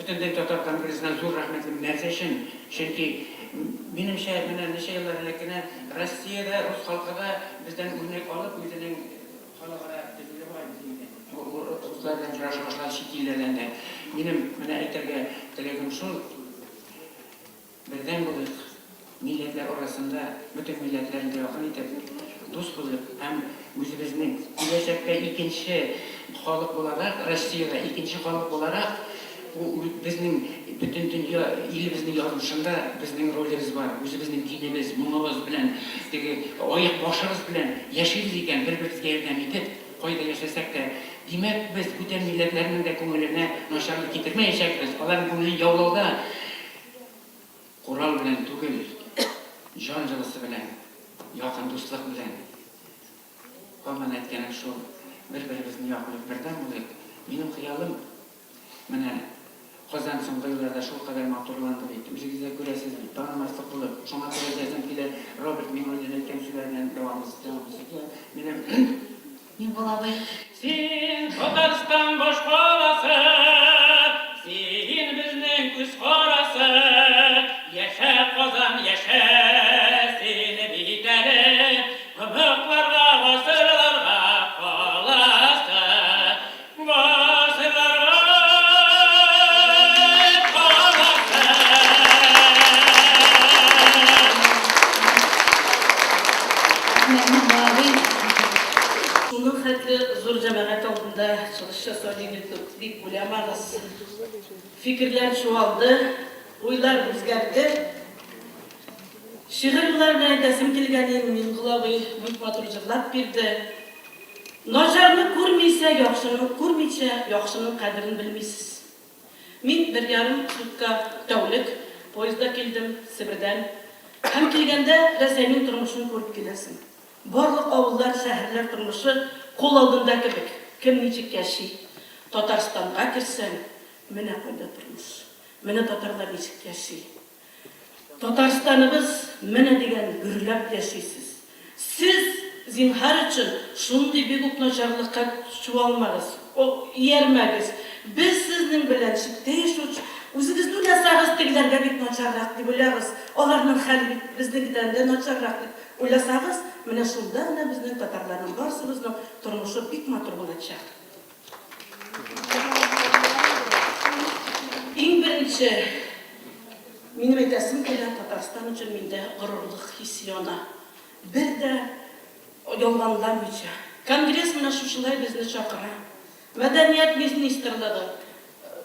Бөтендөнья татар конгрессына зур рәхмәтлемен. Нәрсә өчен? Чөнки, минемчә, менә ничә еллар элек кенә Россиядә рус халкы да бездән үрнәк алып, үзенең халыкара төзелде бугай безнең инде. Руслар белән очраша башлады чит илләрдән дә. Минем менә әйтергә теләгем шул. Бердәм булыйк, милләтләр арасында бөтен милләтләрне дә якын итеп, дус булыйк һәм үзебезнең киләчәктә икенче халык буларак, Россиядә икенче халык буларак, безнең бөтен дөнья, илебезнең язмышында безнең ролебез бар. Үзебезнең динебез, моңыбыз белән, теге аек башыбыз белән яшибез икән, бер-беребезгә ярдәм итеп, кайда яшәсәк тә, димәк, без бүтән милләтләрнең дә күңеленә начарлык китермәячәкбез, аларның күңелен яулауда Корал белән түгел, җан җылысы белән, якын дуслык белән. Һаман әйткәнем шул, бер-беребезне яклыйк, бердәм булыйк. Минем хыялым, менә Казан соңгы елларда шулкадәр матурланды бит, үзегез дә күрәсез бит, танымаслык булып. Шуңа күрә әйтәсем килә, Роберт Миңнуллин әйткән сүзләр белән дәвам итәсем килә минем. Миңгол абый. Син, Татарстан башкаласы, Син безнең күз карасы, Яшә, Казан, яшә, Син бит әле Оныкларга, гасырларга каласы, Гасырларга каласы. Рәхмәт, Миңгол абый. Шуның хәтле зур җәмәгать алдында чыгыш ясау җиңел дип уйламагыз. Фикерләр чуалды, уйлар үзгәрде. Шигырь юллары белән әйтәсем килгән иде, Миңгол абый бик матур җырлап бирде. Начарны күрмичә, яхшыны күрмичә, яхшының кадерен белмисез. Мин бер ярым сутка, тәүлек, поездда килдем Себердән. Һәм килгәндә Рәсәйнең тормышын күреп киләсең. Барлык авыллар, шәһәрләр тормышы кул алдында кебек, кем ничек яши. Татарстанга керсәң, менә кайда тормыш, менә татарлар ничек яши. Татарстаныбыз менә дигән гөрләп яшисез. Сез, зинһар өчен, шундый бик үк начарлыкка чуалмагыз, иярмәгез. Без сезнең белән читтә яшәүче, үзегезне уйласагыз, тегеләргә бик начаррак дип уйлагыз, аларның хәле бит безнекедән дә начаррак дип уйласагыз, менә шунда гына безнең татарларның барсыбызның тормышы бик матур булачак. Иң беренче минем әйтәсем килә, Татарстан өчен миндә горурлык хисе яна. Бер дә ялганламыйча. Конгресс менә шушылай безне чакыра. Мәдәният министрлыгы,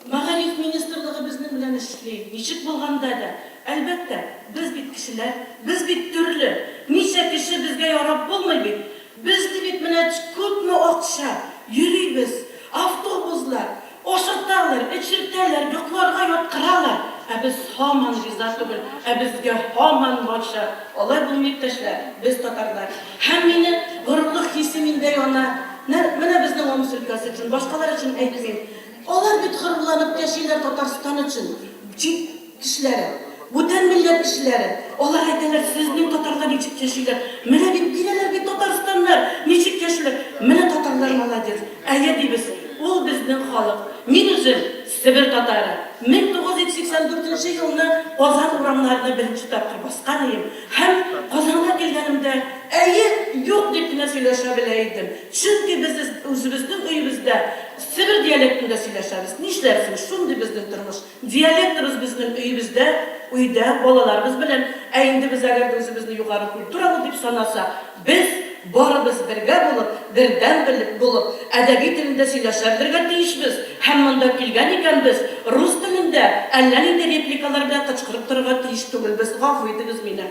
Мәгариф министрлыгы безнең белән эшли. Ничек булганда да. Әлбәттә, без бит кешеләр, без бит төрле. Ничә кеше безгә ярап булмый бит. Безне бит менә күпме акча, йөрибез, автобузлар, ашаталар, эчертәләр, йокларга яткыралар, ә без һаман риза түгел, ә безгә һаман начар. Алай булмый, иптәшләр, без татарлар. Һәм мине горурлык хисе миндә яна. Менә безнең Омск өлкәсе өчен, башкалар өчен әйтмим. Алар бит горурланып яшиләр Татарстан өчен, чит кешеләре, бүтән милләт кешеләре. Алар әйтәләр, сезнең татарлар ничек яшиләр? Менә бит бирәләр бит татарстаннар, ничек яшиләр? Менә татарлар молодец. Әйе дибез, ул безнең халык. Мин үзем Себер татары. 1984 нче елны Казан урамнарына беренче тапкыр баскан ием һәм Казанга килгәнемдә, әйе, юк дип кенә сөйләшә белә идем. Чөнки без үзебезнең өебездә Себер диалектында сөйләшәбез. Нишләрсең, шундый безнең тормыш. Диалектыбыз безнең өебездә, өйдә, балаларыбыз белән. Ә инде без әгәр дә үзебезне югары культуралы дип санасак, без, барыбыз бергә булып, бердәм булып, әдәби телендә сөйләшә белергә тиешбез. Һәм монда килгән икән без, рус телендә әллә нинди репликалар белән кычкырып торырга тиеш түгелбез. Гафу итегез мине.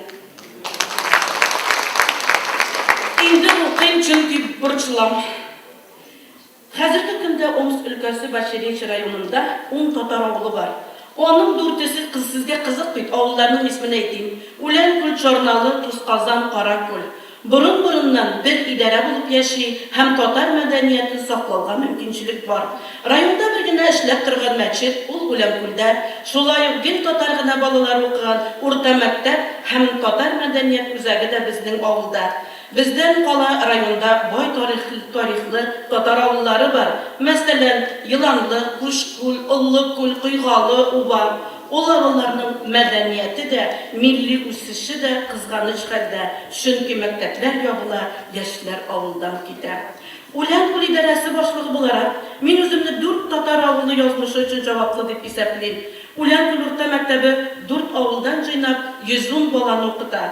Инде укыйм, чөнки борчылам. Хәзерге көндә Омск өлкәсе Баширечье районында ун татар авылы бар. Аның дүртесе, кыз, сезгә кызык бит, авылларның исмен әйтим, Үләнкүл, Чорналы, Тусказан, Каракүл. Борын-борыннан бер идарә булып яши һәм татар мәдәниятен саклауга мөмкинчелек бар. Районда бер генә эшләп торган мәчет, ул Үләнкүлдә. Шулай ук гел татар гына балалары укыган урта мәктәп һәм татар мәдәният үзәге дә безнең авылда. Бездән кала районда бай тарихлы татар авыллары бар, мәсәлән, Еланлы, Кушкүл, Оллыкүл, Койгалы, Уба. Ул авылларның мәдәнияте дә, милли үсеше дә кызганыч хәлдә, чөнки мәктәпләр ябыла, яшьләр авылдан китә. Үләнкүл идарәсе башлыгы буларак, мин үземне дүрт татар авылы язмышы өчен җаваплы дип исәплим. Үләнкүл урта мәктәбе дүрт авылдан җыйнап, 110 баланы укыта.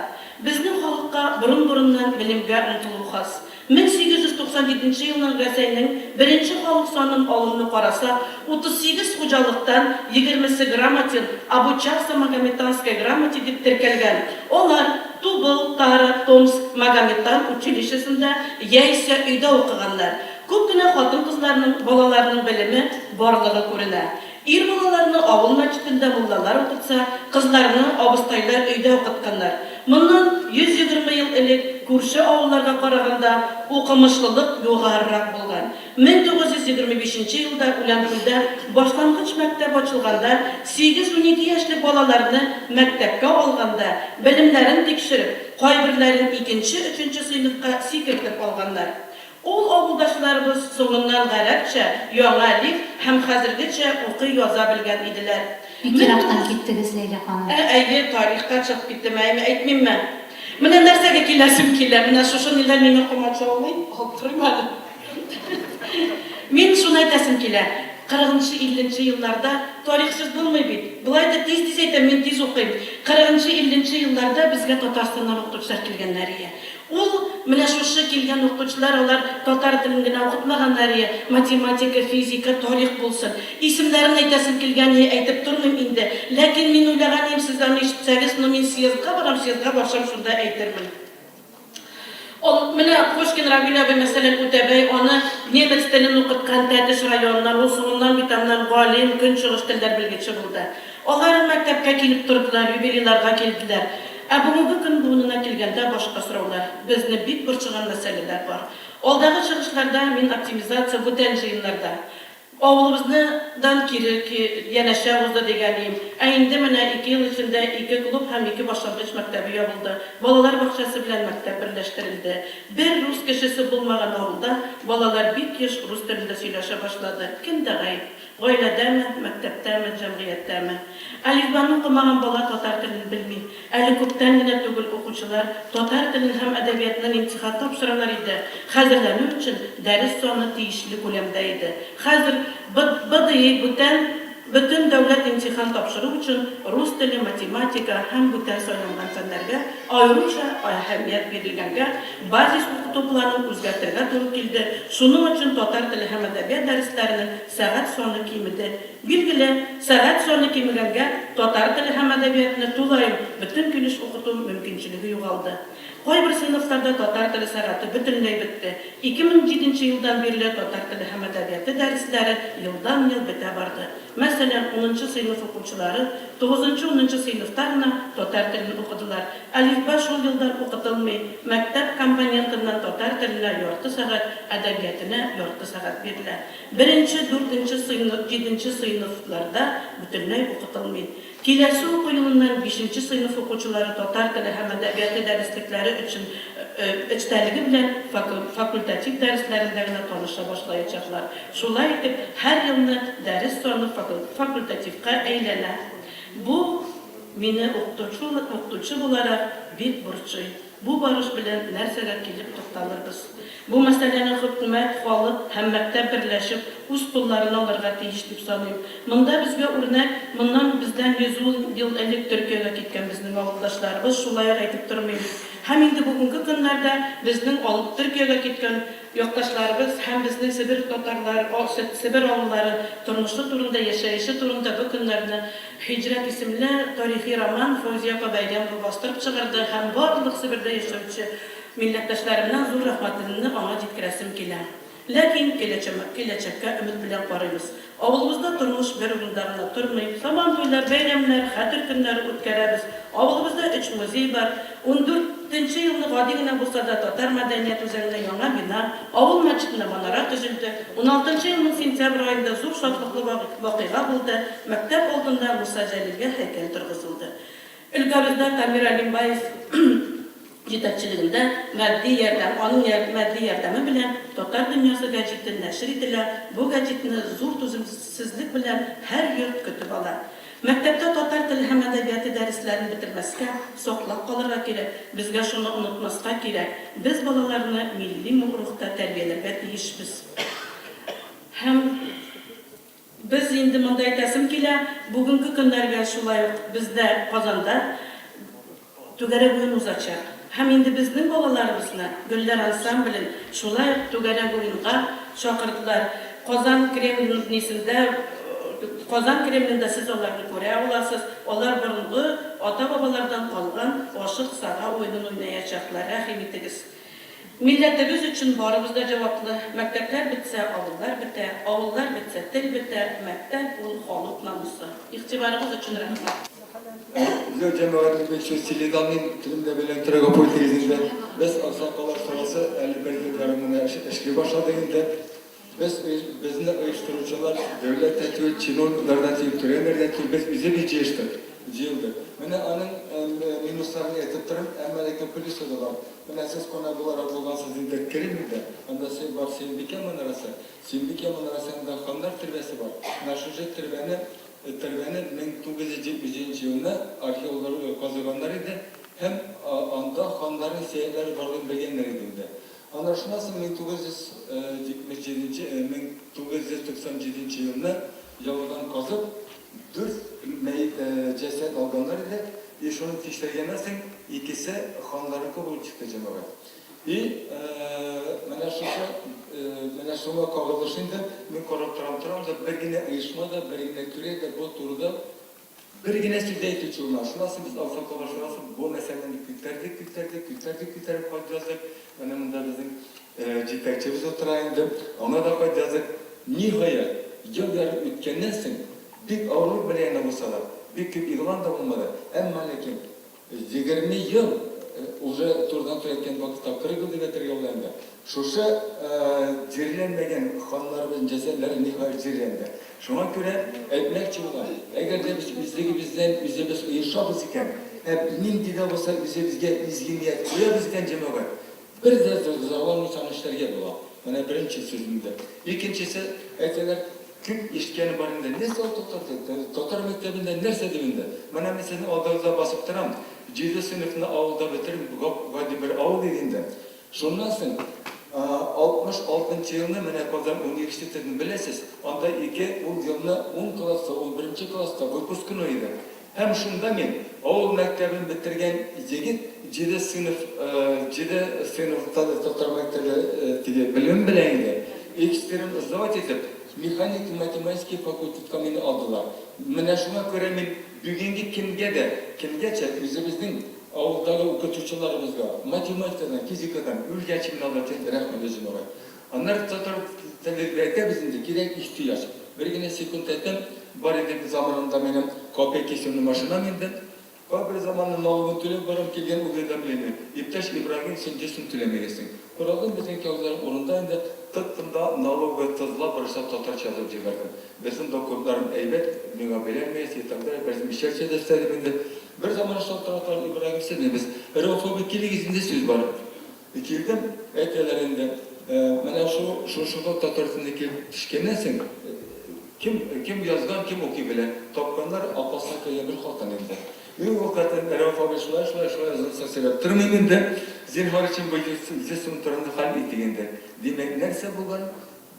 Безнең халыкка борын-борыннан белемгә омтылу хас. 1897 нче елның Рәсәйнең беренче халык санын алуны карасак, 38 хуҗалыктан егермесе грамотен, обучался магометанской грамоте дип теркәлгән. Алар Тубыл, Тара, Томск магометан училищесында яисә өйдә укыганнар. Күп кенә хатын-кызларның, балаларның белеме барлыгы күренә. Ир балаларны авыл мәчетендә муллалар укытса, кызларны абыстайлар өйдә укытканнар. Моннан 120 ел элек күрше авылларга караганда укымышлылык югарырак булган. 1925 нче елда Үләнкүлдә башлангыч мәктәп ачылганда сигез-унике яшьлек балаларны мәктәпкә алганда, белемнәрен тикшереп, кайберләрен икенче-өченче сыйныфка сикертеп алганнар. Ул авылдашларыбыз соңыннан гарәпчә, яңа әлиф һәм хәзергечә укый-яза белгән иделәр. Бик ерактан киттегез, Ләйлә ханым. Ә, әйе, тарихка чыгып киттем, әйме, әйтмимме? Менә нәрсәгә киләсем килә, менә шушы ниләр миңа комачаулый, алып торыйм әле. Мин шуны әйтәсем килә, кырыгынчы-илленче елларда, тарихсыз булмый бит, болай да тиз-тиз әйтәм, мин тиз укыйм, кырыгынчы-илленче елларда безгә Татарстаннан укытучылар килгәннәр ие. Ул, менә шушы килгән укытучылар, алар татар телен генә укытмаганнарие, математика, физика, тарих булсын. Исемнәрен әйтәсем килгәние, әйтеп тормыйм инде. Ләкин мин уйлаган ием, сез аны ишетсәгез, ну мин съездга барам, съездга барсам, шунда әйтермен. Ул, менә Кошкин Равил абый, мәсәлән, Үтәбәй, аны немец телен укыткан Тәтеш районыннан, ул соңыннан бит аннан галим, көнчыгыш телләр белгече булды. Алар мәктәпкә килеп тордылар, юбилейларга килделәр. Ә бүгенге көн буынына килгәндә башка сораулар, безне бик борчыган мәсьәләләр бар. Алдагы чыгышларда мин оптимизация, бүтән җыеннарда. Авылыбызны дан кире ки янәшә узды дигәнием. Ә инде менә ике ел эчендә ике клуб һәм ике башлангыч мәктәбе ябылды, балалар бакчасы белән мәктәп берләштерелде. Бер рус кешесе булмаган авылда балалар бик еш рус телендә сөйләшә башлады. Кемдә гаеп? Гаиләдәме, мәктәптәме, җәмгыятьтәме? Әлифбаны укымаган бала татар телен белми. Әле күптән генә түгел укучылар татар телен һәм әдәбиятыннан имтихан тапшыралар иде, хәзерләнү өчен дәрес саны тиешле күләмдә иде. Хәзер БДИ, бүтән бөтен дәүләт имтихан тапшыру өчен рус теле, математика һәм бүтән сайланган фәннәргә аеруча әһәмият бирелгәнгә, базис укыту планын үзгәртергә туры килде, шуның өчен татар теле һәм әдәбият дәресләренең сәгать саны кимеде. Билгеле, сәгать саны кимегәнгә, татар теле һәм әдәбиятны тулаем, бөтен килеш укыту мөмкинчелеге югалды. Кайбер сыйныфларда татар теле сәгате бөтенләй бетте. 2007 нче елдан бирле татар теле һәм әдәбияты дәресләре елдан-ел бетә барды. Мәсәлән, унынчы сыйныф укучылары тугызынчы-унынчы сыйныфта гына татар телен укыдылар. Әлифба шул елдан укытылмый, мәктәп компонентыннан татар теленә ярты сәгать, әдәбиятенә ярты сәгать бирелә. Беренче, дүртенче сыйныф, җиденче сыйныфларда бөтенләй укытылмый. Киләсе уку елыннан бишенче сыйныф укучылары татар теле һәм әдәбияты дәреслекләре өчен эчтәлеге белән факультатив дәресләрендә генә таныша башлаячаклар. Шулай итеп, һәр елны дәрес саны факультативка әйләнә. Бу мине укытучы буларак бик борчый. Бу барыш белән нәрсәгә килеп тукталырбыз? Бу мәсьәләне хөкүмәт, халык һәм мәктәп берләшеп, үз кулларына алырга тиеш дип саныйм. Монда безгә үрнәк, моннан бездән 110 ел элек Төркиягә киткән безнең авылдашларыбыз, шулай ук әйтеп тормыйм. Һәм инде бүгенге көннәрдә безнең ал Төркиягә киткән якташларыбыз һәм безнең Себер татарлары, Себер авыллары тормышы турында, яшәеше турында бу көннәрне Һиҗрәт исемле тарихи роман Фәүзия апа Бәйрәмова бастырып чыгарды һәм барлык Себердә яшәүче милләттәшләремнең зур рәхмәтемне аңа җиткерәсем килә. Ләкин киләчәккә өмет белән карыйбыз. Авылыбызда тормыш бер урында гына тормый. Сабантуйлар, бәйрәмнәр, хәтер көннәре үткәрәбез. Авылыбызда өч музей бар. Ундүртенче елны гади генә булса да татар мәдәният үзәгенә яңа бина, авыл мәчетенә манара төзелде. Уналтынчы елның сентябрь аенда зур шатлыклы вакыйга булды, мәктәп алдында Муса Җәлилгә һәйкәл торгызылды. Өлкәбездә Дамир Алимбаев җитәкчелегендә матди ярдәм, аның матди ярдәме белән Татар дөньясы гәҗите нәшер ителә, бу гәҗитне зур түземсезлек белән һәр йорт көтеп ала. Мәктәптә татар теле һәм әдәбияты дәресләрен бетермәскә, саклап калырга кирәк, безгә шуны онытмаска кирәк, без балаларны милли рухта тәрбияләргә тиешбез. Һәм без инде монда әйтәсем килә, бүгенге көннәргә шулай ук бездә Казанда Түгәрәк уен узачак. Һәм инде безнең балаларыбызны, Гөлләр ансамблен шулай ук түгәрәк уенга чакырдылар. Казан Кремльнисендә, Казан Кремлендә сез аларны күрә аласыз. Алар борынгы ата-бабалардан калган Ашык сага уенын уйнаячаклар. Рәхим итегез. Милләтебез өчен барыбыз да җаваплы. Мәктәпләр бетсә, авыллар бетә, авыллар бетсә, тел бетә, мәктәп ул, халык намусы. Игътибарыгыз өчен рәхмәт. Зур җәмәгатьлек бик сүз сөйли дә алмыйм, телем дә бәйләнеп тора, гафу итегез инде. Без Аксакаллар шурасы әле бер ел ярым гына эшли башладык инде. Без, безне оештыручылар дәүләт тә түгел, чиновниклар да түгел, түрәләр дә түгел, без үзебез җыештык, җыелдык. Менә аның минусларын әйтеп торам, әмма ләкин плюсы да бар. Менә сез кунак буларак булгансыз инде Кремльдә, анда бар Сөембикә манарасы. Сөембикә манарасында ханнар төрбәсе бар. Менә шушы төрбәне, төрбәне 1977 елны археологлар казыганнар иде һәм анда ханнарның сөякләре барлыгын белгәннәр иде инде. Аннары шуннан соң 1977 нче, 1997 нче елны яңадан казып, дүрт мәет, җәсәд алганнар иде. И шуны тикшергәннән соң, икесе ханнарныкы булып чыкты, җәмәгать. И менә шушы, менә шуңа кагылыш инде, мин карап торам-торам да, бер генә оешма да, бер генә түрә дә бу турыда Бер генә сүз дә әйтүче булмады. Шуннан соң без Аксакаллар шурасы бу мәсьәләне күтәрдек, күтәрдек, күтәрдек, күтәреп хат яздык. Менә монда безнең җитәкчебез утыра инде. Аңа да хат яздык. Ниһаять, ел ярым үткәннән соң, бик авырлык белән генә булса да, бик күп игълан да булмады, әмма ләкин 20 ел, уже турыдан-туры әйткән вакытта 40 ел дип әйтергә була инде, шушы җирләнмәгән ханнарыбызның җәсәдләре ниһаять җирләнде. Шуңа күрә әйтмәкче булам, әгәр дә без үзлегебездән үзебез оешабыз икән һәм нинди дә булса үзебезгә изге ният куябыз икән, җәмәгать, бер дә зарланмыйча аны эшләргә була. Менә беренче сүзем инде. Икенчесе, әйтәләр, күп ишеткәнем бар инде, нәрсә ул татар теле, татар мәктәбендә нәрсә дип инде. Менә мин сезнең алдыгызда басып торам, җиде сыйныфны авылда бетереп, гап-гади бер авыл иде инде. Шуннан соң, 66 нчы елны менә Казан университетын беләсез, анда ике, ул елны ун класста, унберенче класста выпускной иде. Һәм шунда мин, авыл мәктәбен бетергән егет, җиде сыйныф, җиде сыйныфта да татар мәктәбе теге белемем белән инде, экстерн сдавать итеп, механик-математический факультетка мине алдылар. Менә шуңа күрә мин бүгенге көнгә дә, көнгәчә үзебезнең авылдагы укытучыларыбызга математикадан, физикадан үлгәнче мин аларга рәхмәтле җәмәгать. Аннары татар теле дип әйтәбез инде, кирәк ихтыяҗ. Бер генә секунд әйтәм, бар иде заманында минем копия кисүне машинам инде. Бар бер заманны налогын түләп барам, килгән уведомление, Иптәш Ибрагим, син 100 сум түләмәгәнсең. Карадым, безнең кәгазьләрем урында инде, тоттым да налоговая тозлап рөхсәт татарча язып җибәрдем. Безнең документларым әйбәт, миңа бәйләнмәгез и так далее, бераз мишәрчә дә өстәдем инде. Бер заман шалтыраталар, Ибрагим, сезме без? Рәүф абый, килегез инде, сүз бар. Килдем, әйтәләр инде, менә шу шушыга татар теленә килеп төшкәннән соң, кем кем язган, кем укый белә, тапканнар апасына кергән бер хатын инде. Мин ул хатын, Рәүф абый шулай, шулай, шулай озынча сөйләп тормыйм инде, зинһар өчен бу 100 сум турында хәл итик инде. Димәк, нәрсә булган?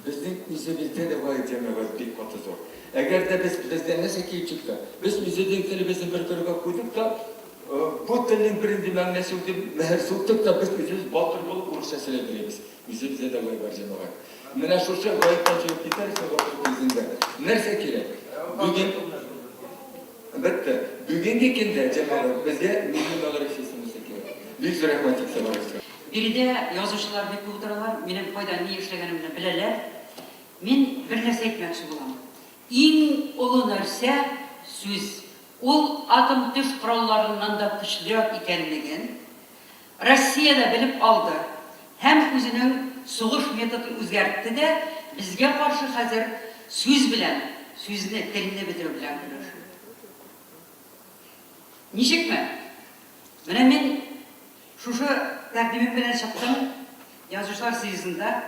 Безнең үзебездә дә бай җәмәгать бик каты зур. Әгәр дә без, бездә нәрсә килеп чыкты? Без үзебезнең телебезне бер кырыйга куйдык та, бу телнең бернинди мәгънәсе юк дип мөһер суктык та, без үзебез батыр булып урысча сөйләп йөрибез. Үзебездә дә бай бар җәмәгать. Менә шушы гаептән чыгып китәр өчен гафу итегез инде. Нәрсә кирәк? Бүген Бетте. Бүгенге көндә, җәмәгать, безгә милли мәгариф системасы кирәк. Бик зур рәхмәт игътибарыгызга. Биредә язучылар бик күп утыралар, минем кайда ни эшләгәнемне беләләр. Мин бер нәрсә әйтмәкче булам. Иң олы нәрсә, сүз. Ул атом-төш коралларыннан да көчлерәк икәнлеген Россия дә белеп алды һәм үзенең сугыш методын үзгәртте дә, безгә каршы хәзер сүз белән, сүзне, телне бетерү белән көрәшә. Ничекме? Менә мин шушы тәкъдимем белән чыктым, Язучылар съездында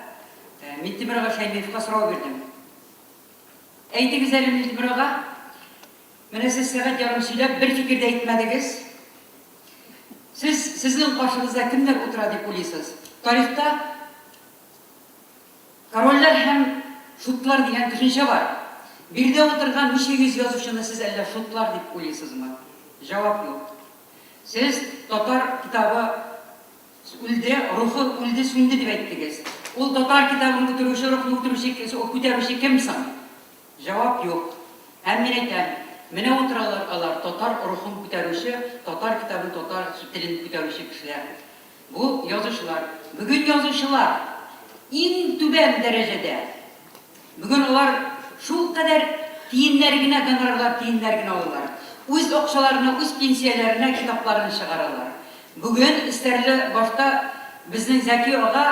Минтимер ага Шәймиевка сорау бирдем. Әйтегез әле, Минтимер ага, менә сез сәгать ярым сөйләп, бер фикер дә әйтмәдегез. Сез, сезнең каршыгызда кемнәр утыра дип уйлыйсыз? Тарихта корольләр һәм шутлар дигән төшенчә бар. Биредә утырган ничә йөз язучыны сез әллә шутлар дип уйлыйсызмы? Җавап юк. Сез татар китабы үлде, рухы үлде, сүнде дип әйттегез. Ул татар китабын үтерүче, рухны үтерүче, күтәрүче кем соң? Җавап юк. Һәм мин әйтәм, менә утыралар алар, татар рухын күтәрүче, татар китабын, татар телен күтәрүче кешеләр. Бу, язучылар. Бүген язучылар иң түбән дәрәҗәдә. Бүген алар шулкадәр тиеннәр генә гонорарлар, тиеннәр генә алалар. Үз акчаларына, үз пенсияләренә китапларын чыгаралар. Бүген Стәрлебашта безнең Зәки ага,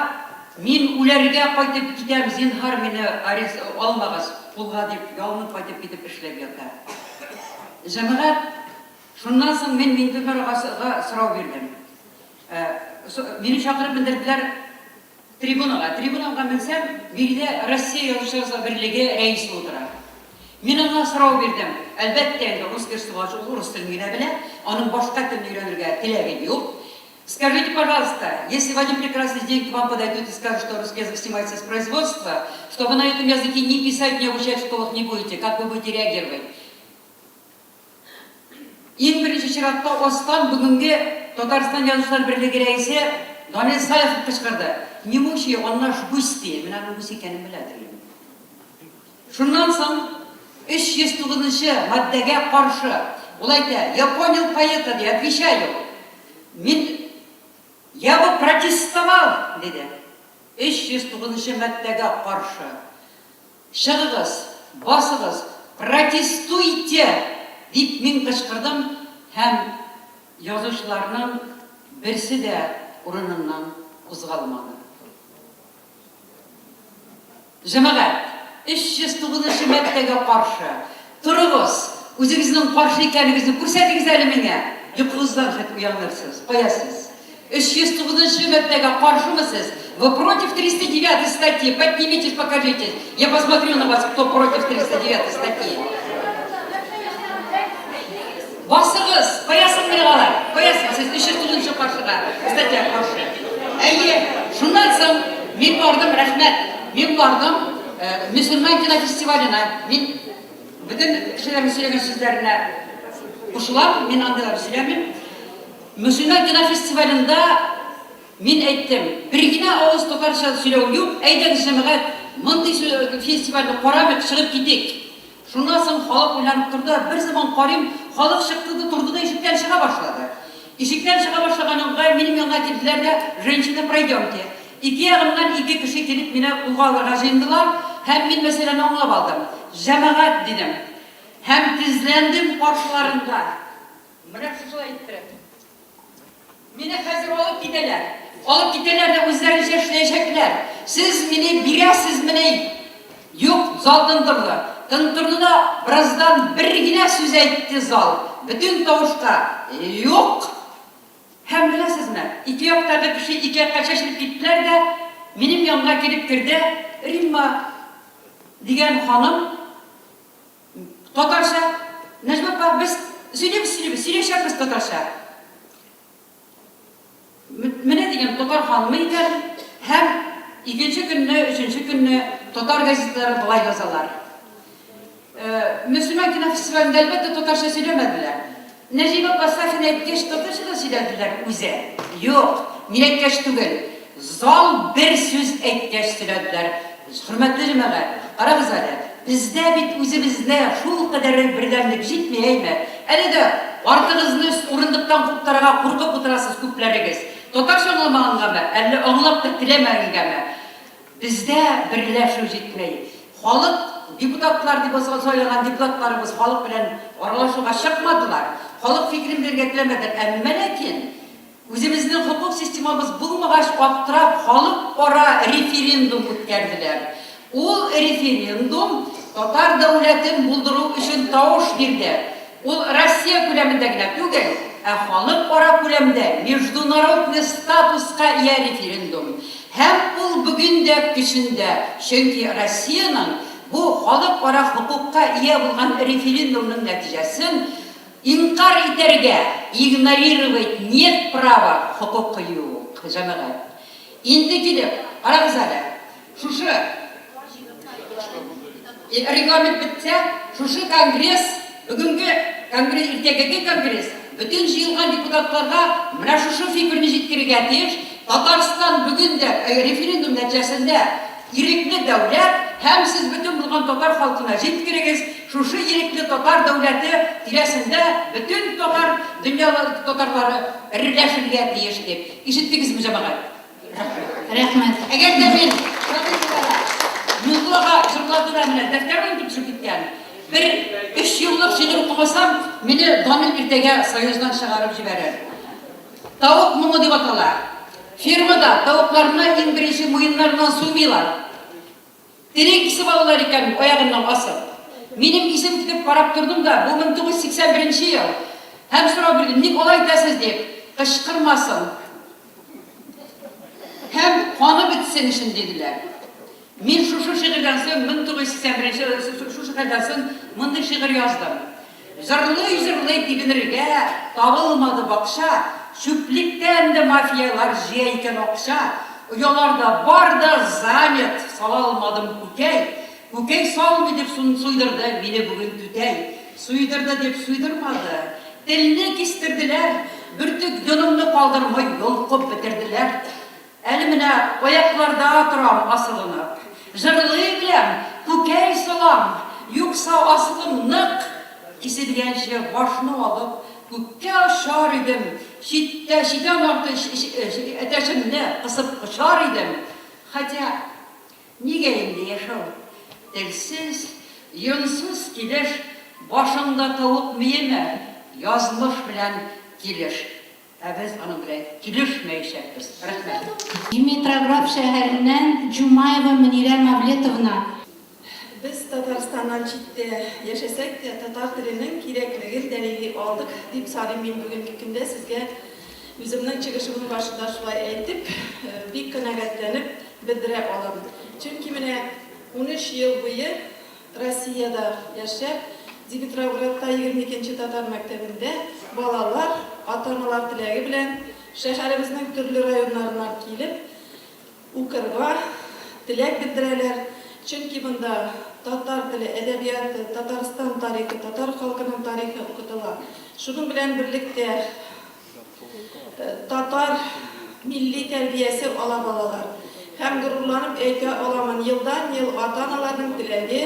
Мин үләргә кайтып китәм, зинһар мине арест алмагыз кулга дип ялынып кайтып китеп эшләп ята. Җәмәгать, шуннан соң мин Миңтимер агага сорау бирдем. Мине чакырып мендерделәр Трибунага. Трибунага менсәм, биредә Россия Язучылар берлеге рәисе утыра. Мин аңа сорау бирдем. Әлбәттә инде, рус кешесе булгач, ул урыс телен генә белә, аның башка телне өйрәнергә теләге юк. Скажите, пожалуйста, если в один прекрасный день к вам подойдут и скажут, что русский язык снимается с производства, что вы на этом языке ни писать, ни обучать в школах не будете, как вы будете реагировать? Иң беренче чиратта астан бүгенге Татарстан Язучылар берлеге рәисе Дамир Салихов кычкырды, Не мучай, он наш гусь, ди. Мин аның гусь икәнен беләдер идем. Шуннан соң 309 нчы маддәгә каршы ул әйтә, Я понял поэта, ди, отвечаю. Мин Я бы протестовал, диде. 309 нчы маддәгә каршы. Чыгыгыз, басыгыз, протестуйте! дип мин кычкырдым һәм язучыларның берсе дә урыныннан кузгалмады. Җәмәгать, 309 нчы маддәгә каршы торыгыз, үзегезнең каршы икәнегезне күрсәтегез әле миңа, йокыгыздан хет уянырсыз, кая сез? 309 нчы маддәгә каршымы сез? Вы против 309 статьи? Поднимитесь, покажитесь. Я посмотрю на вас, кто против 309 статьи. Басыгыз, каясың менә алар? Каясың сез 309 нчы каршыга, статья каршы. Әйе, шуннан соң мин бардым, рәхмәт. Мин бардым э, мөселман кинофестиваленә. Мин бөтен кешеләрнең сөйләгән сүзләренә кушылам, мин андыйларны сөйләмим. Мөселман кинофестивалендә мин әйттем, бер генә авыз татарча сөйләү юк, әйдәгез, җәмәгать, мондый фестивальне карамыйк, чыгып китик. Шуннан соң халык уйланып торды, берзаман карыйм, халык чыкты да торды да ишектән чыга башлады. Ишектән чыга башлаган уңгай минем янга килделәр дә, Женщины, пройдемте. Ике ягымнан ике кеше килеп мине кулга алырга җыендылар һәм мин мәсьәләне аңлап алдым. Җәмәгать, дидем. Һәм тезләндем каршыларында. Менә шушылай иттереп. Мине хәзер алып китәләр. Алып китәләр дә үзләренчә эшләячәкләр. Сез мине бирәсезмени? Юк, зал тын торды. Тын торды да, бераздан бер генә сүз әйтте зал. Бөтен тавышка, Юк! Һәм беләсезме, ике яктагы кеше ике якка чәчелеп киттеләр дә, минем янга килеп керде Римма дигән ханым. Татарча, Нәҗмә апа, без сөйлибез, сөйлибез, сөйләшәбез татарча. Менә дигән татар ханымы икән һәм икенче көнне, өченче көнне татар газеталары болай язалар. Э, Мөселман кинофестивалендә әлбәттә татарча сөйләмәделәр. Нәҗибә апа Сафина әйткәч, татарча да сөйләделәр үзе. Юк, мин әйткәч түгел. Зал бер сүз әйткәч сөйләделәр. Хөрмәтле җәмәгать, карагыз әле, бездә бит үзебездә шулкадәр бердәмлек җитми, әйме? Әле дә артыгызны урындыктан куптарырга куркып утырасыз күпләрегез. Татарча аңламагангамы, әллә аңлап та теләмәгәнгәме? Бездә берләшү җитми. Халык, депутатлар дип сайлаган депутатларыбыз халык белән аралашуга чыкмадылар, халык фикерен белергә теләмәделәр. Әмма ләкин үзебезнең хокук системабыз булмагач, аптырап, халыкара референдум үткәрделәр. Ул референдум татар дәүләтен булдыру өчен тавыш бирде. Ул Россия күләмендә генә түгел, ә халыкара күләмдә международный статуска ия референдум. Һәм ул бүген дә көчендә, чөнки Россиянең бу халыкара хокукка ия булган референдумның нәтиҗәсен инкарь итәргә, игнорировать нет права, хокукы юк, җәмәгать. Инде килеп, карагыз әле, шушы регламент бетсә, шушы конгресс, бүгенге конгресс, иртәгәге конгресс, бөтен җыелган депутатларга менә шушы фикерне җиткерергә тиеш, Татарстан бүген дә референдум нәтиҗәсендә ирекле дәүләт. Һәм сез бөтен булган татар халкына җиткерегез, шушы ирекле татар дәүләте тирәсендә бөтен татар дөнья татарлары берләшергә тиеш дип. Ишеттегезме, җәмәгать? Рәхмәт. Рәхмәт. Әгәр дә мин Миңнуллага җырлады да менә дәфтәрен онытып төшеп киткән. Бер өч еллык шигырь укымасам, мине Дамил иртәгә Союздан чыгарып җибәрер. Тавык моңы дип атала. Фермада тавыкларны иң беренче муеннарыннан суймыйлар. Тере кисеп алалар икән, аягыннан асып. Минем исем китеп карап тордым да, бу 1981 нче ел. Һәм сорау бирдем, ник алай итәсез дип. Кычкырмасын һәм каны бетсен өчен, диделәр. Мин шушы шигырьдән соң, 1981 нче шушы хәлдән соң мондый шигырь яздым. Җырлый-җырлый тибенергә табылмады бакча, Чүплектән дә мафияләр җыя икән акча, Ояларда бар да занят, салалмадым күкәй, Күкәй салмый дип суйдырды мине бүген түтәй. Суйдырды дип суйдырмады, телне кистерделәр, Бөртек йонымны калдырмый йолкып бетерделәр. Әле менә аякларда торам асылынып. Җырлый беләм, күкәй салам, юкса асылым нык. Киселгәнче башны алып, күккә очар идем, читтә читән арты әтәчемне кысып кочар идем. Хотя, нигә инде яшәү телсез, йонсыз килеш, башыңда тавык миеме, язмыш белән килеш. Ә без аның белән килешмәячәкбез. Рәхмәт. Димитроград шәһәреннән Джумаева Мөнирә Мавлетовна. Без Татарстаннан читтә яшәсәк тә, татар теленең кирәклеген дәлилли алдык, дип саныйм мин бүгенге көндә сезгә үземнең чыгышымның башында шулай әйтеп, бик канәгатьләнеп белдерә алам. Чөнки менә 13 ел буе Россиядә яшәп, Димитровградта 22 нче татар мәктәбендә балалар, ата-аналар теләге белән, шәһәребезнең төрле районнарыннан килеп, укырга теләк белдерәләр, чөнки монда татар теле, әдәбияты, Татарстан тарихы, татар халкының тарихы укытыла. Шуның белән берлектә, Татар милли тәрбиясе ала балалар. Һәм горурланып әйтә аламын, елдан-ел ата-аналарның теләге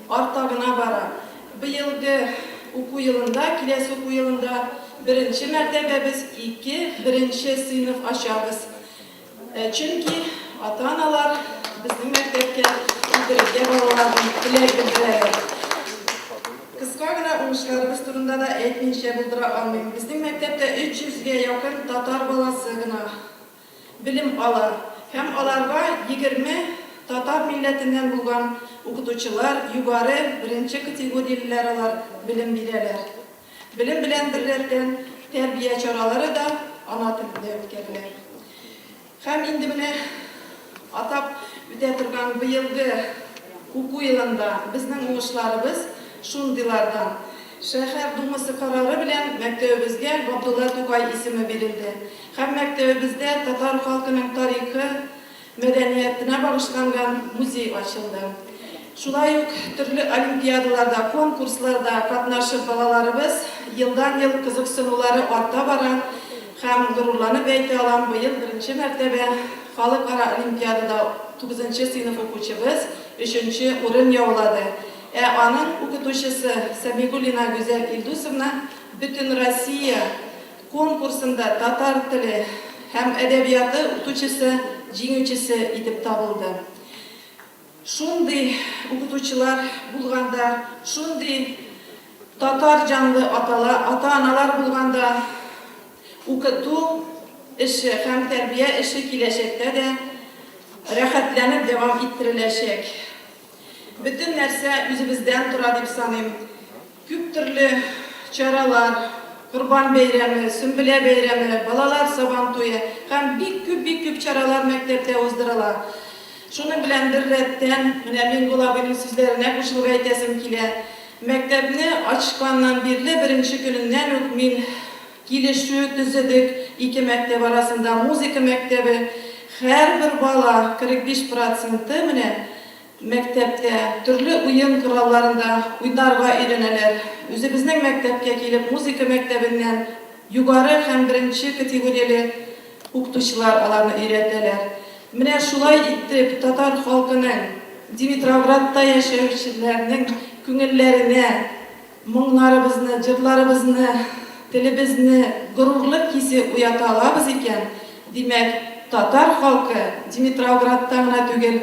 арта гына бара. Быелгы уку елында, киләсе уку елында беренче мәртәбә без ике беренче сыйныф ачабыз. Чөнки ата-аналар безнең мәктәпкә китерергә балаларын теләк белдерәләр. Кыска гына уңышларыбыз турында да әйтмичә булдыра алмыйм. Безнең мәктәптә 300 гә якын татар баласы гына белем ала һәм аларга 20 татар милләтеннән булган укытучылар, югары, беренче категориялеләр алар, белем бирәләр. Белем белән беррәттән тәрбия чаралары да ана телендә үткәрелә. Һәм инде менә атап үтә торган быелгы уку елында безнең уңышларыбыз шундыйлардан. Шәһәр Думасы карары белән мәктәбебезгә Габдулла Тукай исеме бирелде. Һәм мәктәбебездә татар халкының тарихы, мәдәниятенә багышланган музей ачылды. Шулай ук төрле олимпиадаларда, конкурсларда катнашып балаларыбыз елдан-ел кызыксынулары арта бара һәм горурланып әйтә алам, быел беренче мәртәбә халыкара олимпиадада тугызынчы сыйныф укучыбыз өченче урын яулады. Ә аның укытучысы Сәмигуллина Гүзәл Илдусовна Бөтенроссия Конкурсында татар теле һәм әдәбияты укытучысы җиңүчесе итеп табылды. Шундый укытучылар булганда, шундый татар җанлы атала, ата-аналар булганда, укыту эше һәм тәрбия эше киләчәктә дә рәхәтләнеп дәвам иттереләчәк. Бөтен нәрсә үзебездән тора дип саныйм. Күп төрле чаралар, Корбан бәйрәме, Сөмбелә бәйрәме, балалар Сабан туе һәм бик күп-бик күп чаралар мәктәптә уздырыла. Шуның белән беррәттән, менә Миңгол абыйның сүзләренә кушылып әйтәсем килә, мәктәпне ачканнан бирле беренче көненнән үк мин килешү төзедек ике мәктәп арасында, музыка мәктәбе, һәрбер бала, 45 проценты менә Мәктәптә төрле уен коралларында уйнарга өйрәнәләр. Үзебезнең мәктәпкә килеп, музыка мәктәбеннән югары һәм беренче категорияле укытучылар аларны өйрәтәләр. Менә шулай итеп, татар халкының. Димитровградта яшәүчеләрнең күңелләренә моңнарыбызны, җырларыбызны, телебезне горурлык хисе уята алабыз икән, димәк, татар халкы Димитровградта гына түгел,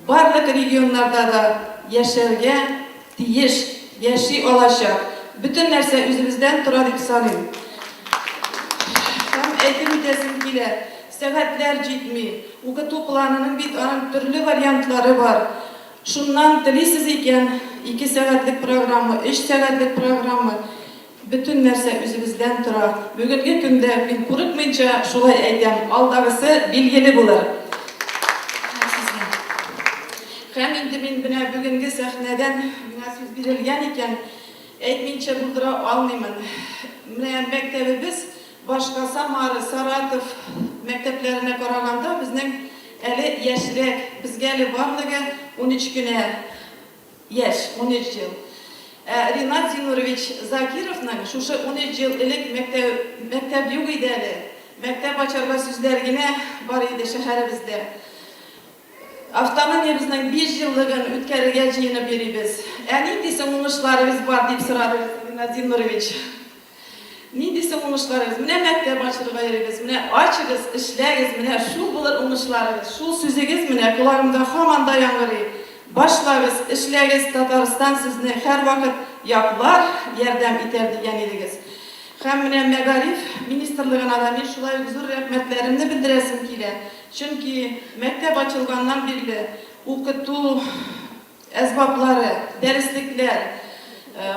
барлык регионнарда да яшәргә тиеш, яши алачак. Бөтен нәрсә үзебездән тора дип саныйм. Һәм әйтеп үтәсем килә, сәгатьләр җитми. Укыту планының бит аның төрле вариантлары бар. Шуннан телисез икән, ике сәгатьлек программа, өч сәгатьлек программа. Бөтен нәрсә үзебездән тора. Бүгенге көндә мин курыкмыйча шулай әйтәм, алдагысы билгеле булыр. Рәхмәт сезгә. Һәм инде мин менә бүгенге сәхнәдән миңа сүз бирелгән икән, әйтмичә булдыра алмыймын. Менә мәктәбебез башка Самара, Саратов мәктәпләренә караганда безнең әле яшьрәк, безгә әле барлыгы 13 кенә. Яшь, 13 ел. Ә Ринат Зиннурович Закировның шушы 13 ел элек мәктәп, мәктәп юк иде әле. Мәктәп ачарга сүзләр генә бар иде шәһәребездә. Автономиябезнең 5 еллыгын үткәрергә җыенып йөрибез. Ә нинди соң уңышларыгыз бар, дип сорады Ринат Зиннурович. Нинди соң уңышларыгыз? Менә мәктәп ачырга йөрибез, менә ачыгыз, эшләгез, менә шул булыр уңышларыгыз. Шул сүзегез менә колагымда һаман да яңгырый. Башлагыз, эшләгез, Татарстан сезне һәрвакыт яклар, ярдәм итәр, дигән идегез. Һәм менә мәгариф министрлыгына да мин шулай ук зур рәхмәтләремне белдерәсем килә. Чөнки мәктәп ачылганнан бирле укыту, Әсбаплары, дәреслекләр,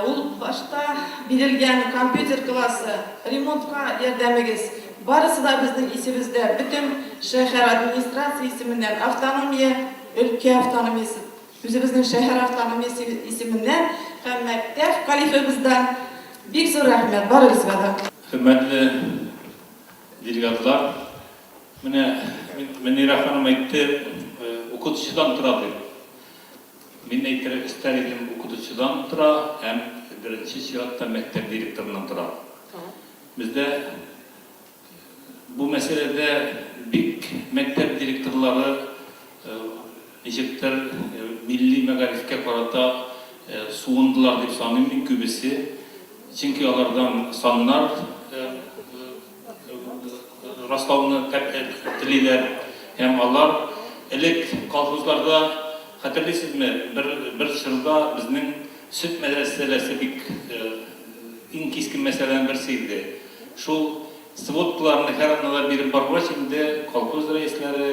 ул башта бирелгән компьютер классы, ремонтка ярдәмегез, барысы да безнең исебездә, бөтен шәһәр администрация исеменнән, автономия, өлкә автономиясе, үзебезнең шәһәр автономиясе исеменнән һәм мәктәп коллективыбыздан бик зур рәхмәт барыгызга да. Хөрмәтле делегатлар, менә Мөнирә ханым әйтте, укытучыдан тора дип. Мин әйтер өстәр идем, укытучыдан тора һәм беренче чиратта мәктәп директорыннан тора. Бездә бу мәсьәләдә бик мәктәп директорлары ничектер милли мәгарифкә карата суындылар дип саныйм мин күбесе. Чөнки алардан саннар раслауны телиләр һәм алар элек колхозларда, хәтерлисезме, бер бер чорда безнең сөт мәсьәләсе бик иң кискен мәсьәләнең берсе иде. Шул сводкаларны һәр атнада биреп баргач, инде колхоз рәисләре,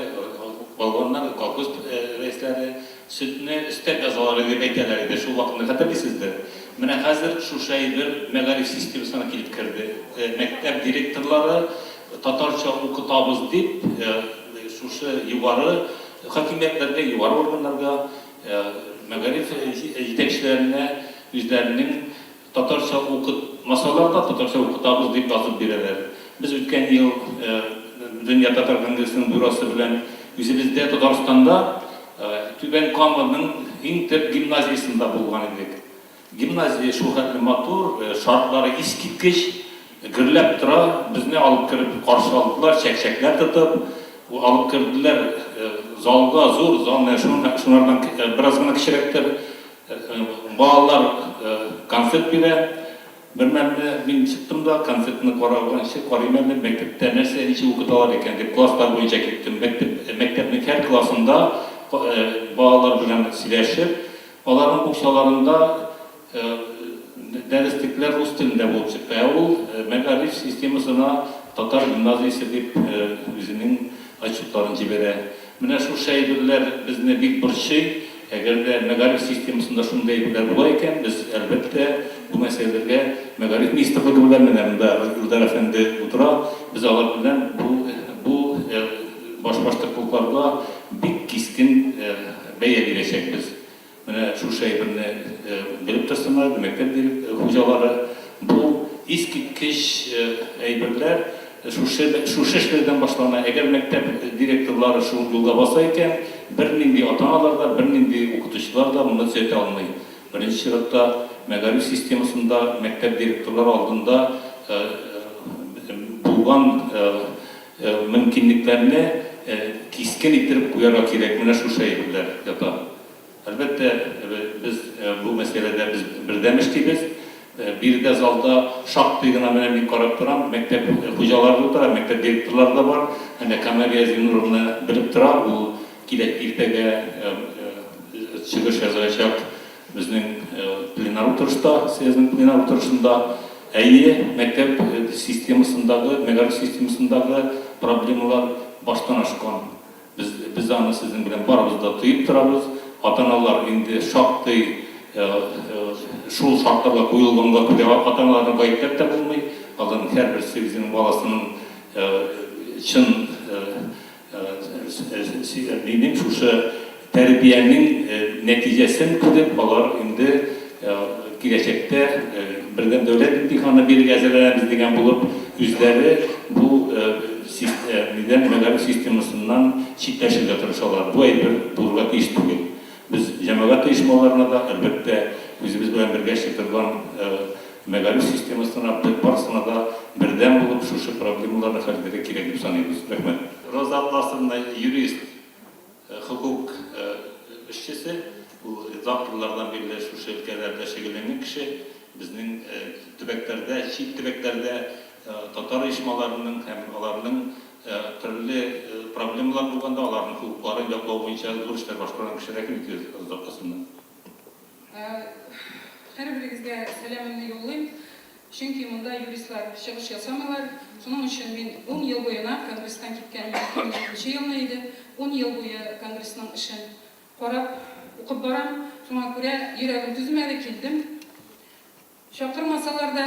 калганнар колхоз рәисләре Сөтне өстәп язалар иде дип әйтәләр иде, шул вакытны хәтерлисездер. Менә хәзер шушы әйбер мәгариф системасына килеп керде. Мәктәп директорлары татарча укытабыз дип, шушы югары хакимиятләргә, югары органнарга, мәгариф җитәкчеләренә үзләренең Татарча укытмасалар да, татарча укытабыз дип язып бирәләр. Без үткән ел Дөнья татар конгрессының бюросы белән үзебездә Татарстанда Түбән Каманың иң төп гимназиясендә булган идек. Гимназия шул хәтле матур, шартлары искиткеч, гөрләп тора. Безне алып кереп каршы алдылар, чәкчәкләр тотып алып керделәр залга, зур зал, менә шунардан бераз гына кечерәктер. Балалар концерт бирә. Бер мәлне мин чыктым да, концертны караганчы карыйм әле, мәктәптә нәрсә, ничек укыталар икән дип, класслар буенча киттем. Мәктәп, мәктәпнең һәр классында балалар белән сөйләшеп, аларның букчаларында дәреслекләр рус телендә булып чыкты. Ә ул мәгариф системасына татар гимназиясе дип үзенең отчетларын җибәрә. Менә шушы әйберләр безне бик борчый. Әгәр дә мәгариф системасында шундый әйберләр була икән, без, әлбәттә, бу мәсьәләләргә мәгариф министрлыгы белән, менә монда Илдар әфәнде утыра, без алар белән бу бу башбаштаклыкларга бик кискен бәя бирәчәкбез. Менә шушы әйберне белеп торсыннар иде мәктәп хуҗалары. Бу искиткеч әйберләр шушы шушы эшләрдән башлана. Әгәр мәктәп директорлары шул юлга баса икән, бернинди ата-аналар да, бернинди укытучылар да моны төзәтә алмый. Беренче чиратта мәгариф системасында мәктәп директорлары алдында булган мөмкинлекләрне кискен иттереп куярга кирәк. Менә шушы әйберләр ята. Әлбәттә, без бу мәсьәләдә без бердәм эшлибез. Биредә залда шактый гына менә мин карап торам, мәктәп хуҗалары да утыра, мәктәп директорлары да бар. Әнә Камәрия Зиннуровна белеп тора, ул килә иртәгә чыгыш ясаячак безнең пленар утырышта, съездның пленар утырышында. Әйе, мәктәп системасындагы, мәгариф системасындагы проблемалар баштан ашкан. Без, без аны сезнең белән барыбыз да тоеп торабыз. Ата-аналар инде шактый шул шартларга куелганга күрә ата-аналарны гаепләп тә булмый. Аларның һәрберсе үзенең баласының чын ни дим, шушы тәрбиянең нәтиҗәсен күреп, алар инде киләчәктә бердәм дәүләт имтиханы бирергә әзерләнәбез дигән булып, үзләре бу нидән, мәгариф системасыннан читләшергә тырышалар. Бу әйбер булырга тиеш түгел. Без җәмәгать оешмаларына да, әлбәттә, үзебез белән бергә эшли торган мәгариф системасына, без барысына да бердәм булып шушы проблемаларны хәл итәргә кирәк дип саныйбыз. Рәхмәт. Роза Атласовна юрист. Хокук эшчесе, ул озак еллардан бирле шушы өлкәләрдә шөгыльләнгән кеше. Безнең төбәкләрдә, чит төбәкләрдә татар оешмаларының һәм аларның төрле проблемалар булганда аларның хокукларын яклау буенча зур эшләр башкарган кеше. Рәхим итегез, Роза Касымовна. Һәрберегезгә сәламемне юллыйм. Чөнки монда юристлар чыгыш ясамыйлар. Шуның өчен мин ун ел буена, Конгресстан киткәнем 2002 нче елны иде, ун ел буе Конгрессның эшен карап, укып барам. Шуңа күрә йөрәгем түзмәде, килдем. Чакырмасалар да,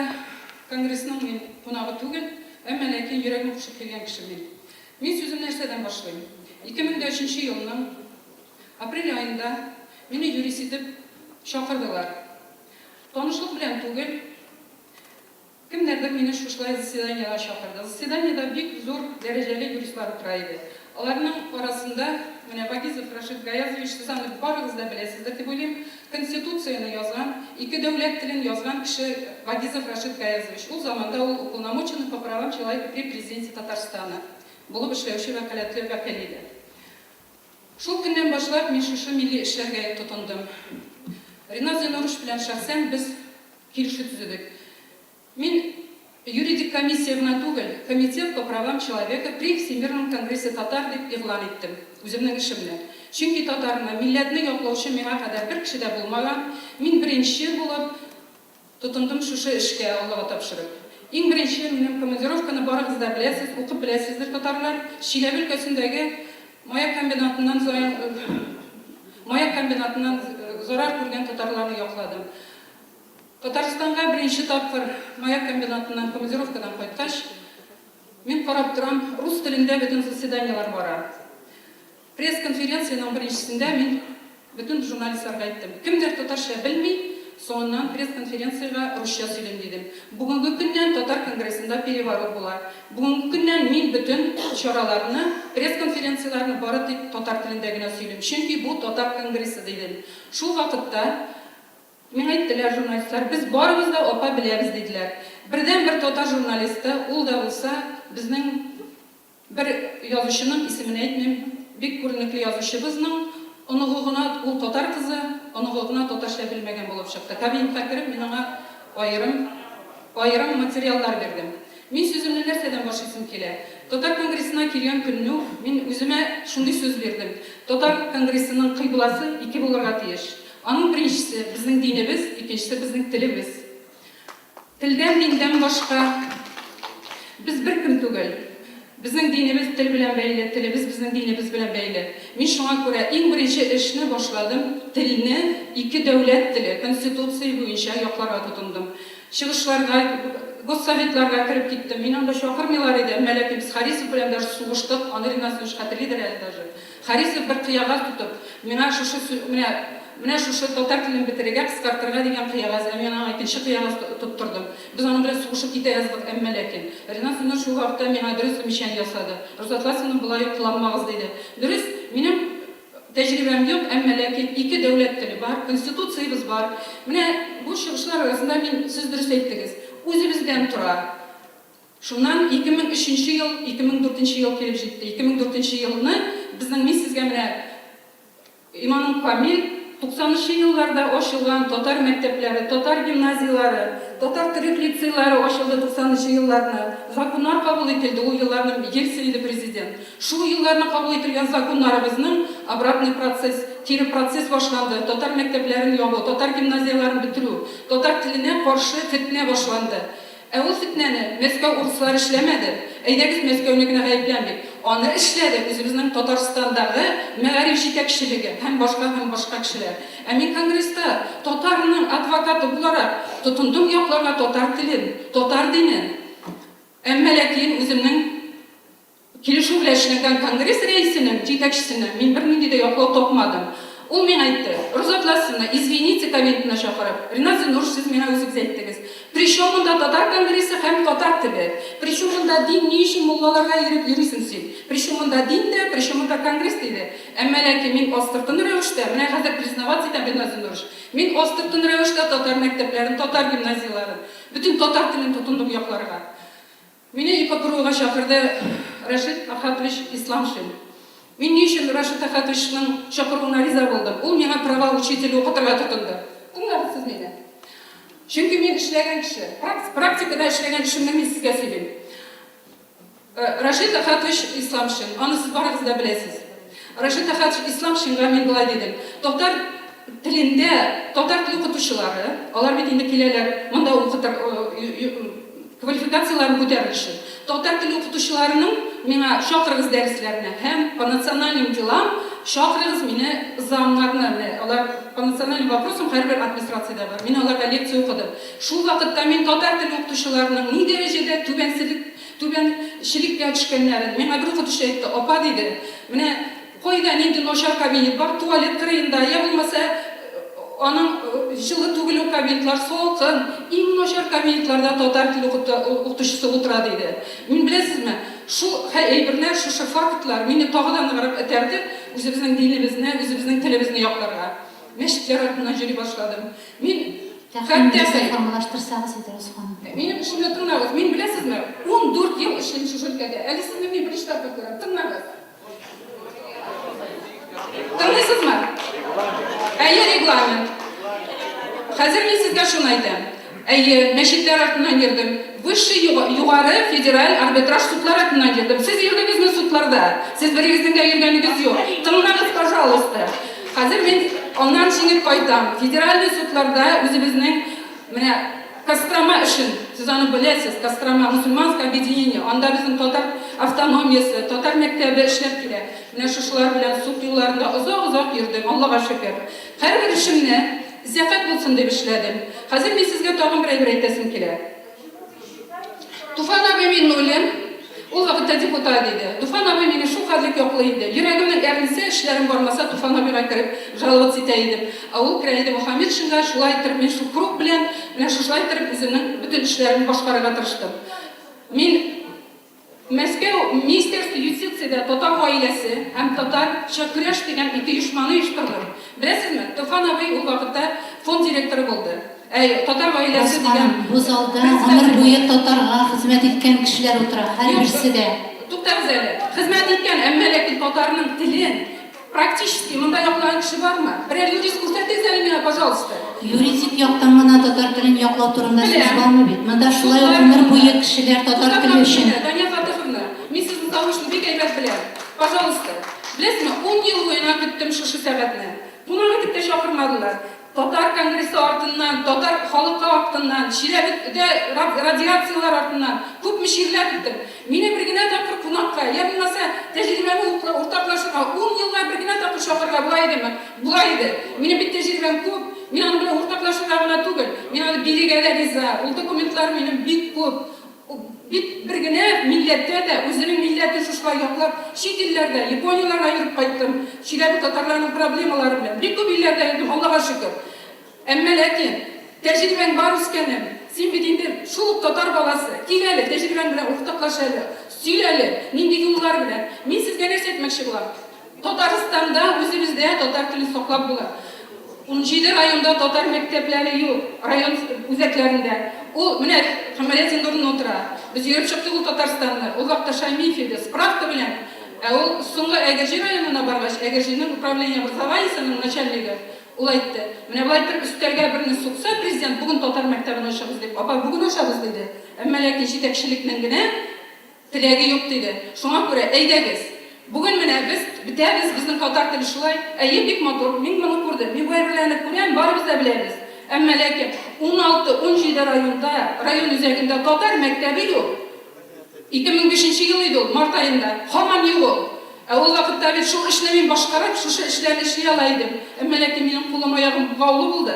Конгрессның мин кунагы түгел, әмма ләкин йөрәгем кушып килгән кеше мин. Мин сүзем нәрсәдән башлыйм? 2003 нче елның апрель аенда мине юрист итеп чакырдылар. Танышлык белән түгел, кемнәрдер мине шушылай заседаниегә чакырды. Заседаниедә бик зур дәрәҗәле юристлар утыра иде. Аларның арасында, менә Вагизов Рашид Гаязович, сез аны барыгыз да беләсездер дип уйлыйм, Конституцияне язган, ике дәүләт телен язган кеше Вагизов Рашид Гаязович. Ул заманда ул уполномоченный по правам человека при президенте Татарстана булып эшләүче вәкаләтле вәкил иде. Шул көннән башлап мин шушы милли эшләргә тотындым. Ринат Зиннурович белән шәхсән без килешү төзедек. Мин юридик комиссия гына түгел, Комитет по правам человека при Всемирном конгрессе татар дип игълан иттем үземнең эшемне. Чөнки татарны, милләтне яклаучы миңа кадәр бер кеше дә булмаган. Мин беренче булып Тотындым шушы эшкә, Аллага тапшырып. Иң беренче минем командировканы барыгыз да беләсез, укып беләсездер, татарлар, Чиләбе өлкәсендәге маяк комбинатыннан заян маяк комбинатыннан зарар күргән татарларны якладым. Татарстанга беренче тапкыр маяк комбинатыннан командировкадан кайткач, мин карап торам, рус телендә бөтен заседаниеләр бара. Пресс-конференциянең беренчесендә мин бөтен журналистларга әйттем, кемнәр татарча белми, соңыннан пресс-конференциягә русча сөйлим, дидем. Бүгенге көннән Татар конгрессында переворот була. Бүгенге көннән мин бөтен чараларны, пресс-конференцияләрне бары тик татар телендә генә сөйлим, чөнки бу Татар конгрессы, дидем. Шул вакытта миңа әйттеләр журналистлар, без барыбыз да апа беләбез, диделәр. Бердәнбер татар журналисты, ул да булса безнең Бер язучының, исемен әйтмим, бик күренекле язучыбызның оныгы гына, ул татар кызы, оныгы гына татарча белмәгән булып чыкты. Кабинетка кереп, мин аңа аерым, аерым материаллар бирдем. Мин сүземне нәрсәдән башлыйсым килә? Татар конгрессына килгән көнне үк мин үземә шундый сүз бирдем, Татар конгрессының кыйбласы ике булырга тиеш. Аның беренчесе, безнең динебез, икенчесе, безнең телебез. Телдән, диндән башка без беркем түгел. Безнең динебез тел белән бәйле, телебез безнең динебез белән бәйле. Мин шуңа күрә иң беренче эшне башладым, телне, ике дәүләт теле, Конституция буенча якларга тотындым. Чыгышларга, Госсоветларга кереп киттем. Мине анда чакырмыйлар иде, әмма ләкин без Харисов белән даже сугыштык, аны Ринат Зуевич хәтерлидер әле даже. Харисов бер кыягаз тотып, миңа шушы менә менә шушы татар телен бетерергә, кыскартырга дигән кыягаз, ә мин аңа икенче кыягаз тоттырдым. Без аның белән сугышып китә яздык, әмма ләкин. Ринат Зиннур шул вакытта миңа дөрес замечание ясады. Роза Атласовна, болай ук кыланмагыз, диде. Дөрес, минем тәҗрибәм юк, әмма ләкин ике дәүләт теле бар, Конституциябез бар. Менә бу чыгышлар арасында мин, сез дөрес әйттегез, үзебездән тора. Шуннан 2003 нче ел, 2004 нче ел килеп җитте. 2004 нче елны безнең, мин сезгә менә, иманым камил, 90 нчы елларда ачылган татар мәктәпләре, татар гимназияләре, татар-төрек лицейлары ачылды 90 нчы елларны. Законнар кабул ителде, ул елларны Ельцин иде президент. Шул елларны кабул ителгән законнарыбызның обратный процесс, кире процесс башланды, татар мәктәпләрен ябу, татар гимназияләрен бетерү, татар теленә каршы фетнә башланды. Ә ул фетнәне Мәскәү урыслары эшләмәде, әйдәгез Мәскәүне генә гаепләмик, аны эшләде үзебезнең Татарстандагы мәгариф җитәкчелеге һәм башка һәм башка кешеләр. Ә мин конгресста татарның адвокаты буларак тотындым якларга татар телен, татар динен. Әмма ләкин үземнең Килешү белән эшләнгән конгресс рәисенең, җитәкчесенең мин бернинди дә яклау тапмадым. Ул миңа әйтте, Роза Атласовна, извините, кабинетына чакырып, Ринат Зиннурович, сез миңа үзегез әйттегез. Причем монда татар конгрессы һәм татар теле? Причем монда дин, ни өчен муллаларга йөреп йөрисең син? Причем монда дин дә, причем монда конгресс, диде. Әмма ләкин мин астыртын рәвештә, менә хәзер признаваться итәм, Ринат Зиннурович, мин астыртын рәвештә татар мәктәпләрен, татар гимназияләрен, бөтен татар телен тотындым якларга. Мине ИППРУга чакырды Рәшит Әхәтович Исламшин. Мин ни өчен Рәшит Әхәтовичның чакыруына риза булдым? Ул миңа права учителе укытырга тотынды. Тыңлагыз сез мине. Чөнки мин эшләгән кеше. Практикада эшләгән эшемне мин сезгә сөйлим. Рәшит Әхәтович Исламшин, аны сез барыгыз да беләсез. Рәшит Әхәтович Исламшинга мин болай дидем, Татар телендә татар теле укытучылары, алар бит инде киләләр монда укытыр, Квалификацияләрен күтәрер өчен, татар теле укытучыларының миңа чакырыгыз дәресләренә һәм по национальным делам чакырыгыз мине замнарны, менә алар по национальным вопросам һәрбер администрациядә бар, мин аларга лекция укыдым. Шул вакытта мин татар теле укытучыларының ни дәрәҗәдә түбәнселек, түбәнчелеккә төшкәннәрен, миңа бер укытучы әйтте, апа, диде, менә Кайда нинди начар кабинет бар, туалет кырыенда, я булмаса аның җылы түгел ул кабинетлар, салкын, иң начар кабинетларда татар теле укытучысы утыра, диде. Мин, беләсезме, шул әйберләр, шушы фактлар мине тагы да ныграк этәрде үзебезнең динебезне, үзебезнең телебезне якларга. Мәчетләр артыннан йөри башладым. Мин хәтта. Тәкъдимегезне формалаштырсагыз иде, Роза ханым. Минем эшемне тыңлагыз. Мин, беләсезме, 14 ел эшлим шушы өлкәдә. Әле сезне мин беренче тапкыр күрәм. Тыңлагыз. Тыңлыйсызмы? Әйе, регламент. Хәзер мин сезгә шуны әйтәм. Әйе, мәчетләр артыннан йөрдем. Высший югары федераль арбитраж судлар артыннан йөрдем. Сез йөрдегезме судларда? Сез берегезнең дә йөргәнегез юк. Тыңлагыз, пожалуйста. Хәзер мин аннан җиңеп кайтам. Федеральный судларда үзебезнең менә Кострома өчен, сез аны беләсез, Кострома мусульманское объединение, анда безнең татар автономиясе, татар мәктәбе эшләп килә. Менә шушылар белән суд юлларында озак-озак йөрдем, Аллага шөкер. Һәрбер эшемне зәкать булсын дип эшләдем. Хәзер мин сезгә тагын бер әйбер әйтәсем килә. Туфан абый Миңнуллин ул вакытта депутат иде. Туфан абый мине шул хәтлек яклый иде. Йөрәгемнең әрнесә, эшләрем бармаса, Туфан абыйга кереп жаловаться итә идем. Ә ул керә иде Мөхәммәтшинга, шулай иттереп мин шул круг белән, менә шушылай иттереп үземнең бөтен эшләремне башкарырга тырыштым. Мин Мәскәү Министерство юстициядә татар гаиләсе һәм татарча көрәш дигән ике оешманы оештырдым. Беләсезме, Туфан абый ул вакытта фонд директоры булды. Әй, татар гаиләсе Рас, ханым, дигән бу залда гомер председатель буе булды. татарга хезмәт иткән кешеләр утыра, Юк, һәрберсе дә. туктагыз әле. Хезмәт иткән, әмма ләкин татарның телен практически монда яклаган кеше бармы? Берәр юрист күрсәтегез әле миңа, пожалуйста. Юридик яктан гына татар телен яклау турында сүз Беләм. бармый бит. Монда шулай ук Судлар гомер турында. буе кешеләр татар Туктап теле торыгыз өчен. менә, Дания Фатыховна, мин сезнең тавышны бик әйбәт беләм. Пожалуйста. Беләсезме, ун ел буена көттем шушы сәгатьне. Кунак итеп тә чакырмадылар. Татар конгрессы артыннан, татар халыкы артыннан, Чиләбедә радиацияләр артыннан күпме чирләп беттем. Мине бер генә тапкыр кунакка, я булмаса, тәҗрибәне уртаклашырга, ун елга бер генә тапкыр чакырырга була идеме? Була иде. Минем бит тәҗрибәм күп. Мин аның белән уртаклашырга гына түгел, мин аны бирергә дә риза. Ул документлар минем бик күп. Бит бер генә милләттә дә үзенең милләтен шушылай яклап, чит илләрдә, Японияләргә йөреп кайттым, Чиләбе татарларының проблемалары белән, бик күп илләрдә йөрдем, Аллага шөкер. Әмма ләкин, тәҗрибәң бар, үскәнем, син бит инде шул ук татар баласы, кил әле, тәҗрибәң белән уртаклаш әле, сөйлә әле, нинди юллар белән. Мин сезгә нәрсә әйтмәкче булам? Татарстанда, үзебездә татар телен саклап була. 17 районда татар мәктәпләре юк, район үзәкләрендә. Ул, менә Камалия Зиннуровна утыра. Без йөреп чыктык ул Татарстанны. Ул вакытта Шаймиев иде, справка белән. Ә ул соңгы Әгерҗе районына баргач, Әгерҗенең управление образованиесенең начальнигы, Ул әйтте, Менә болай иттереп өстәлгә берне сукса президент, бүген татар мәктәбен ачабыз дип, апа, бүген ачабыз, диде. Әмма ләкин җитәкчелекнең генә теләге юк, диде. Шуңа күрә, әйдәгез, бүген менә без бетәбез, безнең татар теле шулай, әйе, бик матур, мин моны күрдем, мин бу әйберләрне күрәм, барыбыз да беләбез. Әмма ләкин 16, 17 районда, район үзәгендә татар мәктәбе юк. 2005 нче ел иде ул, март аенда. Һаман юк ул. Ә ул вакытта бит шул эшне мин башкарып, шушы эшләрне эшли ала идем. Әмма ләкин минем кулым, аягым богаулы булды.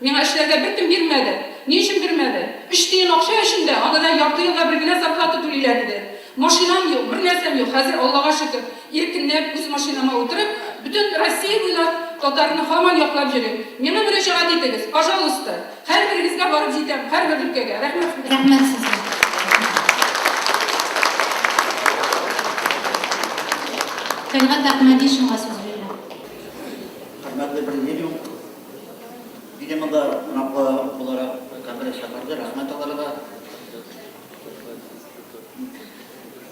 Миңа эшләргә беркем бирмәде. Ни өчен бирмәде? Өч тиен акча өчен дә, аны да ярты елга бер генә зарплата түлиләр иде. Машинам юк, бернәрсәм юк. Хәзер, Аллага шөкер, иркенләп, үз машинама утырып, бөтен Россия буйлап татарны һаман яклап йөрим. Миңа мөрәҗәгать итегез, пожалуйста. Һәрберегезгә барып җитәм, һәрбер өлкәгә. Рәхмәт сезгә. Рәхмәт сезгә. Тәлгать Әхмәдишинга сүз бирелә. Хөрмәтле президиум, мине монда кунаклы буларак конгресс чакырды, рәхмәт аларга.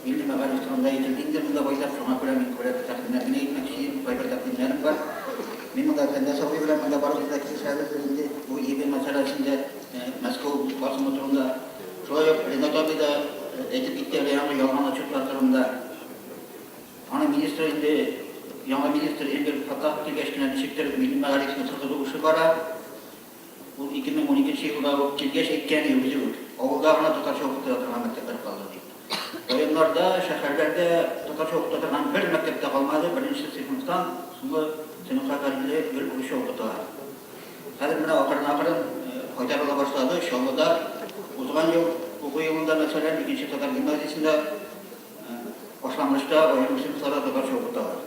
Милли мәгариф турында әйтелде инде монда байтак, шуңа күрә мин күбрәк тәкъдимнәр генә әйтмәкче идем, кайбер тәкъдимнәрем бар. Мин монда Фәндәс абый белән монда барыбыз да килешәбез без инде бу ЕГЭ мәсьәләсендә, Мәскәү басымы турында. Шулай ук Ренат абый да әйтеп китте әле яңа ялган отчетлар турында. Аны министр инде, яңа министр Эльвир Фаттахов килгәч кенә ничектер милли мәгарифне торгызу эше бара. Ул 2012 нче елда ук килгәч әйткән иде үзе үк, авылда гына татарча укытыла торган мәктәпләр калды дип. Районнарда, шәһәрләрдә татарча укыта торган бер мәктәп тә калмады, беренче сыйныфтан соңгы сыйныфка хәтле гел урысча укытыла. Хәзер менә акрын-акрын кайтарыла башлады. Чаллыда узган ел уку елында, мәсәлән, икенче татар гимназиясендә башлангычта аерым сыйныфларда татарча укыталар.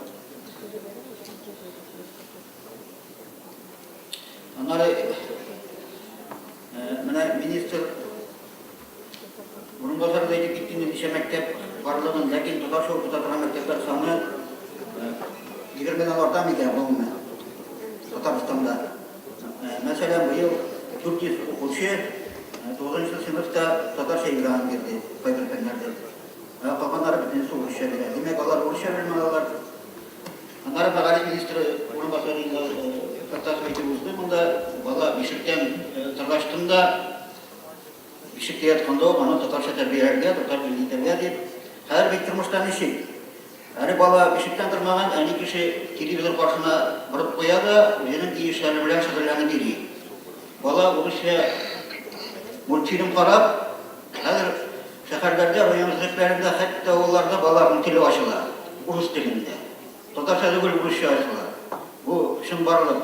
Аннары менә министр урынбасары да әйтеп китте инде ничә мәктәп барлыгын, ләкин татарча укыта торган мәктәпләр саны егермедән арта микән гомумән Татарстанда? Мәсәлән, быел 400 укучы 9 сыйныфта татарча экзамен бирде кайбер фәннәрдән. Ә калганнары бөтенесе урысча бирә. Димәк, алар урысча белем алалар. Аннары мәгариф министры урынбасары Фәттахов әйтеп узды, монда бала бишектән торгачтын да, бишектә ятканда ук аны татарча тәрбияләргә, татар телен итәргә дип. Хәзер бит тормышта ничек? Әле бала бишектән тормаган, әни кеше телевизор каршына борып куя да, үзенең өй эшләре белән шөгыльләнеп йөри. Бала урысча мультфильм карап, хәзер шәһәрләрдә, район үзәкләрендә, хәтта авылларда балаларның теле ачыла, урыс телендә. Татарча түгел, урысча ачыла. Бу чынбарлык.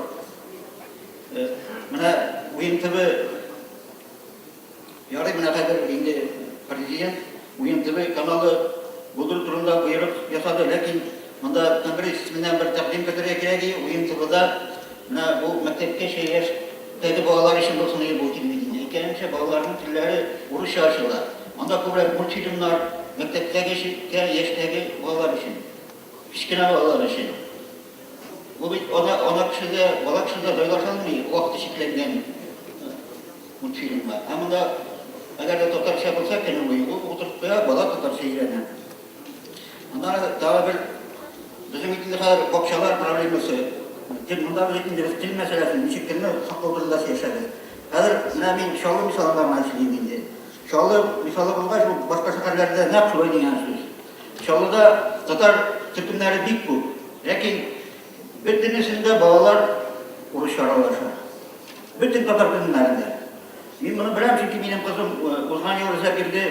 Менә Уен ТВ ярый, менә хәзер инде президент Уен ТВ каналы булдыру турында боерык ясады, ләкин монда конгресс исеменнән бер тәкъдим кертергә кирәк иде, Уен ТВда менә бу мәктәпкәчә яшьтәге балалар өчен булсын иде бу телевидение. Әйткәнемчә, балаларның телләре урысча ачыла. Анда күбрәк мультфильмнар, мәктәптәге яшьтәге балалар өчен. Кечкенә балалар өчен. Бу бит ана, ана кеше дә, бала кеше дә җайлаша алмый вакыты чикләнгән мультфильмга. Ә монда әгәр дә татарча булса көне буе, ул утырып куя, бала татарча өйрәнә. Аннары тагы бер безнең бит инде хәзер бакчалар проблемасы. Тел, монда без инде без тел мәсьәләсен, ничек телне саклау турында сөйләшәбез. Хәзер менә мин Чаллы мисалында гына сөйлим инде. Чаллы мисалы булгач, бу башка шәһәрләрдә нәкъ шулай дигән сүз. Чаллыда татар төркемнәре бик күп, ләкин бөтенесендә балалар урысча аралаша. Бөтен татар төркемнәрендә. Мин моны беләм, чөнки минем кызым узган ел эзләп йөрде,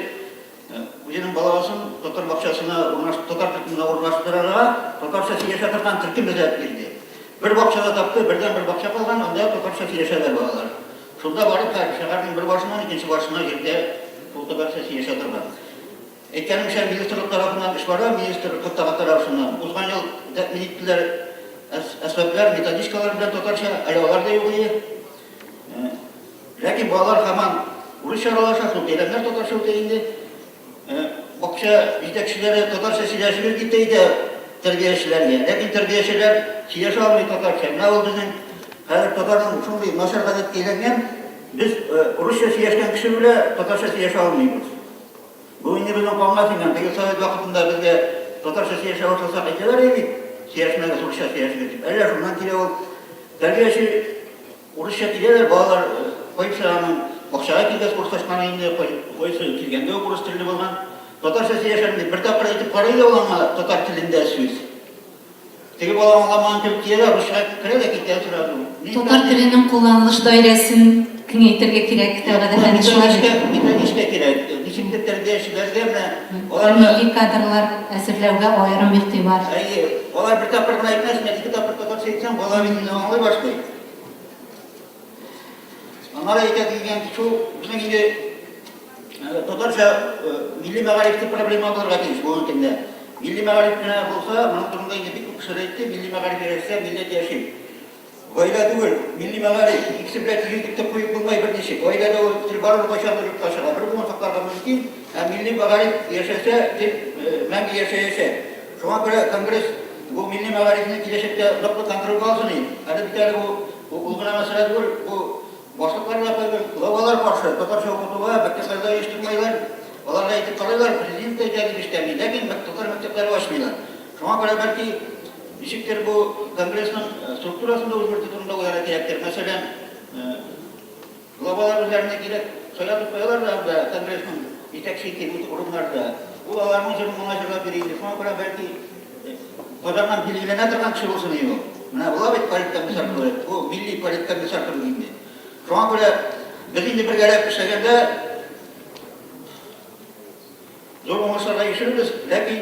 үзенең баласын татар бакчасына урнаш, татар төркеменә урнаштырырга, татарча сөйләшә торган төркем эзләп йөрде. Бер бакчада тапты, бердән-бер бакча калган, анда татарча сөйләшәләр балалар. Шунда барып, һәр шәһәрнең бер башыннан икенче башына йөрде, шул татарча сөйләшә торган. Әйткәнемчә, министрлык тарафыннан эш бара, министр Фәттахов тарафыннан. Узган ел тәэмин иттеләр әсбаплар, методичкалар белән татарча, әле алар да юк иде. Ләкин балалар һаман урысча аралаша, шул бәйрәмнәр татарча үтә инде. Бакча җитәкчеләре татарча сөйләшегез дип тә әйтә тәрбиячеләргә. Ләкин тәрбиячеләр сөйләшә алмый татарча. Менә ул безнең хәзер татарның шундый начар гадәткә әйләнгән, без урысча сөйләшкән кеше белән татарча сөйләшә алмыйбыз. Бу инде безнең канга сеңгән. Теге совет вакытында безгә татарча сөйләшә башласак әйтәләр иде бит, сөйләшмәгез, урысча сөйләшегез дип. Әллә шуннан килә ул. Тәрбияче урысча киләләр, балалар кайсы аның бакчага килгәч урыслашкан инде, кайсы килгәндә үк урыс телле булган. Татарча сөйләшәм дип, бер тапкыр әйтеп карый да ул аңа татар телендә сүз. Теге бала аңламаган кебек килә дә, русчага керә дә китә сразу. Татар теленең кулланылыш даирәсен киңәйтергә кирәк, Тәлгать әфәнде, шулай бит? Методичка кирәк. Ничектер тәрбиячеләргә менә аларны. Милли кадрлар әзерләүгә аерым игътибар. Әйе, алар бер тапкыр гына әйтмәс, менә ике тапкыр татарча әйтсәң, бала бит инде аңлый башлый. Аннары әйтә дигән шул безнең инде татарча милли мәгарифтә проблема булырга тиеш бүгенге көндә. Милли мәгариф кенә булса, моның турында инде бик күп кешеләр әйтте, милли мәгариф яшәсә, милләт яши. Гаилә түгел, милли мәгариф, икесе белән тигез дип тә куеп булмый берничек. Гаиләдә ул тел барыбер кайчандыр юкка чыга, бер буын сакларга мөмкин, ә милли мәгариф яшәсә, тел мәңге яшәячәк. Шуңа күрә конгресс бу милли мәгарифне киләчәктә ныклы контрольгә алсын иде. Әле бит әле бу ул гына мәсьәлә түгел, бу башлыклар да кайбер главалар каршы татарча укытуга, мәктәпләрдә оештырмыйлар. Аларга әйтеп карыйлар, президент та әйтә дип эшләми, ләкин татар мәктәпләре ачмыйлар. Шуңа күрә бәлки ничектер бу конгрессның структурасын да үзгәртү турында уйларга кирәктер. Мәсәлән, Главалар үзләренә кирәк сайлатып куялар да анда конгрессның җитәкче итеп урыннарда. Ул аларның җырын моңа җырлап йөри инде. Шуңа күрә бәлки Казаннан билгеләнә торган кеше булсын иде ул. Менә була бит политкомиссар кебек. Бу милли политкомиссар кебек инде. Шуңа күрә без инде бергәләп эшләгәндә Зур уңышларга ирешербез, ләкин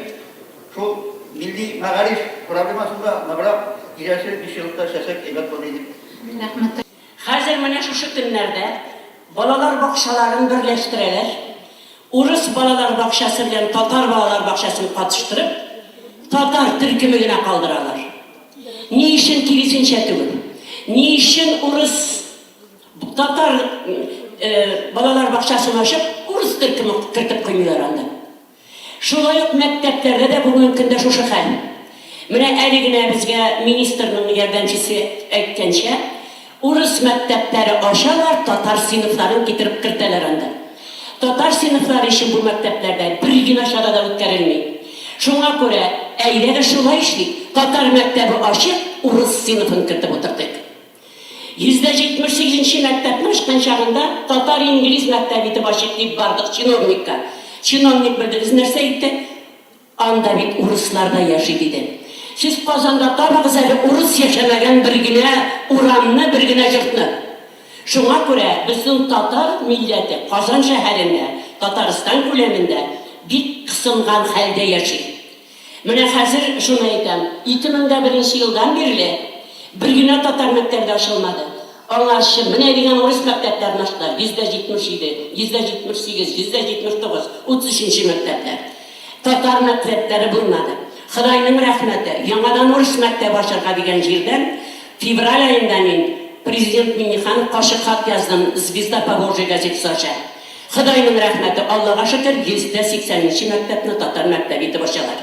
шул милли мәгариф проблемасын да ныграк киләсе бишьеллыкта эшләсәк әйбәт булыр иде. Рәхмәт. Хәзер менә шушы көннәрдә балалар бакчаларын берләштерәләр. Урыс балалар бакчасы белән татар балалар бакчасын катыштырып, татар төркеме генә калдыралар. Ни өчен киресенчә түгел? Ни өчен урыс Татар балалар бакчасын ачып, урыс төркеме кертеп куймыйлар анда. Шулай ук мәктәпләрдә дә бүгенге көндә шушы хәл. Менә әле генә безгә министрның ярдәмчесе әйткәнчә, урыс мәктәпләре ачалар, татар сыйныфларын китереп кертәләр анда. Татар сыйныфлары өчен бу мәктәпләрдә бер генә чара да үткәрелми. Шуңа күрә, әйдәгез шулай эшлик, татар мәктәбе ачык, урыс сыйныфын кертеп утыртыйк. 178 нче мәктәпне ачкан чагында татар-инглиз мәктәбе итеп ачыйк дип бардык чиновникка. Чиновник белдегез нәрсә әйтте? Анда бит урыслар да яши, диде. Сез Казанда табыгыз әле урыс яшәмәгән бер генә урамны, бер генә йортны. Шуңа күрә безнең татар милләте Казан шәһәрендә, Татарстан күләмендә бик кысынган хәлдә яши. Менә хәзер шуны әйтәм, 2001 нче елдан бирле бер генә татар мәктәбе дә ачылмады. Аңарчы менә дигән урыс мәктәпләрен ачтылар, 177, 178, 179, 33 нче мәктәпләр. Татар мәктәпләре булмады. Ходайның рәхмәте, яңадан урыс мәктәбе ачарга дигән җирдән февраль аенда мин Президент Миңнехановка ачык хат яздым, Звезда Поволжья газетасы аша. Ходайның рәхмәте, Аллага шөкер, 180 нче мәктәпне татар мәктәбе итеп ачалар.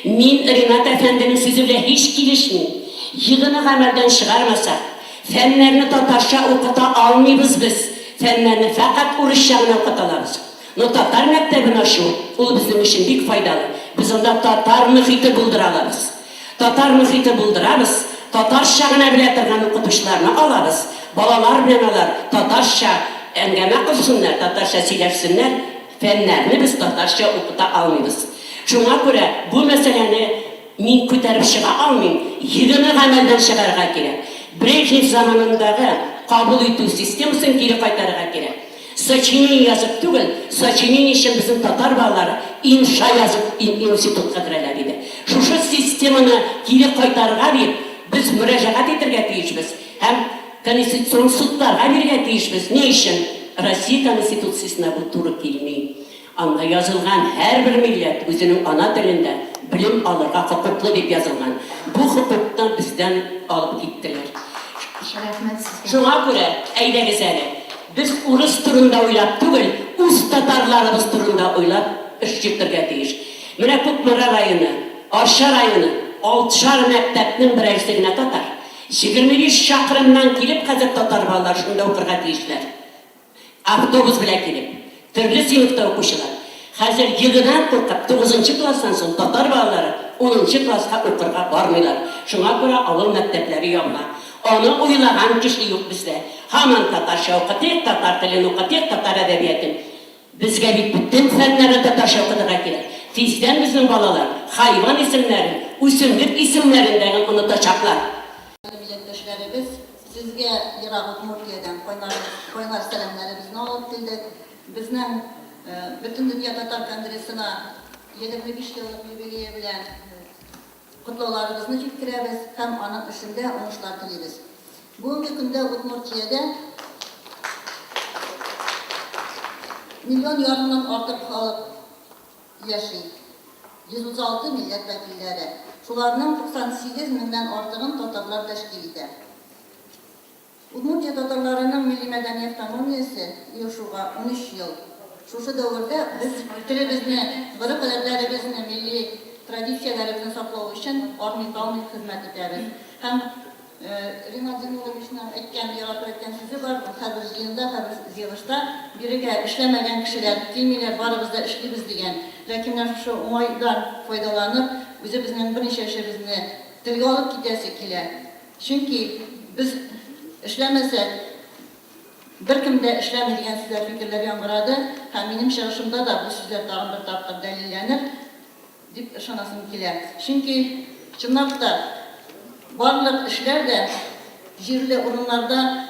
Мин Ринат әфәнденең сүзе белән һич килешмим. ЕГЭны гамәлдән чыгармасак, фәннәрне татарча укыта алмыйбыз без, фәннәрне фәкать урысча гына укыта алабыз. Но татар мәктәбен ачу, ул безнең өчен бик файдалы. Без анда татар мөхите булдыра алабыз. Татар мөхите булдырабыз, татарча гына белә торган укытучыларны алабыз, балалар белән алар татарча әңгәмә корсыннар, татарча сөйләшсеннәр, фәннәрне без татарча укыта алмыйбыз. Шуңа күрә бу мәсьәләне мин күтәреп чыга алмыйм, ЕГЭны гамәлдән чыгарырга кирәк. Брежнев заманындагы кабул итү системасын кире кайтарырга кирәк. Сочинение язып түгел, сочинение өчен безнең татар балалары инша язып институтка керәләр иде. Шушы системаны кире кайтарырга диеп, без мөрәҗәгать итергә тиешбез һәм Конституцион судларга бирергә тиешбез. Ни өчен? Россия Конституциясенә бу туры килми. Анда язылган, һәрбер милләт үзенең ана телендә белем алырга хокуклы дип язылган. Бу хокукны бездән алып киттеләр. Рәхмәт сезгә. Шуңа күрә, әйдәгез әле, без урыс турында уйлап түгел, үз татарларыбыз турында уйлап эш йөртергә тиеш. Менә Кукмара районы, Арча районы, алтышар мәктәпнең берәрсе генә татар. 25 чакрымнан килеп хәзер татар балалары шунда укырга тиешләр. Автобус белән килеп, төрле сыйныфта укучылар. Хәзер ЕГЭдан куркып, тугызынчы класстан соң татар балалары унынчы класска укырга бармыйлар. Шуңа күрә авыл мәктәпләре ябыла. Аны уйлаган кеше юк бездә. Һаман татарча укытыйк, татар телен укытыйк, татар әдәбиятын. Безгә бит бөтен фәннәрне татарча укытырга кирәк. Тиздән безнең балалар хайван исемнәрен, үсемлек исемнәрен дә онытачаклар. Хөрмәтле милләттәшләребез, сезгә ерак Удмуртиядән кайнар кайнар сәламнәребезне алып килдек. Безнең Бөтендөнья татар конгрессына 25 еллык юбилее белән котлауларыбызны җиткерәбез һәм аның эшендә уңышлар телибез. Бүгенге көндә Удмуртиядә миллион ярымнан артык халык яши, 136 милләт вәкилләре. Шуларның 98 меңнән артыгын татарлар тәшкил итә. Удмуртия татарларының милли-мәдәни автономиясе оешуга 13 ел. Шушы дәвердә без телебезне, гореф-гадәтләребезне, милли традицияләребезне саклау өчен армый-талмый хезмәт итәбез. Һәм Ринат Зиннуровичның әйткән, яратып әйткән сүзе бар, ул һәрбер җыенда, һәрбер җыелышта, Бирегә эшләмәгән кешеләр килмиләр, барыбыз да эшлибез, дигән. Ләкин менә шушы уңайдан файдаланып, үзебезнең берничә эшебезне телгә алып китәсе килә. Чөнки без эшләмәсәк, беркем дә эшләми дигән сүзләр, фикерләр яңгырады һәм минем чыгышымда да бу сүзләр тагын бер тапкыр дәлилләнер дип ышанасым килә. Чөнки, чынлап та, барлык эшләр дә җирле урыннарда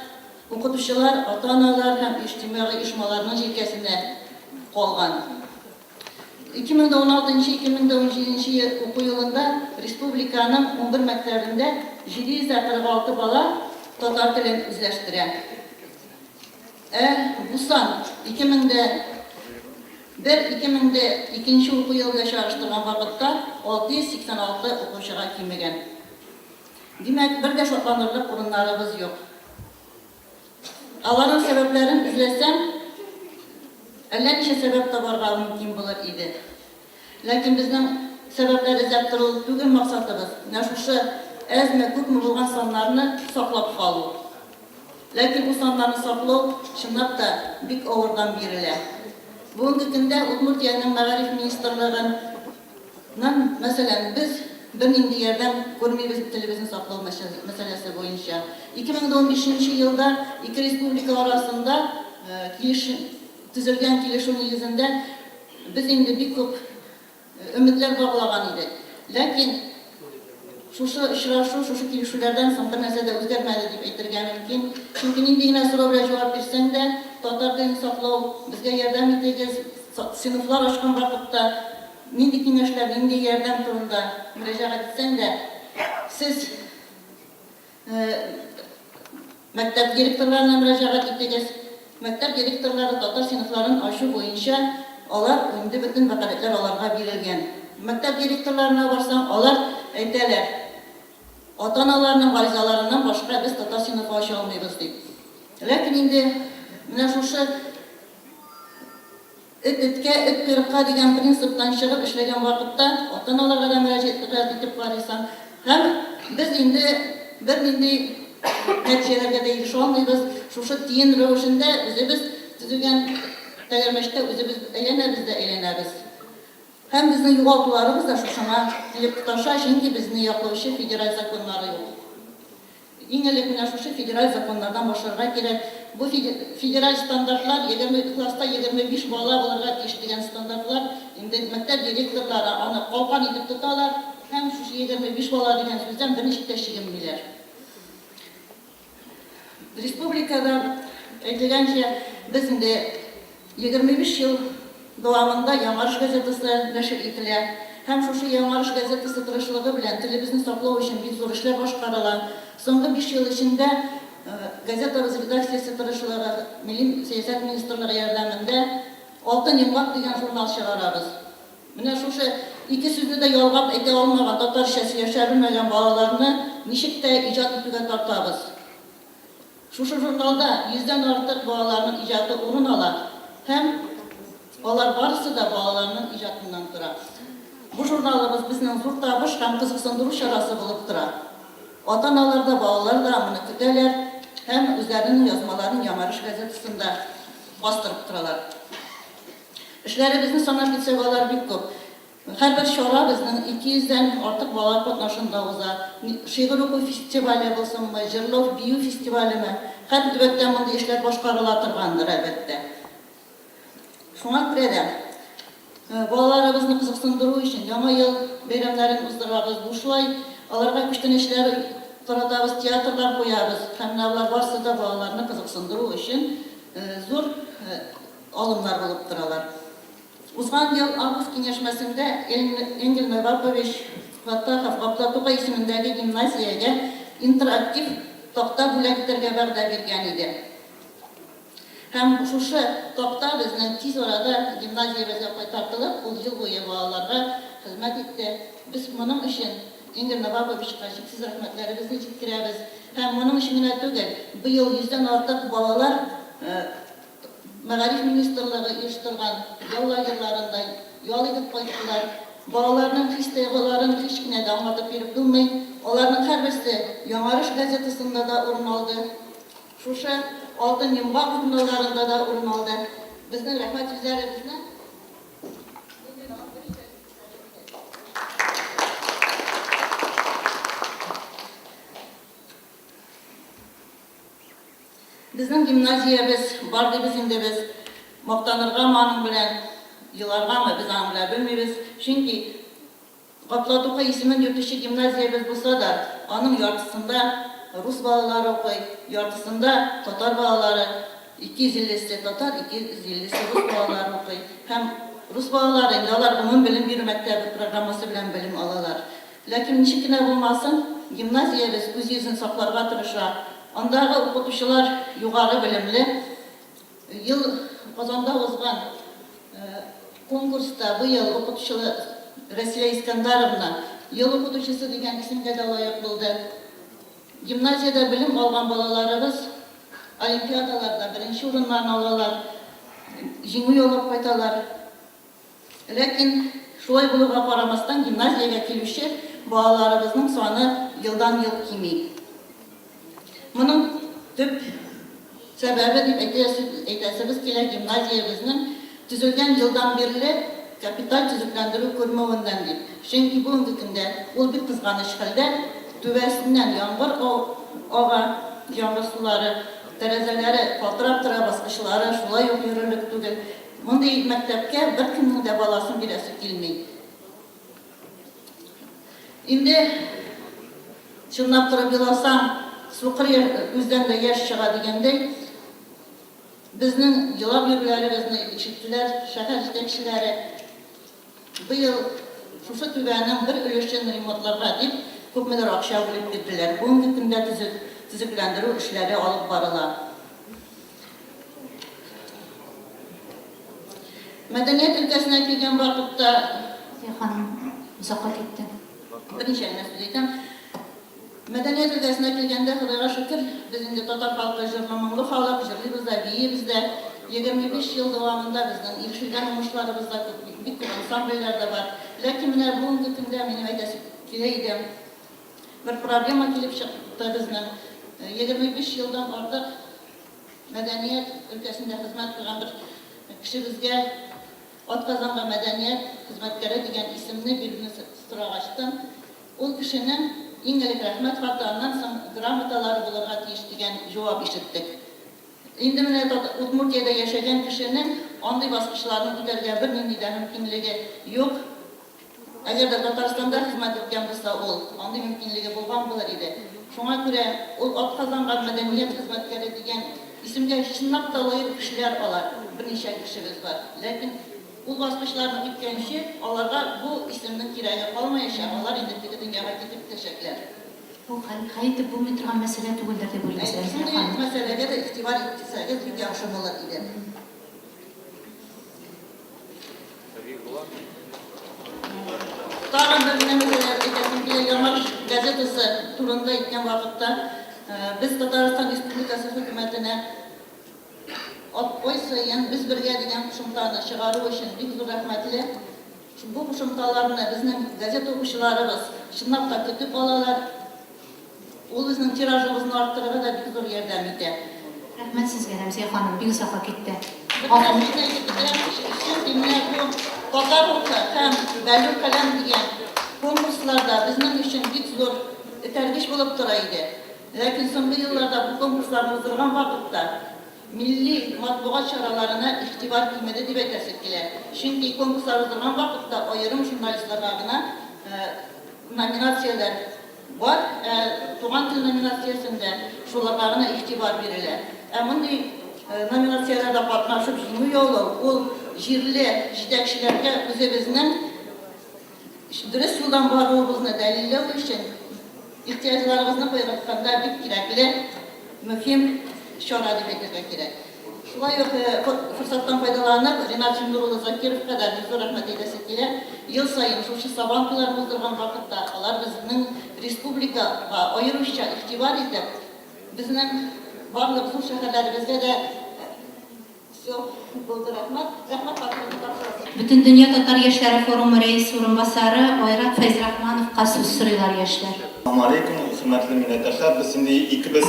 укытучылар, ата-аналар һәм иҗтимагый оешмаларның җилкәсенә калган. 2016-2017 ел уку елында республиканың 11 мәктәбендә 746 бала татар телен үзләштерә. Ә бу сан 2001-2002 уку елы белән чагыштырган вакытта 686 укучыга кимегән. Димәк, бер дә шатланырлык урыннарыбыз юк. Аларның сәбәпләрен эзләсәң, әллә ничә сәбәп табарга мөмкин булыр иде. Ләкин безнең сәбәпләр эзләп тору түгел максатыбыз, менә шушы әзме-күпме булган саннарны саклап калу. Ләкин ул саннарны саклау, чынлап та, бик авырдан бирелә. Бүгенге көндә Удмуртиянең мәгариф министрлыгын Нан, мәсәлән, без бернинди ярдәм күрмибез телебезне саклау мәсьәләсе буенча. 2015 нче елда ике республика арасында килеш төзелгән килешү нигезендә без инде бик күп өметләр баглаган идек. Ләкин шушы очрашу, шушы килешүләрдән соң бернәрсә дә үзгәрмәде дип әйтергә мөмкин. Чөнки нинди генә сорау белән җавап бирсәң дә, татар телен саклау, безгә ярдәм итегез, сыйныфлар ачкан вакытта, Нинди киңәшләр, нинди ярдәм турында мөрәҗәгать итсәң дә, сез мәктәп директорларына мөрәҗәгать итегез. Мәктәп директорлары татар сыйныфларын ачу буенча алар инде бөтен вәкаләтләр аларга бирелгән. Мәктәп директорларына барсаң, алар әйтәләр, ата-аналарның гаризаларыннан башка без татар сыйныфы ача алмыйбыз дип. Ләкин инде менә шушы Эт эткә, эт койрыкка дигән принциптан чыгып эшләгән вакытта ата-аналарга да мөрәҗәгать итеп карыйсың. Һәм без инде бернинди нәтиҗәләргә дә ирешә алмыйбыз. Шушы тиен рәвешендә үзебез төзегән тәгәрмәчтә үзебез әйләнәбез дә әйләнәбез. Һәм безнең югалтуларыбыз да шушыңа килеп тоташа, чөнки безне яклаучы федераль законнары юк. Иң элек менә шушы федераль законнардан башларга кирәк. Бу федераль стандартлар, 20 класста 25 бала булырга тиеш дигән стандартлар, инде мәктәп директорлары аны калкан итеп тоталар һәм шушы 25 бала дигән сүздән берничек тә чигенмиләр. Республикада, әйтелгәнчә, без инде 25 ел дәвамында Яңарыш газетасы нәшер ителә һәм шушы Яңарыш газетасы тырышлыгы белән телебезне саклау өчен бик зур эшләр башкарыла. Соңгы биш ел эчендә газетабыз редакциясе тырышлыгы, Милли сәясәт министрлыгы ярдәмендә Алтын йомгак дигән журнал чыгарабыз. Менә шушы ике сүзне дә ялгап әйтә алмаган, татарча сөйләшә белмәгән балаларны ничек тә иҗат итүгә тартабыз. Шушы журналда йөздән артык балаларның иҗаты урын ала һәм алар барысы да балаларның иҗатыннан тора. Бу журналыбыз безнең зур табыш һәм кызыксындыру чарасы булып тора. Ата-аналар да, балалар да моны көтәләр һәм үзләренең язмаларын Яңарыш газетасында бастырып торалар. Эшләребезне санап китсәк, алар бик күп. Һәрбер чара безнең 200 дән артык бала катнашында уза. Шигырь уку фестивале булсынмы, җырлау, бию фестивалеме, һәр төбәктә мондый эшләр башкарыла торгандыр, әлбәттә. Шуңа күрә дә балаларыбызны кызыксындыру өчен Яңа ел бәйрәмнәрен уздырабыз, бушлай аларга күчтәнәчләр таратабыз, театрлар куябыз һәм менә болар барысы да балаларны кызыксындыру өчен зур алымнар булып торалар. Узган ел август киңәшмәсендә Энгель Навапович Фаттахов Габдулла Тукай исемендәге гимназиягә интерактив такта бүләк итәргә вәгъдә биргән иде. Һәм шушы такта безнең тиз арада гимназиябезгә кайтартылып, ул ел буе балаларга хезмәт итте. Без моның өчен Энгель Наваповичка чиксез рәхмәтләребезне җиткерәбез. Һәм моның өчен генә түгел, быел йөздән артык балалар Мәгариф министрлыгы оештырган ял лагерьларында ял итеп кайттылар. Балаларның хис-тойгыларын һич кенә дә аңлатып биреп булмый. Аларның һәрберсе Яңарыш газетасында да урын алды. Шушы Алтын йомгак журналларында да урын алды. Безнең рәхмәт сүзләребезне. Безнең гимназиябез бар дибез инде без. Мактаныргамы аның белән, еларгамы, без аның белән белмибез. Чөнки Габдулла Тукай исемен йөртүче гимназиябез булса да, аның яртысында рус балалары укый, яртысында татар балалары, 250 се татар, 250 се рус балалары укый. Һәм рус балалары инде алар гомум белем бирү мәктәбе программасы белән белем алалар. Ләкин ничек кенә булмасын, гимназиябез үз йөзен сакларга тырыша. Андагы укытучылар югары белемле. Ел Казанда узган конкурста быел укытучы Рәсилә Искәндаровна Ел укытучысы дигән исемгә дә лаек булды. Гимназиядә белем алган балаларыбыз олимпиадаларда беренче урыннарны алалар, җиңү яулап кайталар. Ләкин, шулай булуга карамастан, гимназиягә килүче балаларыбызның саны елдан-ел кими. Моның төп сәбәбе дип әйтәсебез килә, гимназиябезнең төзелгән елдан бирле капиталь төзекләндерү күрмәвеннән дип. Чөнки бүгенге көндә ул бик кызганыч хәлдә, түбәсеннән яңгыр ага, яңгыр сулары, тәрәзәләре калтырап тора, баскычлары шулай ук йөрерлек түгел. Мондый мәктәпкә беркемнең дә баласын бирәсе килми. Инде чынлап торып еласаң, сукыр күздән дә яшь чыга дигәндәй, безнең елап йөрүләребезне ишеттеләр шәһәр җитәкчеләре. Быел шушы түбәнең бер өлешен ремонтларга дип күпмедер акча бүлеп бирделәр. Бүгенге көндә төзекләндерү эшләре алып барыла. Мәдәният өлкәсенә килгән вакытта. Зөя ханым, озакка китте. Берничә генә сүз әйтәм. Мәдәният өлкәсенә килгәндә, Ходайга шөкер, без инде татар халкы җырлы-моңлы халык, җырлыйбыз да, биибез дә. 25 ел дәвамында безнең ирешелгән уңышларыбыз да күп, бик күп ансамбльләр дә бар. Ләкин менә бүгенге көндә минем әйтәсе килә иде, бер проблема килеп чыкты безнең. 25 елдан артык мәдәният өлкәсендә хезмәт куйган бер кешебезгә Атказанган мәдәният хезмәткәре дигән исемне бирүне сорагачтын, ул кешенең иң элек рәхмәт хаты, аннан соң грамоталары булырга тиеш дигән җавап ишеттек. Инде менә Удмуртиядә яшәгән кешенең андый баскычларны үтәргә бернинди дә мөмкинлеге юк. Әгәр дә Татарстанда хезмәт иткән булса ул, андый мөмкинлеге булган булыр иде. Шуңа күрә ул атказанган мәдәният хезмәткәре дигән исемгә чынлап та лаек кешеләр алар, берничә кешебез бар. Ләкин ул баскычларны үткәнче, аларга бу исемнең кирәге калмаячак, алар инде теге дөньяга китеп бетәчәкләр. Бу хәл, хәл итеп булмый торган мәсьәлә түгелдер дип уйлыйм, Әйе, Рәзилә шундый ханым. мәсьәләгә дә игътибар итсәгез, бик яхшы булыр иде. Тагын бер генә мәсьәлә әйтәсем килә. Яңарыш газетасы турында әйткән вакытта, без Татарстан Республикасы Хөкүмәтенә ай саен Без бергә дигән кушымтаны чыгару өчен бик зур рәхмәтле. Бу кушымталарны безнең газета укучыларыбыз чынлап та көтеп алалар. Ул безнең тиражыбызны арттырырга да бик зур ярдәм итә. Рәхмәт сезгә, Рәмзия ханым, бик озакка китте. Бер генә сүзне әйтеп бетерәм, чөнки менә бу. Татар рухы һәм Бәллүр каләм дигән конкурслар да безнең өчен бик зур этәргеч булып тора иде. Ләкин соңгы елларда бу конкурсларны уздырган вакытта милли матбугат чараларына игътибар кимеде дип әйтәсе килә. Чөнки конкурслар уздырган вакытта аерым журналистларга гына номинацияләр Бар, ә Туган тел номинациясендә шуларга гына игътибар бирелә. Ә мондый номинацияләрдә катнашып җиңү яулау, ул җирле җитәкчеләргә үзебезнең дөрес юлдан баруыбызны дәлилләү өчен ихтыяҗларыбызны кайгыртканда бик кирәкле, мөһим чара дип әйтергә кирәк. Шулай ук форсаттан файдаланып, Ринат Зиннур улы Закировка да бик зур рәхмәт әйтәсе килә. Ел саен шушы Сабан туйларын уздырган вакытта алар безнең республикага аеруча игътибар итеп, безнең барлык зур шәһәрләребезгә дә Всё, булды, рәхмәт. Рәхмәт хатынымны тапшырасың. Бөтендөнья татар яшьләре форумы рәисе урынбасары Айрат Фәйзрахмановка сүз сорыйлар яшьләр. Ассаламу алейкум, хөрмәтле милләттәшләр! Без инде икебез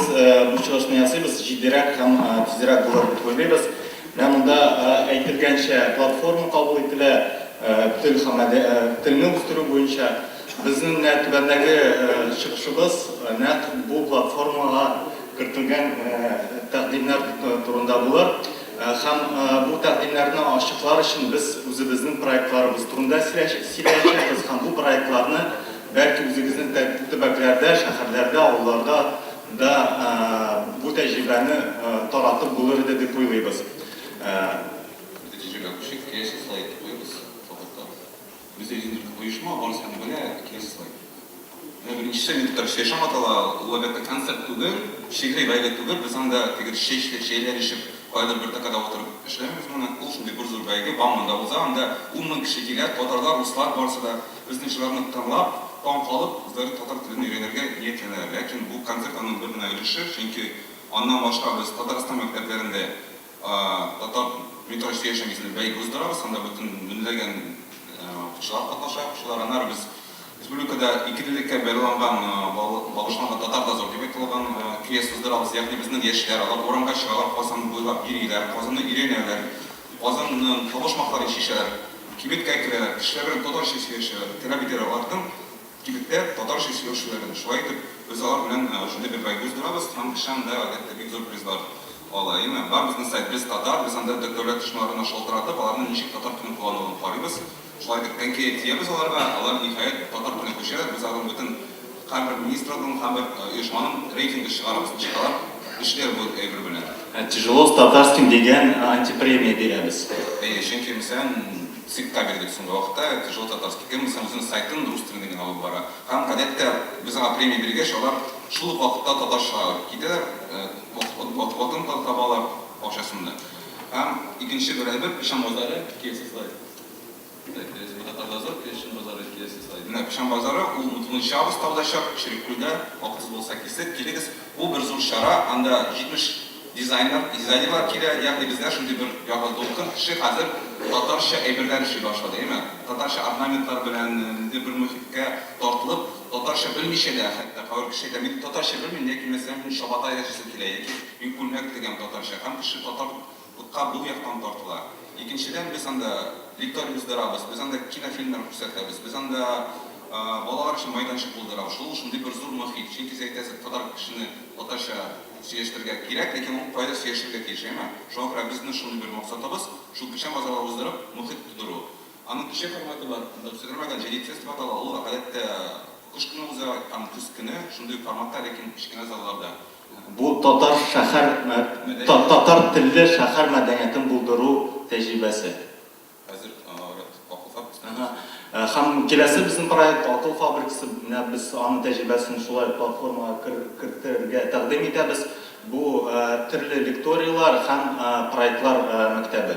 бу чыгышны ясыйбыз, җитдирәк һәм тизрәк булыр дип уйлыйбыз. Менә монда әйтелгәнчә, платформа кабул ителә тел һәм телне үстерү буенча. Безнең менә түбәндәге чыгышыбыз нәкъ бу платформага кертелгән тәкъдимнәр турында булыр. Һәм бу тәкъдимнәрне ачыклар өчен без үзебезнең проектларыбыз турында сөйләячәкбез һәм бу проектларны бәлки үзегезнең төбәкләрдә, шәһәрләрдә, авылларда да бу тәҗрибәне таратып булыр иде дип уйлыйбыз. Нәтиҗәгә күчик, киләсе слайд куегыз, вакытта. Бездә 104 оешма, барысы һәм белә, киләсе слайд. Менә беренчесе, мин татарча яшәм атала, ул әлбәттә концерт түгел, шигъри бәйге түгел, без анда теге чәй чәйләр эчеп, кайдадыр бер тәкәдә утырып эшләмибез моны. Ул шундый бер зур бәйге, Бауманда уза, анда 10 мең кеше килә, татарлар, руслар барысы да безнең җырларны тыңлап, таң калып, үзләре татар телен өйрәнергә ниятләнәләр. Ләкин бу концерт аның бер генә өлеше, чөнки аннан башка без Татарстан мәктәпләрендә Татар метро сөйләшәм исемле бәйге уздырабыз. Анда бөтен меңләгән укучылар катнаша. Укучылар аннары без республикада икелелеккә бәйланган, багышланган Татар дозор дип әйтелгән квест уздырабыз. Ягъни безнең яшьләр, алар урамга чыгалар, Казан буйлап йөриләр, Казанны өйрәнәләр, Казанның табышмакларын чишәләр, кибеткә керәләр, кешеләр белән татарча сөйләшәләр, таләп итәләр алардан. Кибеттә татарча сөйләүчеләрен. Шулай итеп, без алар белән шундый бер бәйге уздырабыз һәм кеше анда, гадәттә, бик зур призлар ала. Әйеме? Бар безнең сайт Без татар, без анда дәүләт оешмаларына шалтыратып, аларның ничек татар телен куллануын карыйбыз. Шулай итеп, тәңкә тиябез аларга, алар, ниһаять, татар теленә күчәләр. Без аларның бөтен һәрбер министрлыкның, һәрбер оешманың рейтингы чыгарабыз, ничек алар эшлиләр бу әйбер белән. Тяжело с татарским дигән антипремия бирәбез. Әйе, чөнки, мәсәлән, ЦИКка бирдек соңгы вакытта, Тяжело татарский. Кем белсә, үзенең сайтын рус телендә генә алып бара. Һәм, гадәттә, без аңа премия биргәч, алар шул ук вакытта татарчага китәләр, вакытын да табалар, акчасын да. Һәм икенче бер әйбер, Печән базары, киләсе слайд. Татар базар, Печән базары, киләсе слайд. Менә Печән базары, ул 30 августта узачак, Череккүлдә, вакытыгыз булса килсәк, килегез. Бу бер зур чара, анда 70 Дизайнер, дизайнерлар килә, ягъни бездә шундый бер ягы дулкын, кеше хәзер татарча әйберләр эшли башлады, әйеме? Татарча орнаментлар белән, ниндидер бер мохиткә тартылып, татарча белмичә дә, хәтта кайбер кеше әйтә, мин татарча белмим, ләкин, мәсәлән, мин чабата ясыйсым килә яки мин күлмәк тегәм татарча, һәм кеше татарлыкка бу яктан тартыла. Икенчедән, без анда лекторий уздырабыз, без анда кинофильмнар күрсәтәбез, без анда балалар өчен майданчык булдырабыз. Шул шундый бер зур мохит, чөнки сез әйтәсез, татар кешене татарча Сөйләштерергә кирәк, ләкин ул кайда сөйләшергә тиеш, әйеме? Шуңа күрә безнең шундый бер максатыбыз, шул печән базарлары уздырып, мохит тудыру. Аның кече форматы бар, анда үстерелмәгән, Җәдит фест дип атала, ул гадәттә кыш көне уза һәм көз көне, шундый ук форматта, ләкин кечкенә залларда. Бу татар шәһәр татар телле шәһәр мәдәниятен булдыру тәҗрибәсе. Хәзер Айрат акыл фабрикасы. Ага. Һәм киләсе безнең проект Акыл фабрикасы. Менә без аның тәҗрибәсен шулай ук платформага кертергә тәкъдим итәбез. Бу төрле лекторийлар һәм проектлар мәктәбе.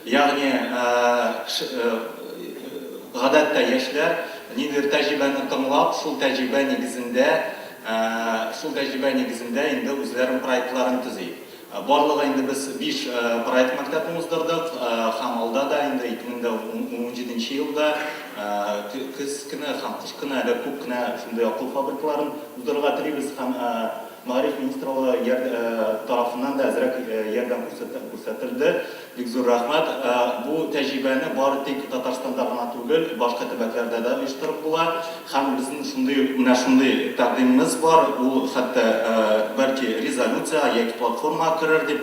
Ягъни гадәттә яшьләр ниндидер тәҗрибәне тыңлап, шул тәҗрибә нигезендә шул тәҗрибә нигезендә инде үзләренең проектларын төзи. Барлыгы инде без биш проект мәктәбен уздырдык һәм алда да инде 2017 нче елда көз көне һәм кыш көне әле күп кенә шундый акыл фабрикаларын уздырырга телибез һәм. Мәгариф министрлыгы тарафыннан да әзрәк ярдәм күрсәтелде. Бик зур рәхмәт. Бу тәҗрибәне бары тик Татарстанда гына түгел, башка төбәкләрдә дә оештырып була. Һәм безнең шундый, менә шундый тәкъдимебез бар, ул хәтта бәлки резолюциягә яки платформага керер дип,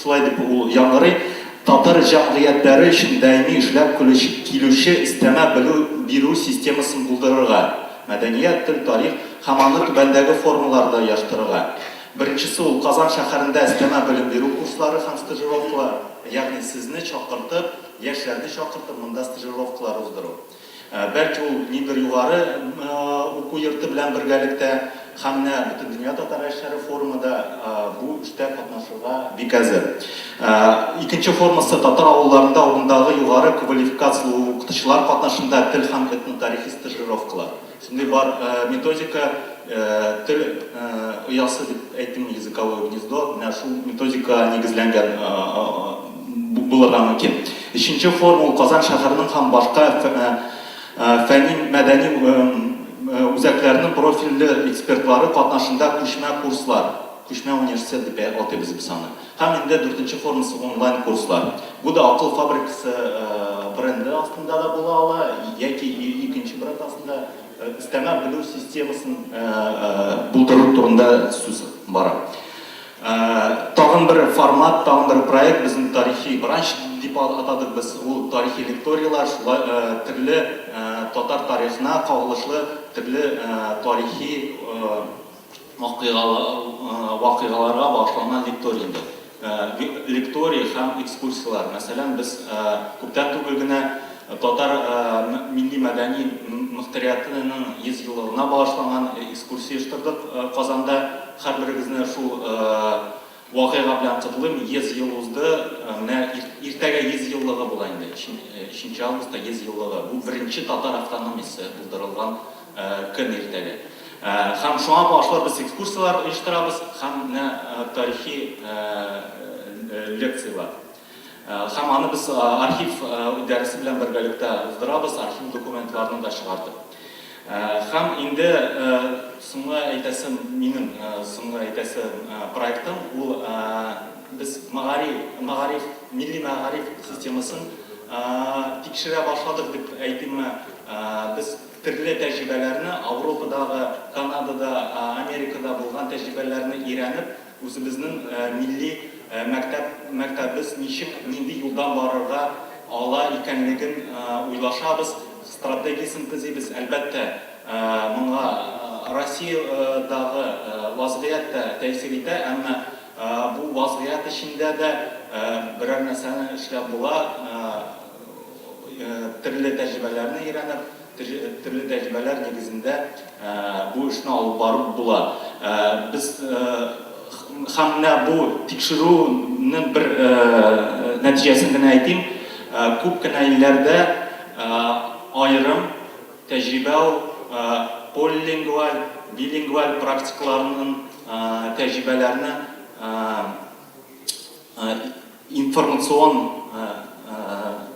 шулай дип ул яңгырый, Татар җәмгыятьләре өчен даими эшләп килүче өстәмә белү бирү системасын булдырырга, мәдәният, тел, тарих, һәм аны түбәндәге формаларда оештырырга. Беренчесе ул, Казан шәһәрендә өстәмә белем бирү курслары һәм стажировкалар, ягъни сезне чакыртып, яшьләрне чакыртып, монда стажировкалар уздыру. Бәлки ул ниндидер югары уку йорты белән бергәлектә һәм менә Бөтендөнья татар яшьләре форумы да бу эштә катнашырга бик әзер. Икенче формасы, татар авылларында урындагы югары квалификацияле укытучылар катнашында тел һәм этнотарихи стажировкалар. Шундый бар методика, тел оясы дип әйтим, языковое гнездо, менә шул методикага нигезләнгән булырга мөмкин. Өченче форма ул Казан шәһәренең һәм башка фәнни-мәдәни үзәкләрнең профильле экспертлары катнашында күчмә курслар, күчмә университет дип атыйбыз без аны. Һәм инде дүртенче формасы онлайн курслар. Бу да Акыл фабрикасы бренды астында да була ала, яки икенче бренд астында өстәмә белү системасын булдыру турында сүз бара. Тагын бер формат, тагын бер проект безнең тарихи бранч дип атадык без. Ул тарихи лекторийлар, шулай төрле татар тарихына кагылышлы төрле тарихи вакыйгаларга багышланган лекторий инде. Лекторий һәм экскурсияләр. Мәсәлән, без күптән түгел генә татар милли-мәдәни мөхтәриятының 100 еллыгына багышланган экскурсия оештырдык Казанда. Һәрберегезне шул вакыйга белән котлыйм. 100 ел узды. Менә иртәгә 100 еллыгы була инде. Өченче августта 100 еллыгы. Бу беренче татар автономиясе булдырылган көн иртәгә. Һәм шуңа багышлап без экскурсияләр оештырабыз һәм менә тарихи лекцияләр. Һәм аны без архив идарәсе белән бергәлектә уздырабыз, архив документларны да чыгартып. Һәм инде соңгы әйтәсе минем соңгы әйтәсе проектым ул без мәгариф, мәгариф, милли мәгариф системасын тикшерә башладык дип әйтимме, без Төрле тәҗрибәләрне, Ауропадагы, Канадада, Америкада булган тәҗрибәләрне өйрәнеп, үзебезнең милли мәктәп, мәктәбебез ничек, нинди юлдан барырга ала икәнлеген уйлашабыз, стратегиясен төзибез. Әлбәттә, моңа Россиядагы вазгыять тә тәэсир итә, әмма бу вазгыять эчендә дә берәр нәрсәне эшләп була. Төрле тәҗрибәләрне өйрәнеп, төрле тәҗрибәләр нигезендә бу эшне алып барып була. Без һәм менә бу тикшерүнең бер нәтиҗәсен генә әйтим, күп кенә илләрдә аерым тәҗрибә ул полилингваль, билингваль практикаларының тәҗрибәләрне Информацион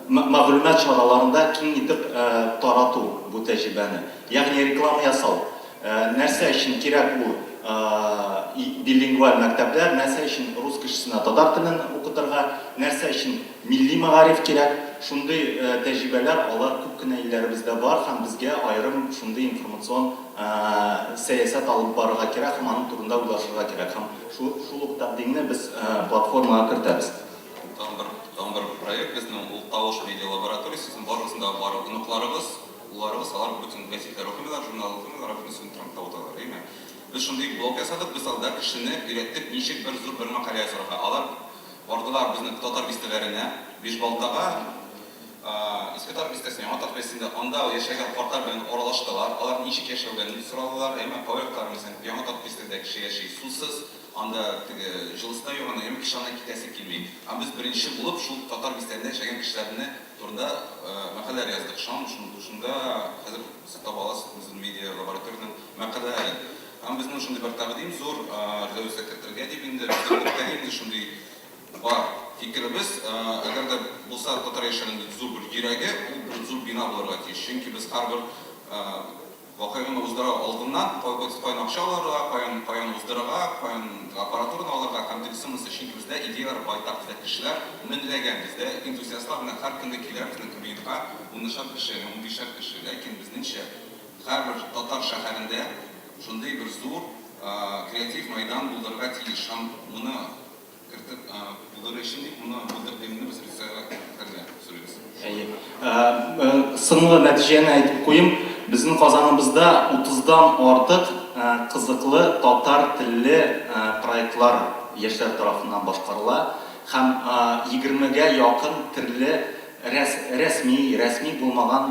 мәгълүмат чараларында киң итеп тарату бу тәҗрибәне. Ягъни реклама ясау. Нәрсә өчен кирәк ул билингваль мәктәпләр, нәрсә өчен рус кешесенә татар телен укытырга, нәрсә өчен милли мәгариф кирәк. Шундый тәҗрибәләр алар күп кенә илләребездә бар һәм безгә аерым шундый информацион сәясәт алып барырга кирәк һәм аның турында уйлашырга кирәк. Һәм Шул шул ук тәкъдимне без платформага кертәбез. Тагын бер тагын бер проект безнең, ул Тавыш медиа лабораториясе. Безнең барыбызның да бар оныкларыбыз, улларыбыз, алар бөтен гәзитләр укымыйлар, журнал укымыйлар, алар бөтенесен интернетта утыралар, әйеме? Без шундый блог ясадык, без анда кешене өйрәттек, ничек бер зур бер мәкалә язарга. Алар бардылар безнең татар бистәләренә, Бишбалтага, Иске Татар бистәсенә, Яңа Татар бистәсендә, анда яшәгән картлар белән аралаштылар, алар ничек яшәүләрен сорадылар, әмма кайвакытлар, мәсәлән, Яңа Татар бистәдә кеше яши сусыз, анда теге җылысы да юк, анда әмма кеше анда китәсе килми. Һәм без беренче булып шул татар бистәләрендә яшәгән кешеләрне турында мәкаләләр яздык. Шуңа шунда хәзер сез таба аласыз безнең медиа лабораториянең мәкаләләрен. Һәм безнең шундый бер тәкъдим зур резолюция кертергә дип инде, безнең күптән инде шундый Бар. Фикеребез, әгәр дә булса татар яшьләренең бит зур бер йөрәге, ул бер зур бина булырга тиеш. Чөнки без һәрбер Вакыйганы уздыру алдыннан каян акча алырга, каян каян уздырырга, каян аппаратураны алырга һәм тегесе монысы, чөнки бездә идеяләр байтак, бездә кешеләр меңләгән, бездә энтузиастлар менә һәр көнне килә безнең кабинетка унышар кеше, унбишәр кеше, ләкин безнеңчә һәрбер татар шәһәрендә шундый бер зур креатив мәйдан булдырырга тиеш һәм моны Кертеп булдырыр өчен дип, моны бу тәкъдимне без редакциягә кертергә сорыйбыз. Әйе. Соңгы нәтиҗәне әйтеп куйым. Безнең Казаныбызда утыздан артык кызыклы татар телле проектлар яшьләр тарафыннан башкарыла һәм егермегә якын төрле рәсми, рәсми булмаган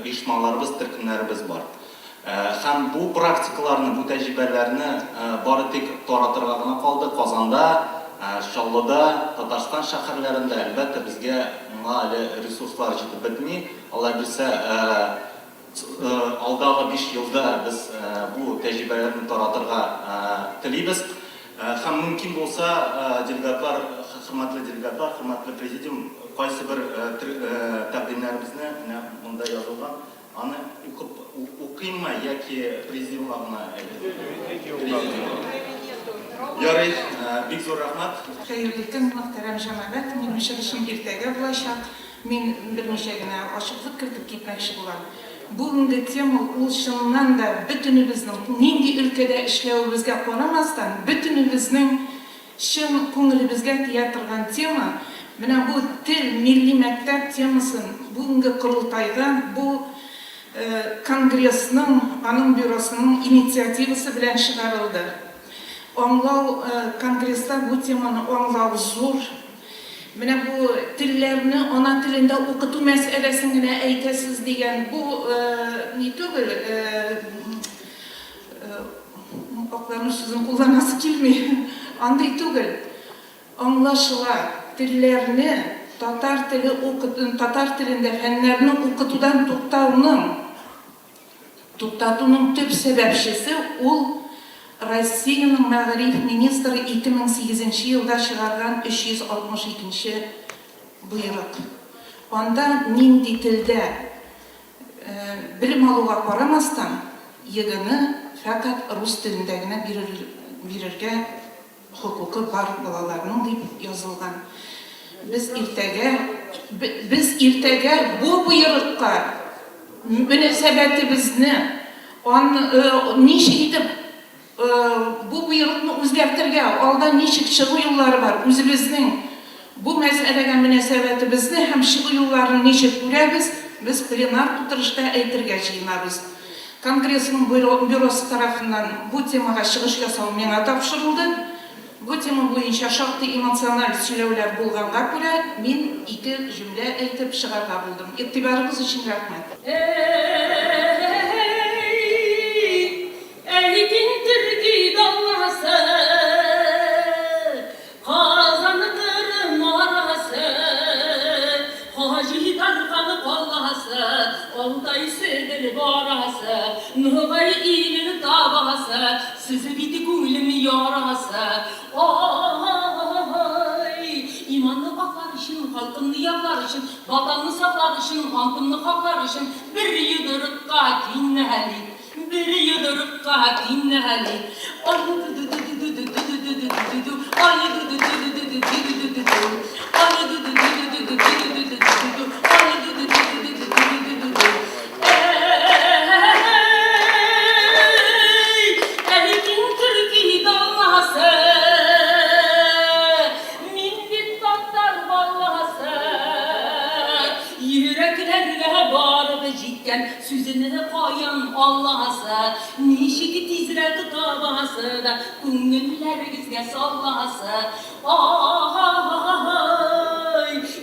оешмаларыбыз, төркемнәребез бар. Һәм бу практикаларны, бу тәҗрибәләрне бары тик таратырга гына калды. Казанда, Чаллыда, Татарстан шәһәрләрендә, әлбәттә, безгә моңа әле ресурслар җитеп бетми. Алла бирсә, алдагы биш елда без бу тәҗрибәләрне таратырга телибез. Һәм мөмкин булса, делегатлар, хөрмәтле делегатлар, хөрмәтле президиум, кайсыбер тәкъдимнәребезне менә монда язылган, Аны укып укыйммы яки президиумга гына әйтимме? Президиумга. Ярый, бик зур рәхмәт. Хәерле көн, мөхтәрәм җәмәгать! Минем чыгышым иртәгә булачак. Мин берничә генә ачыклык кертеп китмәкче булам. Бүгенге тема ул чыннан да бөтенебезнең, нинди өлкәдә эшләвебезгә карамастан, бөтенебезнең Чын күңелебезгә тия торган тема, менә бу тел, милли мәктәп темасын бүгенге корылтайда бу конгрессның, аның бюросының инициативасы белән чыгарылды. Аңлау, конгресста бу теманы аңлау зур. Менә бу телләрне ана телендә укыту мәсьәләсен генә әйтәсез дигән бу ни түгел, Аклану сүзен кулланасы килми. Андый түгел. Аңлашыла, телләрне, татар теле укы, татар телендә фәннәрне укытудан туктауның, туктатуның төп сәбәпчесе ул Россиянең мәгариф министры 2008 нче елда чыгарган 362 нче боерык. Анда нинди телдә Белем алуга карамастан, ЕГЭны фәкать рус телендә генә бирергә хокукы бар балаларның дип язылган. Без иртәгә, без иртәгә бу боерыкка мөнәсәбәтебезне, аны ничек итеп Бу боерыкны үзгәртергә, алда ничек чыгу юллары бар, үзебезнең бу мәсьәләгә мөнәсәбәтебезне һәм чыгу юлларын ничек күрәбез, без пленар утырышта әйтергә җыенабыз. Конгрессның бюросы тарафыннан бу темага чыгыш ясау миңа тапшырылды. Бу тема буенча шактый эмоциональ сөйләүләр булганга күрә, мин ике җөмлә әйтеп чыгарга булдым. Игътибарыгыз өчен рәхмәт. Әй, әй, киң төрки даласы, Казан, Кырым арасы, Хаҗи Тархан каласы, Алтай, Себер барасы, Ногай илен табасы, Сез бит күңелем ярасы. Ай, иманны аклар өчен, халкымны яклар өчен, Ватанны саклар өчен, антымны хаклар өчен Бер йодрыкка тиңнәлик, бер йодрыкка тиңнәлик. Ай ду-ду-ду-ду-ду-ду-ду-ду-ду-ду-ду, ай ду-ду-ду-ду-ду-ду-ду-ду-ду-ду, ай ду-ду-ду-ду-ду-ду-ду-ду-ду-ду, ай ду-ду-ду-ду-ду-ду-ду-ду-ду-ду. Әй, әй, киң төрки даласы, мин бит татар баласы. Йөрәкләргә барып җиткән сүзне каян аласы, ничек тизрәк табасы да күңелләрегезгә саласы. Ай,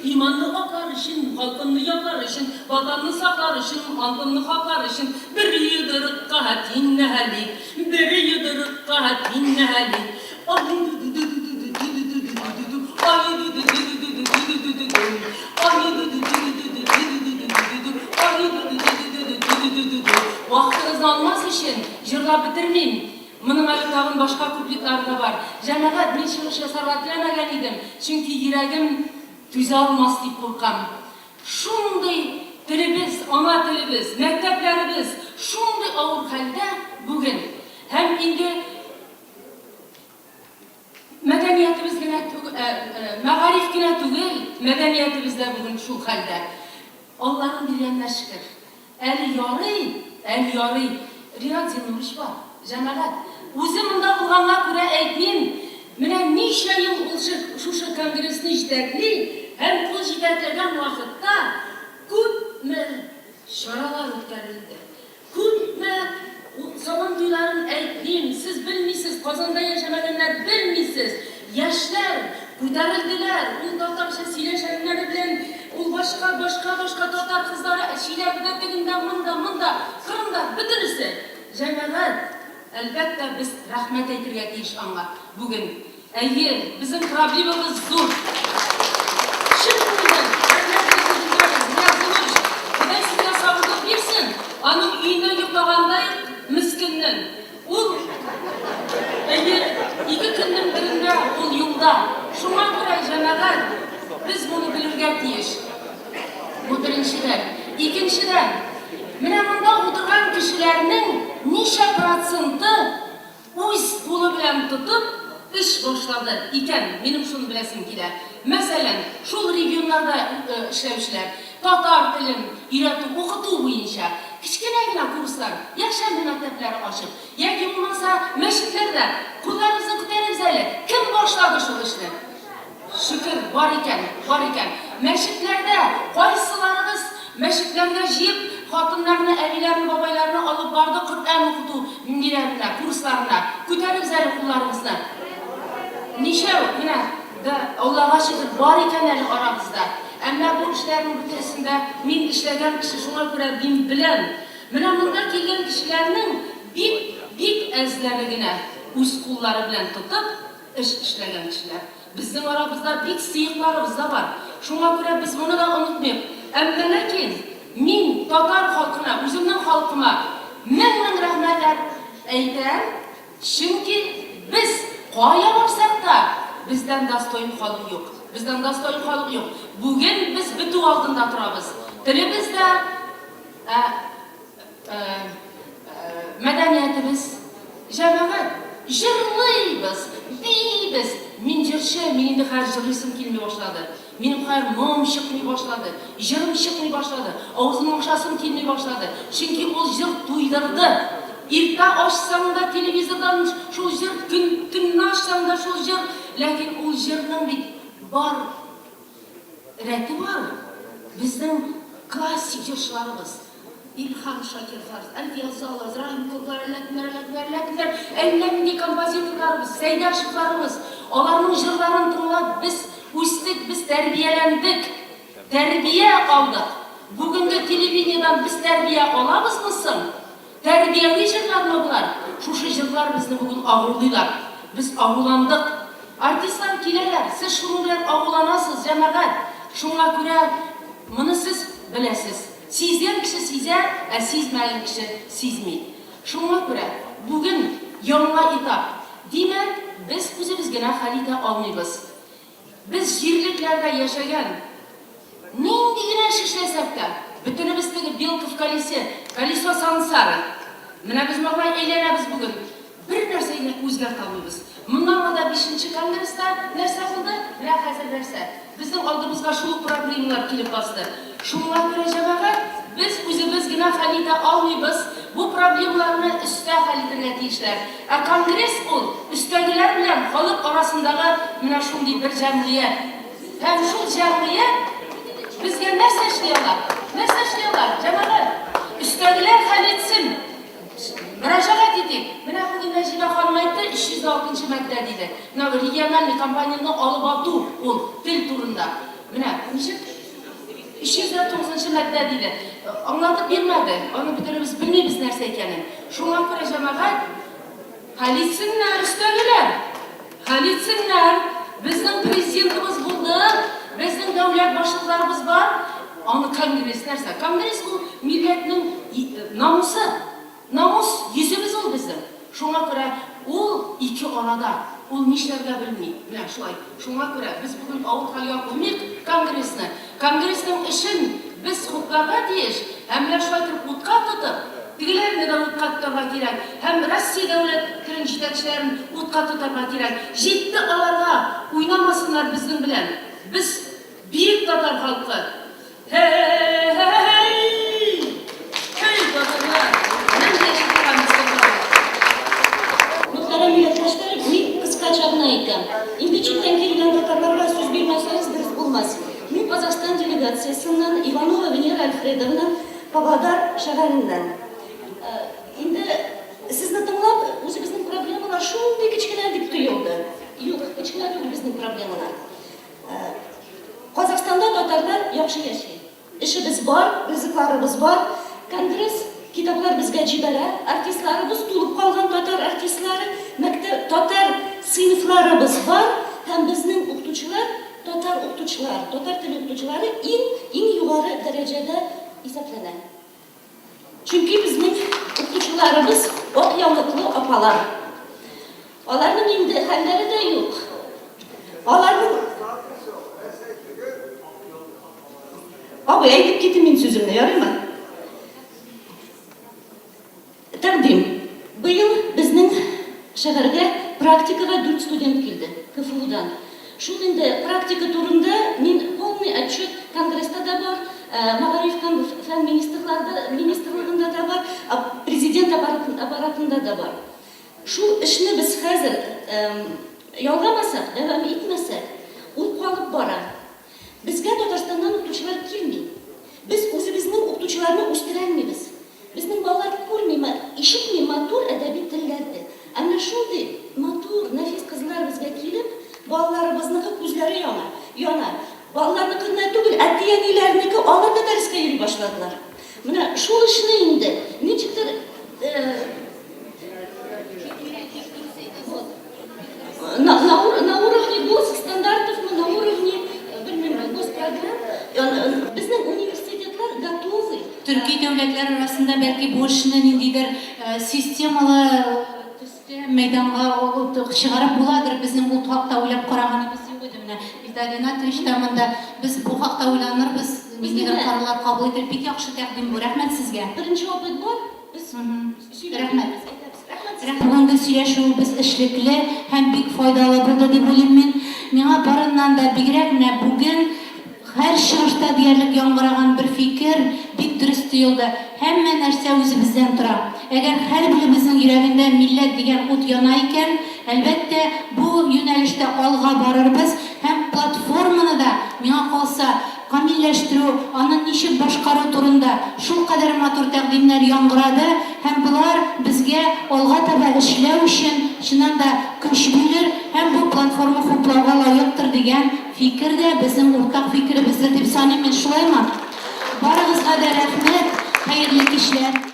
иманны аклар өчен, халкымны яклар өчен, Ватанны саклар өчен, антымны хаклар өчен Бер йодрыкка тиңнәлик, бер йодрыкка тиңнәлик. Ай ду-ду-ду-ду-ду-ду-ду-ду-ду-ду, ай ду-ду-ду-ду-ду-ду-ду-ду-ду, ай ду-ду-ду-ду-ду-ду-ду-ду-ду, ай ду-ду-ду-ду-ду-ду-ду-ду-ду. Вакытыгызны алмас өчен, җырлап бетермим. Моның әле тагын башка куплетлары да бар. Җәмәгать, мин чыгыш ясарга теләмәгән идем, чөнки йөрәгем түзә алмас дип куркам. Шундый телебез, ана телебез, мәктәпләребез, шундый авыр хәлдә бүген. Һәм инде мәдәниятебез генә түгел, мәгариф кенә түгел, мәдәниятебез дә бүген шул хәлдә. Алланың биргәненә шөкер. Әле ярый, әле ярый, Ринат Зиннурович бар, җәмәгать. Үзе монда булганга күрә әйтмим, менә ничә ел ул шушы конгрессны җитәкли һәм ул җитәкләгән вакытта күпме чаралар үткәрелде. Күпме Сабан туйларын әйтмим, сез белмисез, Казанда яшәмәгәннәр белмисез. Яшьләр күтәрелделәр, ул татарча сөйләшәннәре белән, ул башка, башка, башка татар кызлары Чиләбедә, тегендә, монда, монда, Кырымда, бөтенесе. Җәмәгать, әлбәттә, без рәхмәт әйтергә тиеш аңа бүген. Әйе, безнең проблемабыз зур. Чын күңелдән рәхмәт әйтеп үтәбез, Рияз Зинурович, Ходай сезгә сабырлык бирсен, аның өендә йоклагандай мескеннең. Ул, әйе, ике көннең берендә ул юлда. Шуңа күрә, җәмәгать, без моны белергә тиеш. Бу беренчедән. Икенчедән, менә монда утырган кешеләрнең ничә проценты Үз кулы белән тотып эш башлады икән, минем шуны беләсем килә. Мәсәлән, шул регионнарда эшләүчеләр татар телен өйрәтү, укыту буенча кечкенә генә курслар, якшәмбе мәктәпләре ачып, яки булмаса мәчетләрдә, кулларыгызны күтәрегез әле, кем башлады шул эшне? Шөкер, бар икән, бар икән. Мәчетләрдә кайсыларыгыз мәчетләргә җыеп, хатыннарны, әбиләрне, бабайларны алып барды Коръән укыту ниләренә, курсларына? Күтәрегез әле кулларыгызны. Ничәү, менә, да, Аллага шөкер, бар икән әле арагызда. Әмма бу эшләрнең бөтенесен дә мин эшләгән кеше, шуңа күрә мин беләм. Менә монда килгән кешеләрнең бик, бик әзләре генә үз куллары белән тотып, Эш эшләгән кешеләр. Безнең арабызда бик сыекларыбыз да бар. Шуңа күрә без моны да онытмыйк. Әмма ләкин мин татар халкына, үземнең халкыма мең-мең рәхмәтләр әйтәм, чөнки без кая барсак та, бездән достоин халык юк. Бездән достоин халык юк. Бүген без бетү алдында торабыз. Телебез дә, ә, Мәдәниятебез, җәмәгать, җырлыйбыз, биибез. Мин җырчы, мин инде хәзер җырлыйсым килми башлады. Минем хәзер моң чыкмый башлады, җырым чыкмый башлады, авызымны ачасым килми башлады. Чөнки ул җыр туйдырды. Иртә ачсаң да телевизордан шул җыр, көн, төнне ачсаң да шул җыр. Ләкин ул җырның бит бар рәте бар. Безнең классик җырчыларыбыз. Илһам Шакировлар, Әлфия Авзаловлар, Рәхимкуллар, әллә кемнәр, әллә кемнәр, әллә кемнәр, әллә нинди композиторларыбыз, Сәйдәшевларыбыз, аларның җырларын тыңлап без үстек, без тәрбияләндек, тәрбия алдык. Бүгенге телевидениедән без тәрбия алабызмы соң? Тәрбияви җырлармы болар? Шушы җырлар безне бүген агулыйлар. Без агуландык. Артистлар киләләр, сез шуның белән агуланасыз, җәмәгать. Шуңа күрә моны сез беләсез. Сизгән кеше сизә, ә сизмәгән кеше сизми. Шуңа күрә бүген яңа этап. Димәк, без үзебез генә хәл итә алмыйбыз. Без җирлекләрдә яшәгән, нинди генә эш эшләсәк тә, бөтенебез теге белка в колесе, колесо сансары. Менә без малай әйләнәбез бүген. Бер нәрсә генә үзгәртә алмыйбыз. Моннан алда бишенче конгресста нәрсә булды, менә хәзер нәрсә? Безнең алдыбызга шул ук проблемалар килеп басты. Шуңа күрә, җәмәгать, без үзебез генә хәл итә алмыйбыз, бу проблемаларны өстә хәл итәргә тиешләр. Ә конгресс ул, өстәгеләр белән халык арасындагы менә шундый бер җәмгыять. Һәм шул җәмгыять безгә нәрсә эшли ала? Нәрсә эшли ала, җәмәгать? Өстәгеләр хәл итсен! Мөрәҗәгать итик. Менә бүген Нәҗибә ханым әйтте, 306 нчы маддә диде. Менә бу региональный компонентны алып ату ул тел турында. Менә ничек? 309 нчы маддә диде. Аңлатып бирмәде. Аны бөтенебез белмибез нәрсә икәнен. Шуңа күрә, җәмәгать, хәл итсеннәр өстәгеләр. Хәл итсеннәр. Безнең президентыбыз булды, безнең дәүләт башлыкларыбыз бар. Аны конгресс нәрсә? Конгресс ул милләтнең намусы. Намус, йөзебез ул безнең. Шуңа күрә ул ике арада, ул нишләргә белми. Менә шулай. Шуңа күрә без бүген авыр хәлгә куймыйк конгрессны. Конгрессның эшен без хупларга тиеш һәм менә шулай итеп утка тотып. Тегеләрне дә утка тотарга кирәк. Һәм Россия дәүләтенең җитәкчеләрен утка тотарга кирәк. Җитте аларга, уйнамасыннар безнең белән. Без, бөек татар халкы. Һе-һе-һей! Һей, татарлар! Мәңге яши торган без татарлар! Мөхтәрәм милләттәшләр, мин кыскача гына әйтәм. Инде читтән килгән татарларга сүз бирмәсәгез, дөрес булмас. Мин Казахстан делегациясеннән, Иванова Венера Альфредовна, Павлодар шәһәреннән. Инде сезне тыңлап, үзебезнең проблемалар шундый кечкенә дип тоелды. Юк, кечкенә түгел безнең проблемалар. Казахстанда татарлар яхшы яши. Эшебез бар, ризыкларыбыз бар. Конгресс китаплар безгә җибәрә. Артистларыбыз тулып калган татар артистлары. Мәктәп, татар сыйныфларыбыз бар һәм безнең укытучылар, татар укытучылары, татар теле укытучылары иң, иң югары дәрәҗәдә исәпләнә. Чөнки безнең укытучыларыбыз ак яулыклы апалар. Аларның инде хәлләре дә юк. Аларның Абый, әйтеп китим мин сүземне, ярыймы? Тәкъдим. Быел безнең шәһәргә практикага дүрт студент килде, КФУдан. Шул инде практика турында мин полный отчет конгресста да бар, мәгариф һәм фән министрларда, министрлыгында да бар, президент аппаратында да бар. Шул эшне без хәзер ялгамасак, дәвам итмәсәк, ул калып бара. Безгә Татарстаннан укытучылар килми. Без үзебезнең укытучыларны үстерәлмибез. Безнең балалар күрми, ишетми матур әдәби телләрне. Ә менә шундый матур, нәфис кызлар безгә килеп, балаларыбызныкы күзләре яна, яна. Балаларныкы гына түгел, әти-әниләрнеке, алар да дәрескә йөри башладылар. Менә шул эшне инде ничектер На, на, на уровне госстандартовмы, на уровне, белмим, госпрограмм, безнең университетлар готовы. Төрки дәүләтләр арасында бәлки бу эшне ниндидер системалы төстә мәйданга чыгарып буладыр, безнең ул хакта уйлап караганыбыз юк иде. Менә Илдар Ринатович та монда, без бу хакта уйланырбыз, ниндидер карарлар кабул итеп, бик яхшы тәкъдим бу, рәхмәт сезгә. Беренче опыт бар, без Рәхмәт. Бүгенге сөйләшүебез эшлекле һәм бик файдалы булды дип уйлыйм мин. Миңа барыннан да бигрәк менә бүген һәр чыгышта диярлек яңгыраган бер фикер бик дөрес тоелды, һәммә нәрсә үзебездән тора. Әгәр һәрберебезнең йөрәгендә милләт дигән ут яна икән, әлбәттә, бу юнәлештә алга барырбыз һәм платформаны да, миңа калса, камилләштерү, аны ничек башкару турында шулкадәр матур тәкъдимнәр яңгырады һәм болар безгә алга таба эшләү өчен чыннан да көч бирер һәм бу платформа хуплауга лаектыр дигән фикер дә безнең уртак фикеребездер дип саныйм мин, шулаймы? Барыгызга да рәхмәт, хәерле кичләр.